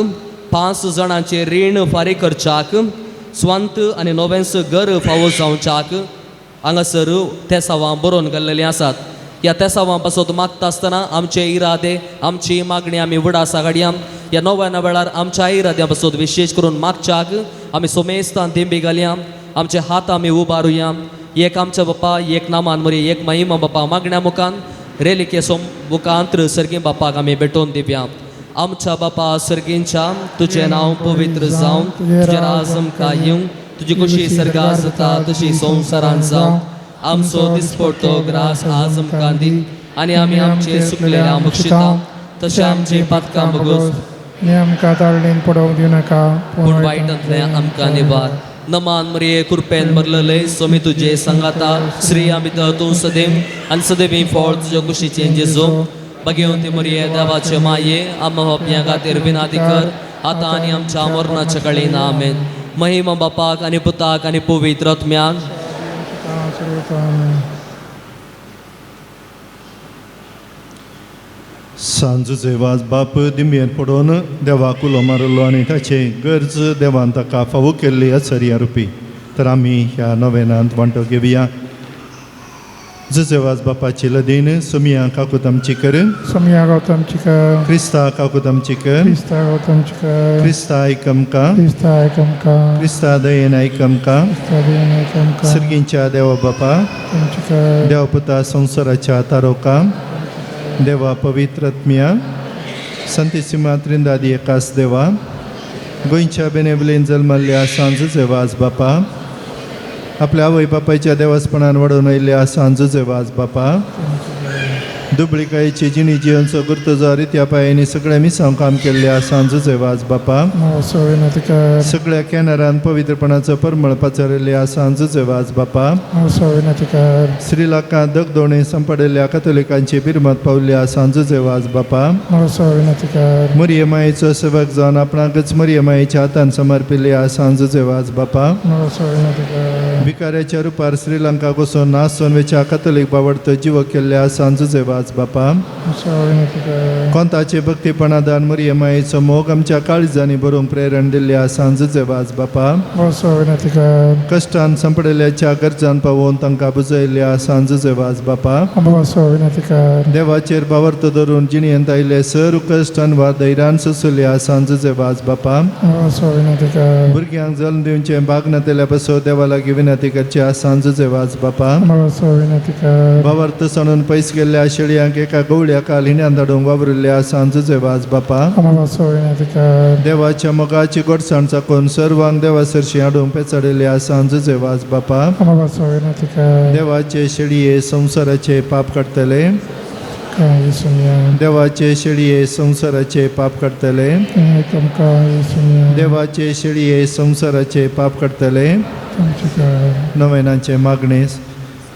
5 जाणांचे रीण फारीक करच्याक, स्वांत आनी नवेंच घर फावो जावच्याक. हांगासर तेसावां बरोवन घाल्लेलीं आसात. ह्या तेसावां पासत मागता आसतना आमचे इरादे आमची मागणी आमी वडासा घाडया. ह्या नव्या वेळार आमच्या इराद्या पासत विशेश करून मागच्याक आमी सोमेस्तान दिंबी घालया, आमचे हात आमी उबारुया. एक आमच्या बापा एक नामान मरी एक महिमा बापा मागण्या मुखान रेलिके सोम मुखांत सर्गी बापाक आमी भेटोवन दिवया. आमच्या बापा सर्गींच्या, तुजें नांव पवित्र जावं, तुजें राज आमकां येवं, तुजी खुशी सर्गार जाता तशी संवसारांत जावं. आमचो दिसपडतो ग्रास आज आमकां दी आनी आमी आमचे सुकलेल्या बक्षिता तशें आमची पातकां बगोस
आमकां ताळणेन पडोवंक दिवनाका,
पूण वायटांतलें आमकां निवार. नमान मरिये कृपेन भरलेले, स्वामी तुजे सांगाता, स्त्रियां भितर तूं सदैव आनी सदैव फळ तुज्या कुशीचें जेजू. भगवंती मरिये देवाचे माये, आम्हा पापयां खातीर विनाती कर आतां आनी आमच्या मरणाच्या कळीन. आमेन. महिमा बापाक आनी पुताक आनी पवित्र आत्म्याक.
सांजचे वाज बाप दिमयेन पडोवन देवाक उलो मारलो आनी ताचे गरज देवान ताका फावो केल्ली आसरिया रुपी. तर आमी ह्या नवेनांत वांटो घेवया. जुजे वाज बापाची लदीन सोमिया काकूत आमची कर,
सोमिया गौतमची कर,
क्रिस्ता काकूत आमची कर,
क्रिस्ता गौतमची कर,
क्रिस्ता आयक आमकां,
क्रिस्ता आयक आमकां,
क्रिस्ता दयेन आयक आमकां,
क्रिस्ता दयेन आयक आमकां,
सर्गींच्या देवा बापा,
तुमची कर,
देवपुता संवसाराच्या तारोका, देवा पवित्र आत्म्या, संतीसिमा त्रिंदादी एकास देवा गोंयच्या बेनेबलेन जल्मल्ल्या सांजूचे वाज बापा आपल्या आवय बापायच्या देवासपणान वाडोवन आयिल्ल्या सांजूचे वाज बापा दुबळिकायेची जिणी जिवनचो गुर्तजो रित्या पायांनी सगळ्या मिसांव काम केल्ल्या सांजूचे वाज बापा
विनंती कर.
सगळ्या कॅनरान पवित्रपणाचो परमळ पाचारिल्ल्या सांजूचे वाज बापा
विनंती कर.
श्रीलंका दगदोणे संपडिल्ल्या कथोलिकांची बिरमत पावल्ल्या सांजूचे वाज बापा
विनंती कर.
मरिय मायेचो सेवक जावन आपणाकच मरिय मायेच्या हातान समर्पिल्ल्या सांजूचे वाज बापा
विनंती कर.
भिकाऱ्याच्या रुपार श्रीलंका वचून नासून वेच्या कथोलीक बावडतो जीव केल्ल्या सांजूचे वाज बापा
विनंती कर.
कोंताचे भक्तीपणादान मरिय मायेचो मोग आमच्या काळजांनी बरोवंक प्रेरण दिल्ल्या सांजूचे वाज बापा
विनंती कर.
कश्टान संपडिल्ल्याच्या गरजान पावोवन तांकां बुजयल्ल्या सांजूचे वाज बापा
विनंती कर.
देवाचेर बावर्त धरून जिणेंत आयिल्ले सर कश्टान वा धैर्यान सोंसुल्ल्या सांजूचे वाज बापा
विनंती कर.
भुरग्यांक जल्म दिवचें भाग नातिल्ल्या पासून देवा लागीं विनंती करची सांजूचे वाज बापा
विनंती कर.
बावर्त सणून पयस गेल्ल्या शेळयांक एका गवळ्या काल हिण्यान धाडूंक वावरिल्ल्या सांजूचे वाज बापा
विनंती कर.
देवाच्या मोगाची गोडसाण चाकून सर्वांक देवा सरशी हाडूंक पेचाडिल्ल्या सांजूचे वाज बापा
विनंती कर.
देवाचे शेळये संवसाराचे पाप काडटले
येसुया.
देवाचे शेळये संवसाराचे पाप काडटले
तुमकां येसुया.
देवाचे शेळये संवसाराचे पाप काडटले. नवेनाचे मागणेस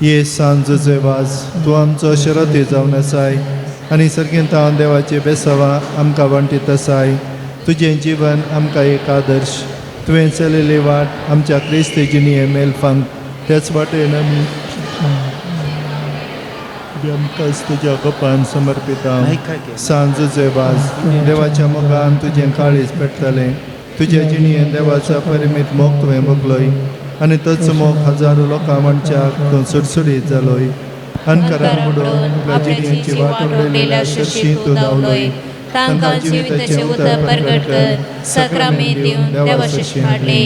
ये सांजूचे वाज तूं आमचो शरती जावन आसाय आनी सर्गेंत देवाचे बेसावा आमकां वांटीत आसाय. तुजें जीवन आमकां एक आदर्श तुवें चलयल्ली वाट आमच्या क्रिस्ती जिणये मेलफांक त्याच वाटेन आमी आमकांच तुज्या गोपान समर्पिता. सांजूचे वाज देवाच्या मोगान तुजें काळीज पेटतलें. तुज्या जिणयेन देवाचो परिमीत मोग तुवें भोगलोय आनी तोच मोग हजारो लोकां म्हणच्याक तूं सुडसुडीत जालोय. अनकरान बुडोवन आपल्या जिणयेची वाट उडयलेल्या शशी तूं धांवलोय.
तांकां जिविताचें उतर परगट कर साक्रामेंत दिवन देवा सरशी हाडले.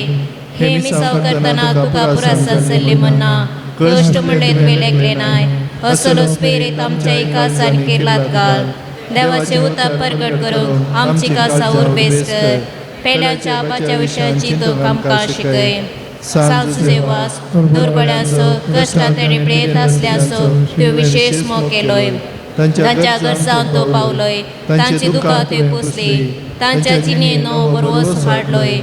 हे मिसाव करतना तुका पुरासान सल्ली म्हणना कश्ट म्हणले तुवें लेखले नाय असलो स्पेरीत आमच्या एकासान केरलात घाल. देवाचें उतर परगट करूंक आमची कासा उर्बेस कर. पेल्याच्या आबाच्या विशयाची तूं आमकां शिकय. सांजूचे वास दुर्बळ्यांचो कश्टांत आनी प्रेत आसल्याचो त्यो विशेश मोग केलोय. तांच्या गरजांक तो पावलोय. तांची दुकां तुवें पुसली. तांच्या जिणेन नवो भरवंस हाडलोय.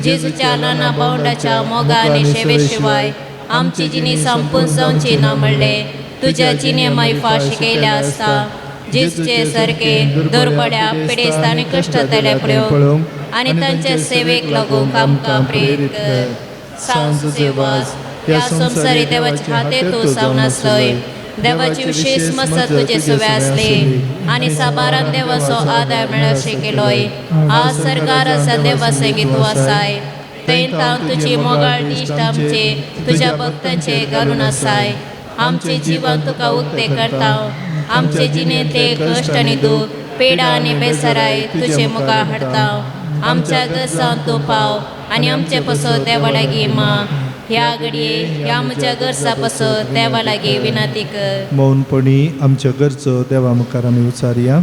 जेजूच्या ल्हाना पावंडाच्या मोगा आनी शेवे शिवाय आमची जिणी संपून जावची ना म्हणलें तुज्या जिणे मैफा शिकयल्या आसता. जेजूचे सारके दुर्बळ्या पिडेस्त आनी कश्टांतल्या पळोवंक आनी तांच्या सेवेक लागूंक आमकां प्रेरीत कर. सांजूचे वास ह्या संवसारी देवाच्या हाते तूं जावन आसलोय. देवाची विशेष मसत तुजे सुवे आसली आनी साबारान देवाचो आदार मेळशें केलोय. आज सरकार आसा देवा संगीत तूं आसाय. थंय तावन तुजी मोगाळ दिश्ट आमचे तुज्या भक्तांचे घालून आसाय. आमचें जीवन तुका उक्तें करता. आमचे जिणेंतले कश्ट आनी दूख पेडा आनी बेसराय तुजे मुखार हाडता. आमच्या गरजांक तूं पाव आनी आमचे पसत देवा लागीं मा. ह्या घडये ह्या म्हज्या गरजा पसत देवा लागीं विनंती कर.
मौनपणी आमच्या गरजो देवा मुखार आमी उचारया.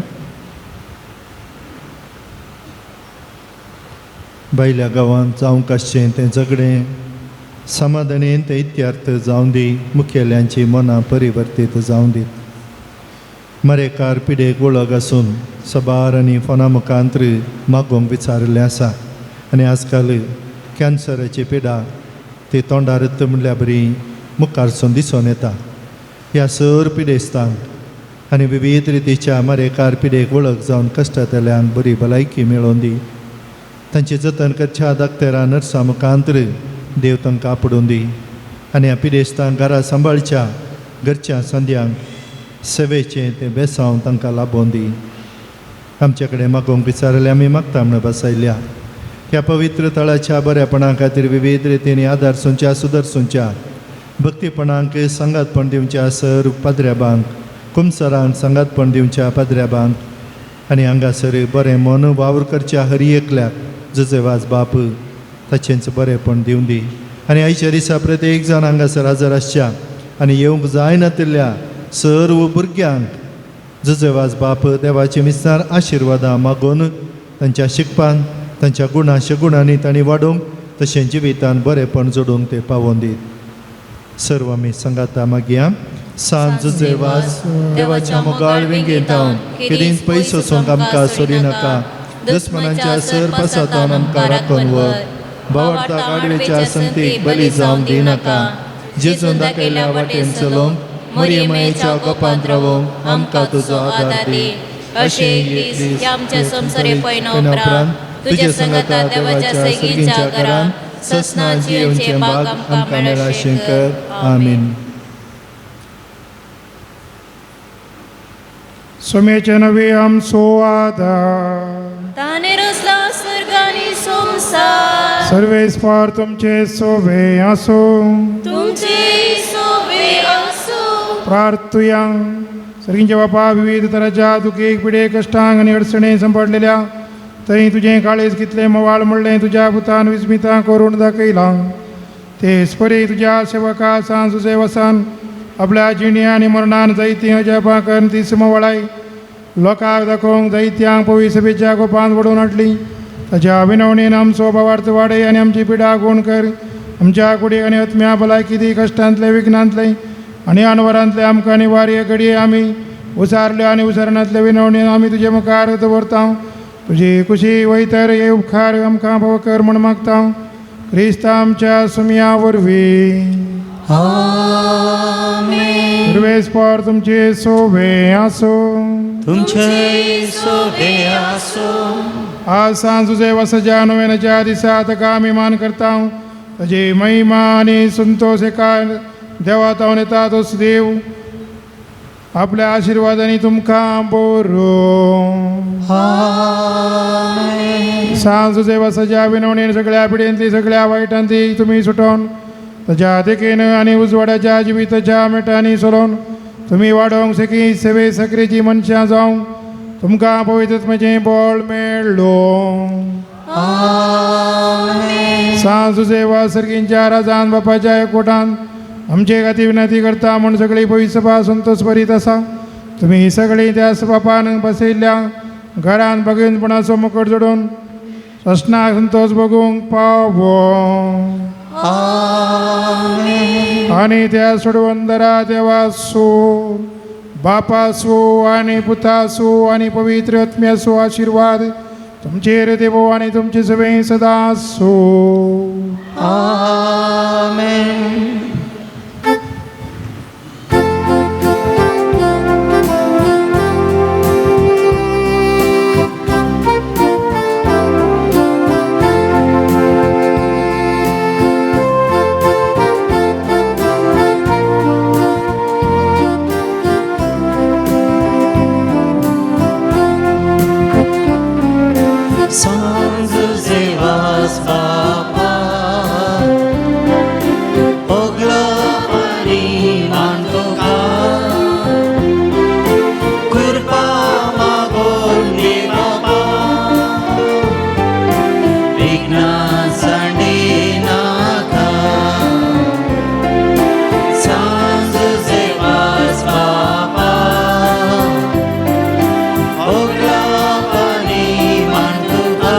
भायल्या गांवांत जावंक आसचें तें झगडें समाधानेन तें इत्यार्थ जावं दी. मुखेल्यांची मनां परिवर्तीत जावं दी. मरेकार पिडेक वळख आसून सबार आनी फोना मुखांत्र मागोवंक विचारिल्लें आसा आनी आजकाल कॅन्सराची पिडा ती तोंडार म्हणल्यार बरी मुखारसून दिसून येता. ह्या सर पिडेस्तांक आनी विविध रितीच्या मरेकार पिडेक वळख जावन कश्टांतल्यांक बरी भलायकी मेळोवन दी. तांचें जतन करच्या दाक्तेरां नर्सां मुखांत्र देव तांकां आपडून दी आनी ह्या पिडेस्तांक घरा सांबाळच्या घरच्या संद्यांक सेवेचें तें बेसांव तांकां लाबोवन दी. आमचे कडेन मागोवंक विचारलें आमी मागता म्हण बसयल्या. ह्या पवित्र तळाच्या बऱ्यापणा खातीर विविध रितींनी आदार सुंच्या सुदरसुंच्या भक्तीपणाक सांगातपण दिवच्या सर पाद्र्याबांक कुमसरांक सांगातपण दिवच्या पाद्र्याबांक आनी हांगासर बरें मन वावर करच्या हरी एकल्याक जुजेवाज बाप ताचेंच बरेंपण दिवं दी. आनी आयच्या दिसा प्रत्येक जाण हांगासर हजर आसच्या आनी येवंक जायनातिल्ल्या सर्व भुरग्यांक जुजेवाज बाप देवाचे विस्तार आशिर्वादां मागून तांच्या शिकपान तांच्या गुणा शगुणांनी तांणी वाडोवंक तशें जिवितान बरेपण जोडूंक ते पावोवन दीत. सर्व आमी सांगाता मागया. सांज जुजेवाज देवाच्या मोगाळ वेंगेंत केदींच पयस वचूंक आमकां सोडिनाका. दुस्मनाच्या सर पासांत आमकां राखून व्हर. बावडता गाडवेच्या संगतीक बली जावंक दिनाका. जेजून दाखयल्या वाटेन चलोवंक मरियमायेच्या गोपांत रावोवंक आमकां तुजो आदार दी.
अशें एक दीस ह्या आमच्या संवसारे पयना उपरांत तुज्या संगता देवाच्या सगींच्या घरान ससना जियेवचें भाग आमकां मेळाशें
कर. आमीन.
सोम्याचे नवे आमचो आदार.
ताणे रचला स्वर्ग आनी संवसार.
सर्वेस्पर तुमचे सोबे आसूं.
तुमचे सोबे आसूं.
प्रार्थुया. सर्गींच्या बापा, विविध तराच्या दुखेक पिडे कश्टांक आनी अडचणे सांपडलेल्या थंय तुजें काळीज कितलें मोवाळ म्हणलें तुज्या पुतान विस्मितां करून दाखयलां. तेच परी तुज्या सेवका सांज वसान आपल्या जिणे आनी मरणान जायतीं अजापां करून ती मोवाळाय लोकांक दाखोवंक जायत्यांक पवी सभेच्या गोपांत वडोवन हाडली. ताच्या विनवणेन आमचो भावार्थ वाडय आनी आमची पिडा गुण कर. आमच्या कुडीक आनी आत्म्या भलायकी दी. कश्टांतले विघ्नांतले आनी अनवरांतले आमकां निवार्य घडये आमी उसारल्यो आनी उसारणांतले विनवणेन आमी तुजे मुखार दवरता. तुजी कुशी वयतर हे उपकार आमकां भोव कर म्हूण मागता. क्रिस्त आमच्या सुमया वरवीं. सर्वेस्पर तुमचे सोबे आसूं.
तुमचे सोबे आसूं.
आज सांज तुजे वसच्या नोवेनाच्या दिसा ताका आमी मान करता. ताजी महिमा आनी संतोष एका देवा तावन येता तोच देव आपल्या आशिर्वादांनी तुमकां बरो. सांज तुजे वसच्या विनवणेन सगळ्या पिडेंतली सगळ्या वायटांतली तुमी सुटोवन ताच्या देखीन आनी उजवाडाच्या जिविताच्या मेटांनी चलोवन तुमी वाडोवंक सकी सेवे सक्रेची मनशां जावंक तुमकां पवित्रत्माचें बळ मेळ्ळो. सांज तुजे वा सर्गींच्या राजान बापाच्या एकवटान आमचे खातीर विनंती करता म्हूण सगळी पवित्र सभा संतोष भरीत आसा. तुमी सगळीं त्या बापान बसयल्ल्या घरान भगवंतपणाचो मुकट जोडून ससनाक संतोष भोगूंक पावो. आनी त्या सोडवंदरा देवासो बापासो आनी पुतासो आनी पवित्र आत्म्यासो आशिर्वाद तुमचेर देवो आनी तुमचे सगळें सदां आसूं.
आमेन. सांज देवास बापा ओगलो परी मानतो का कृपा मागोन दे बापा विघ्ना सांडी नाका. सांज देवास बापा ओगलो परी मानतो का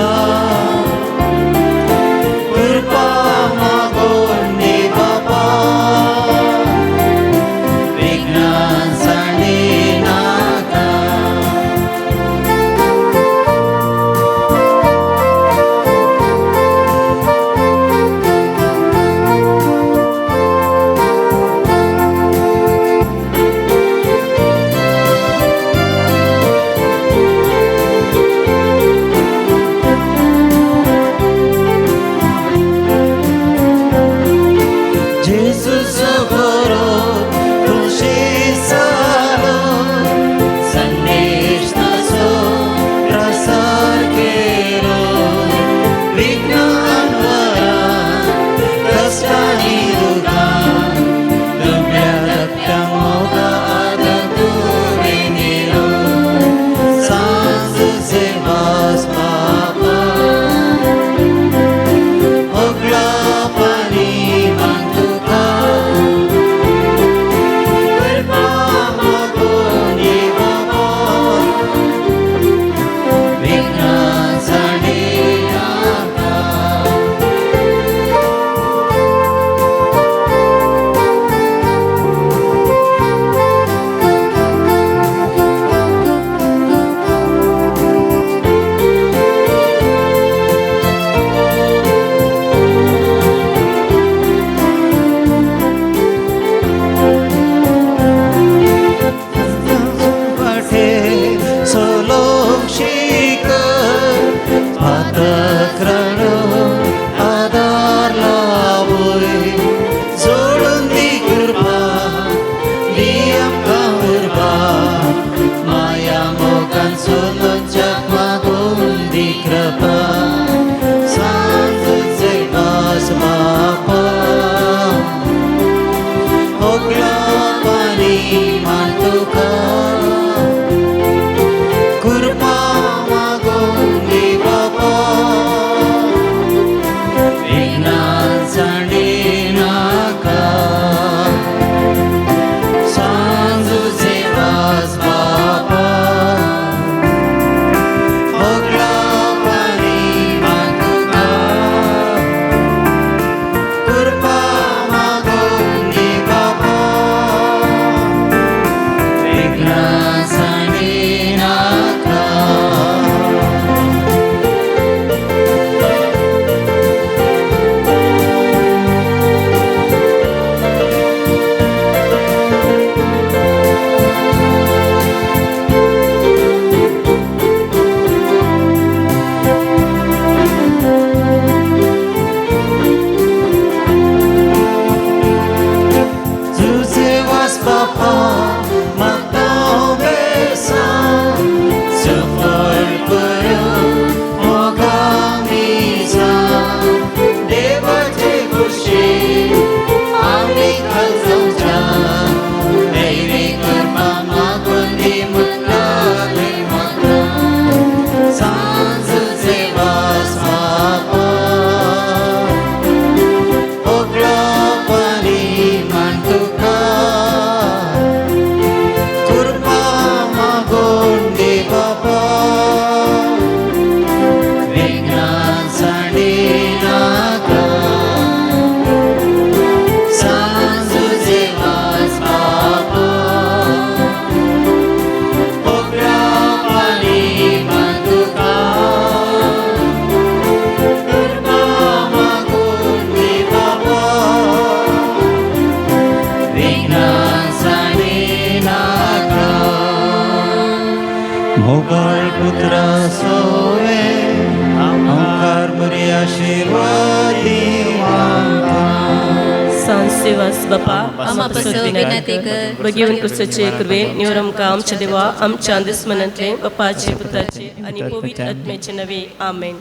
आशीर्वाद दी
सांसेवास बापा
आमा पासत विनंती कर.
भगिवन क्रिस्ताचे कृपेन निवर आमकां आमच्या देवा आमच्या दुस्मनांतले बापाचे पुताचे आनी पवित्र आत्म्याचे नवे. आमेन.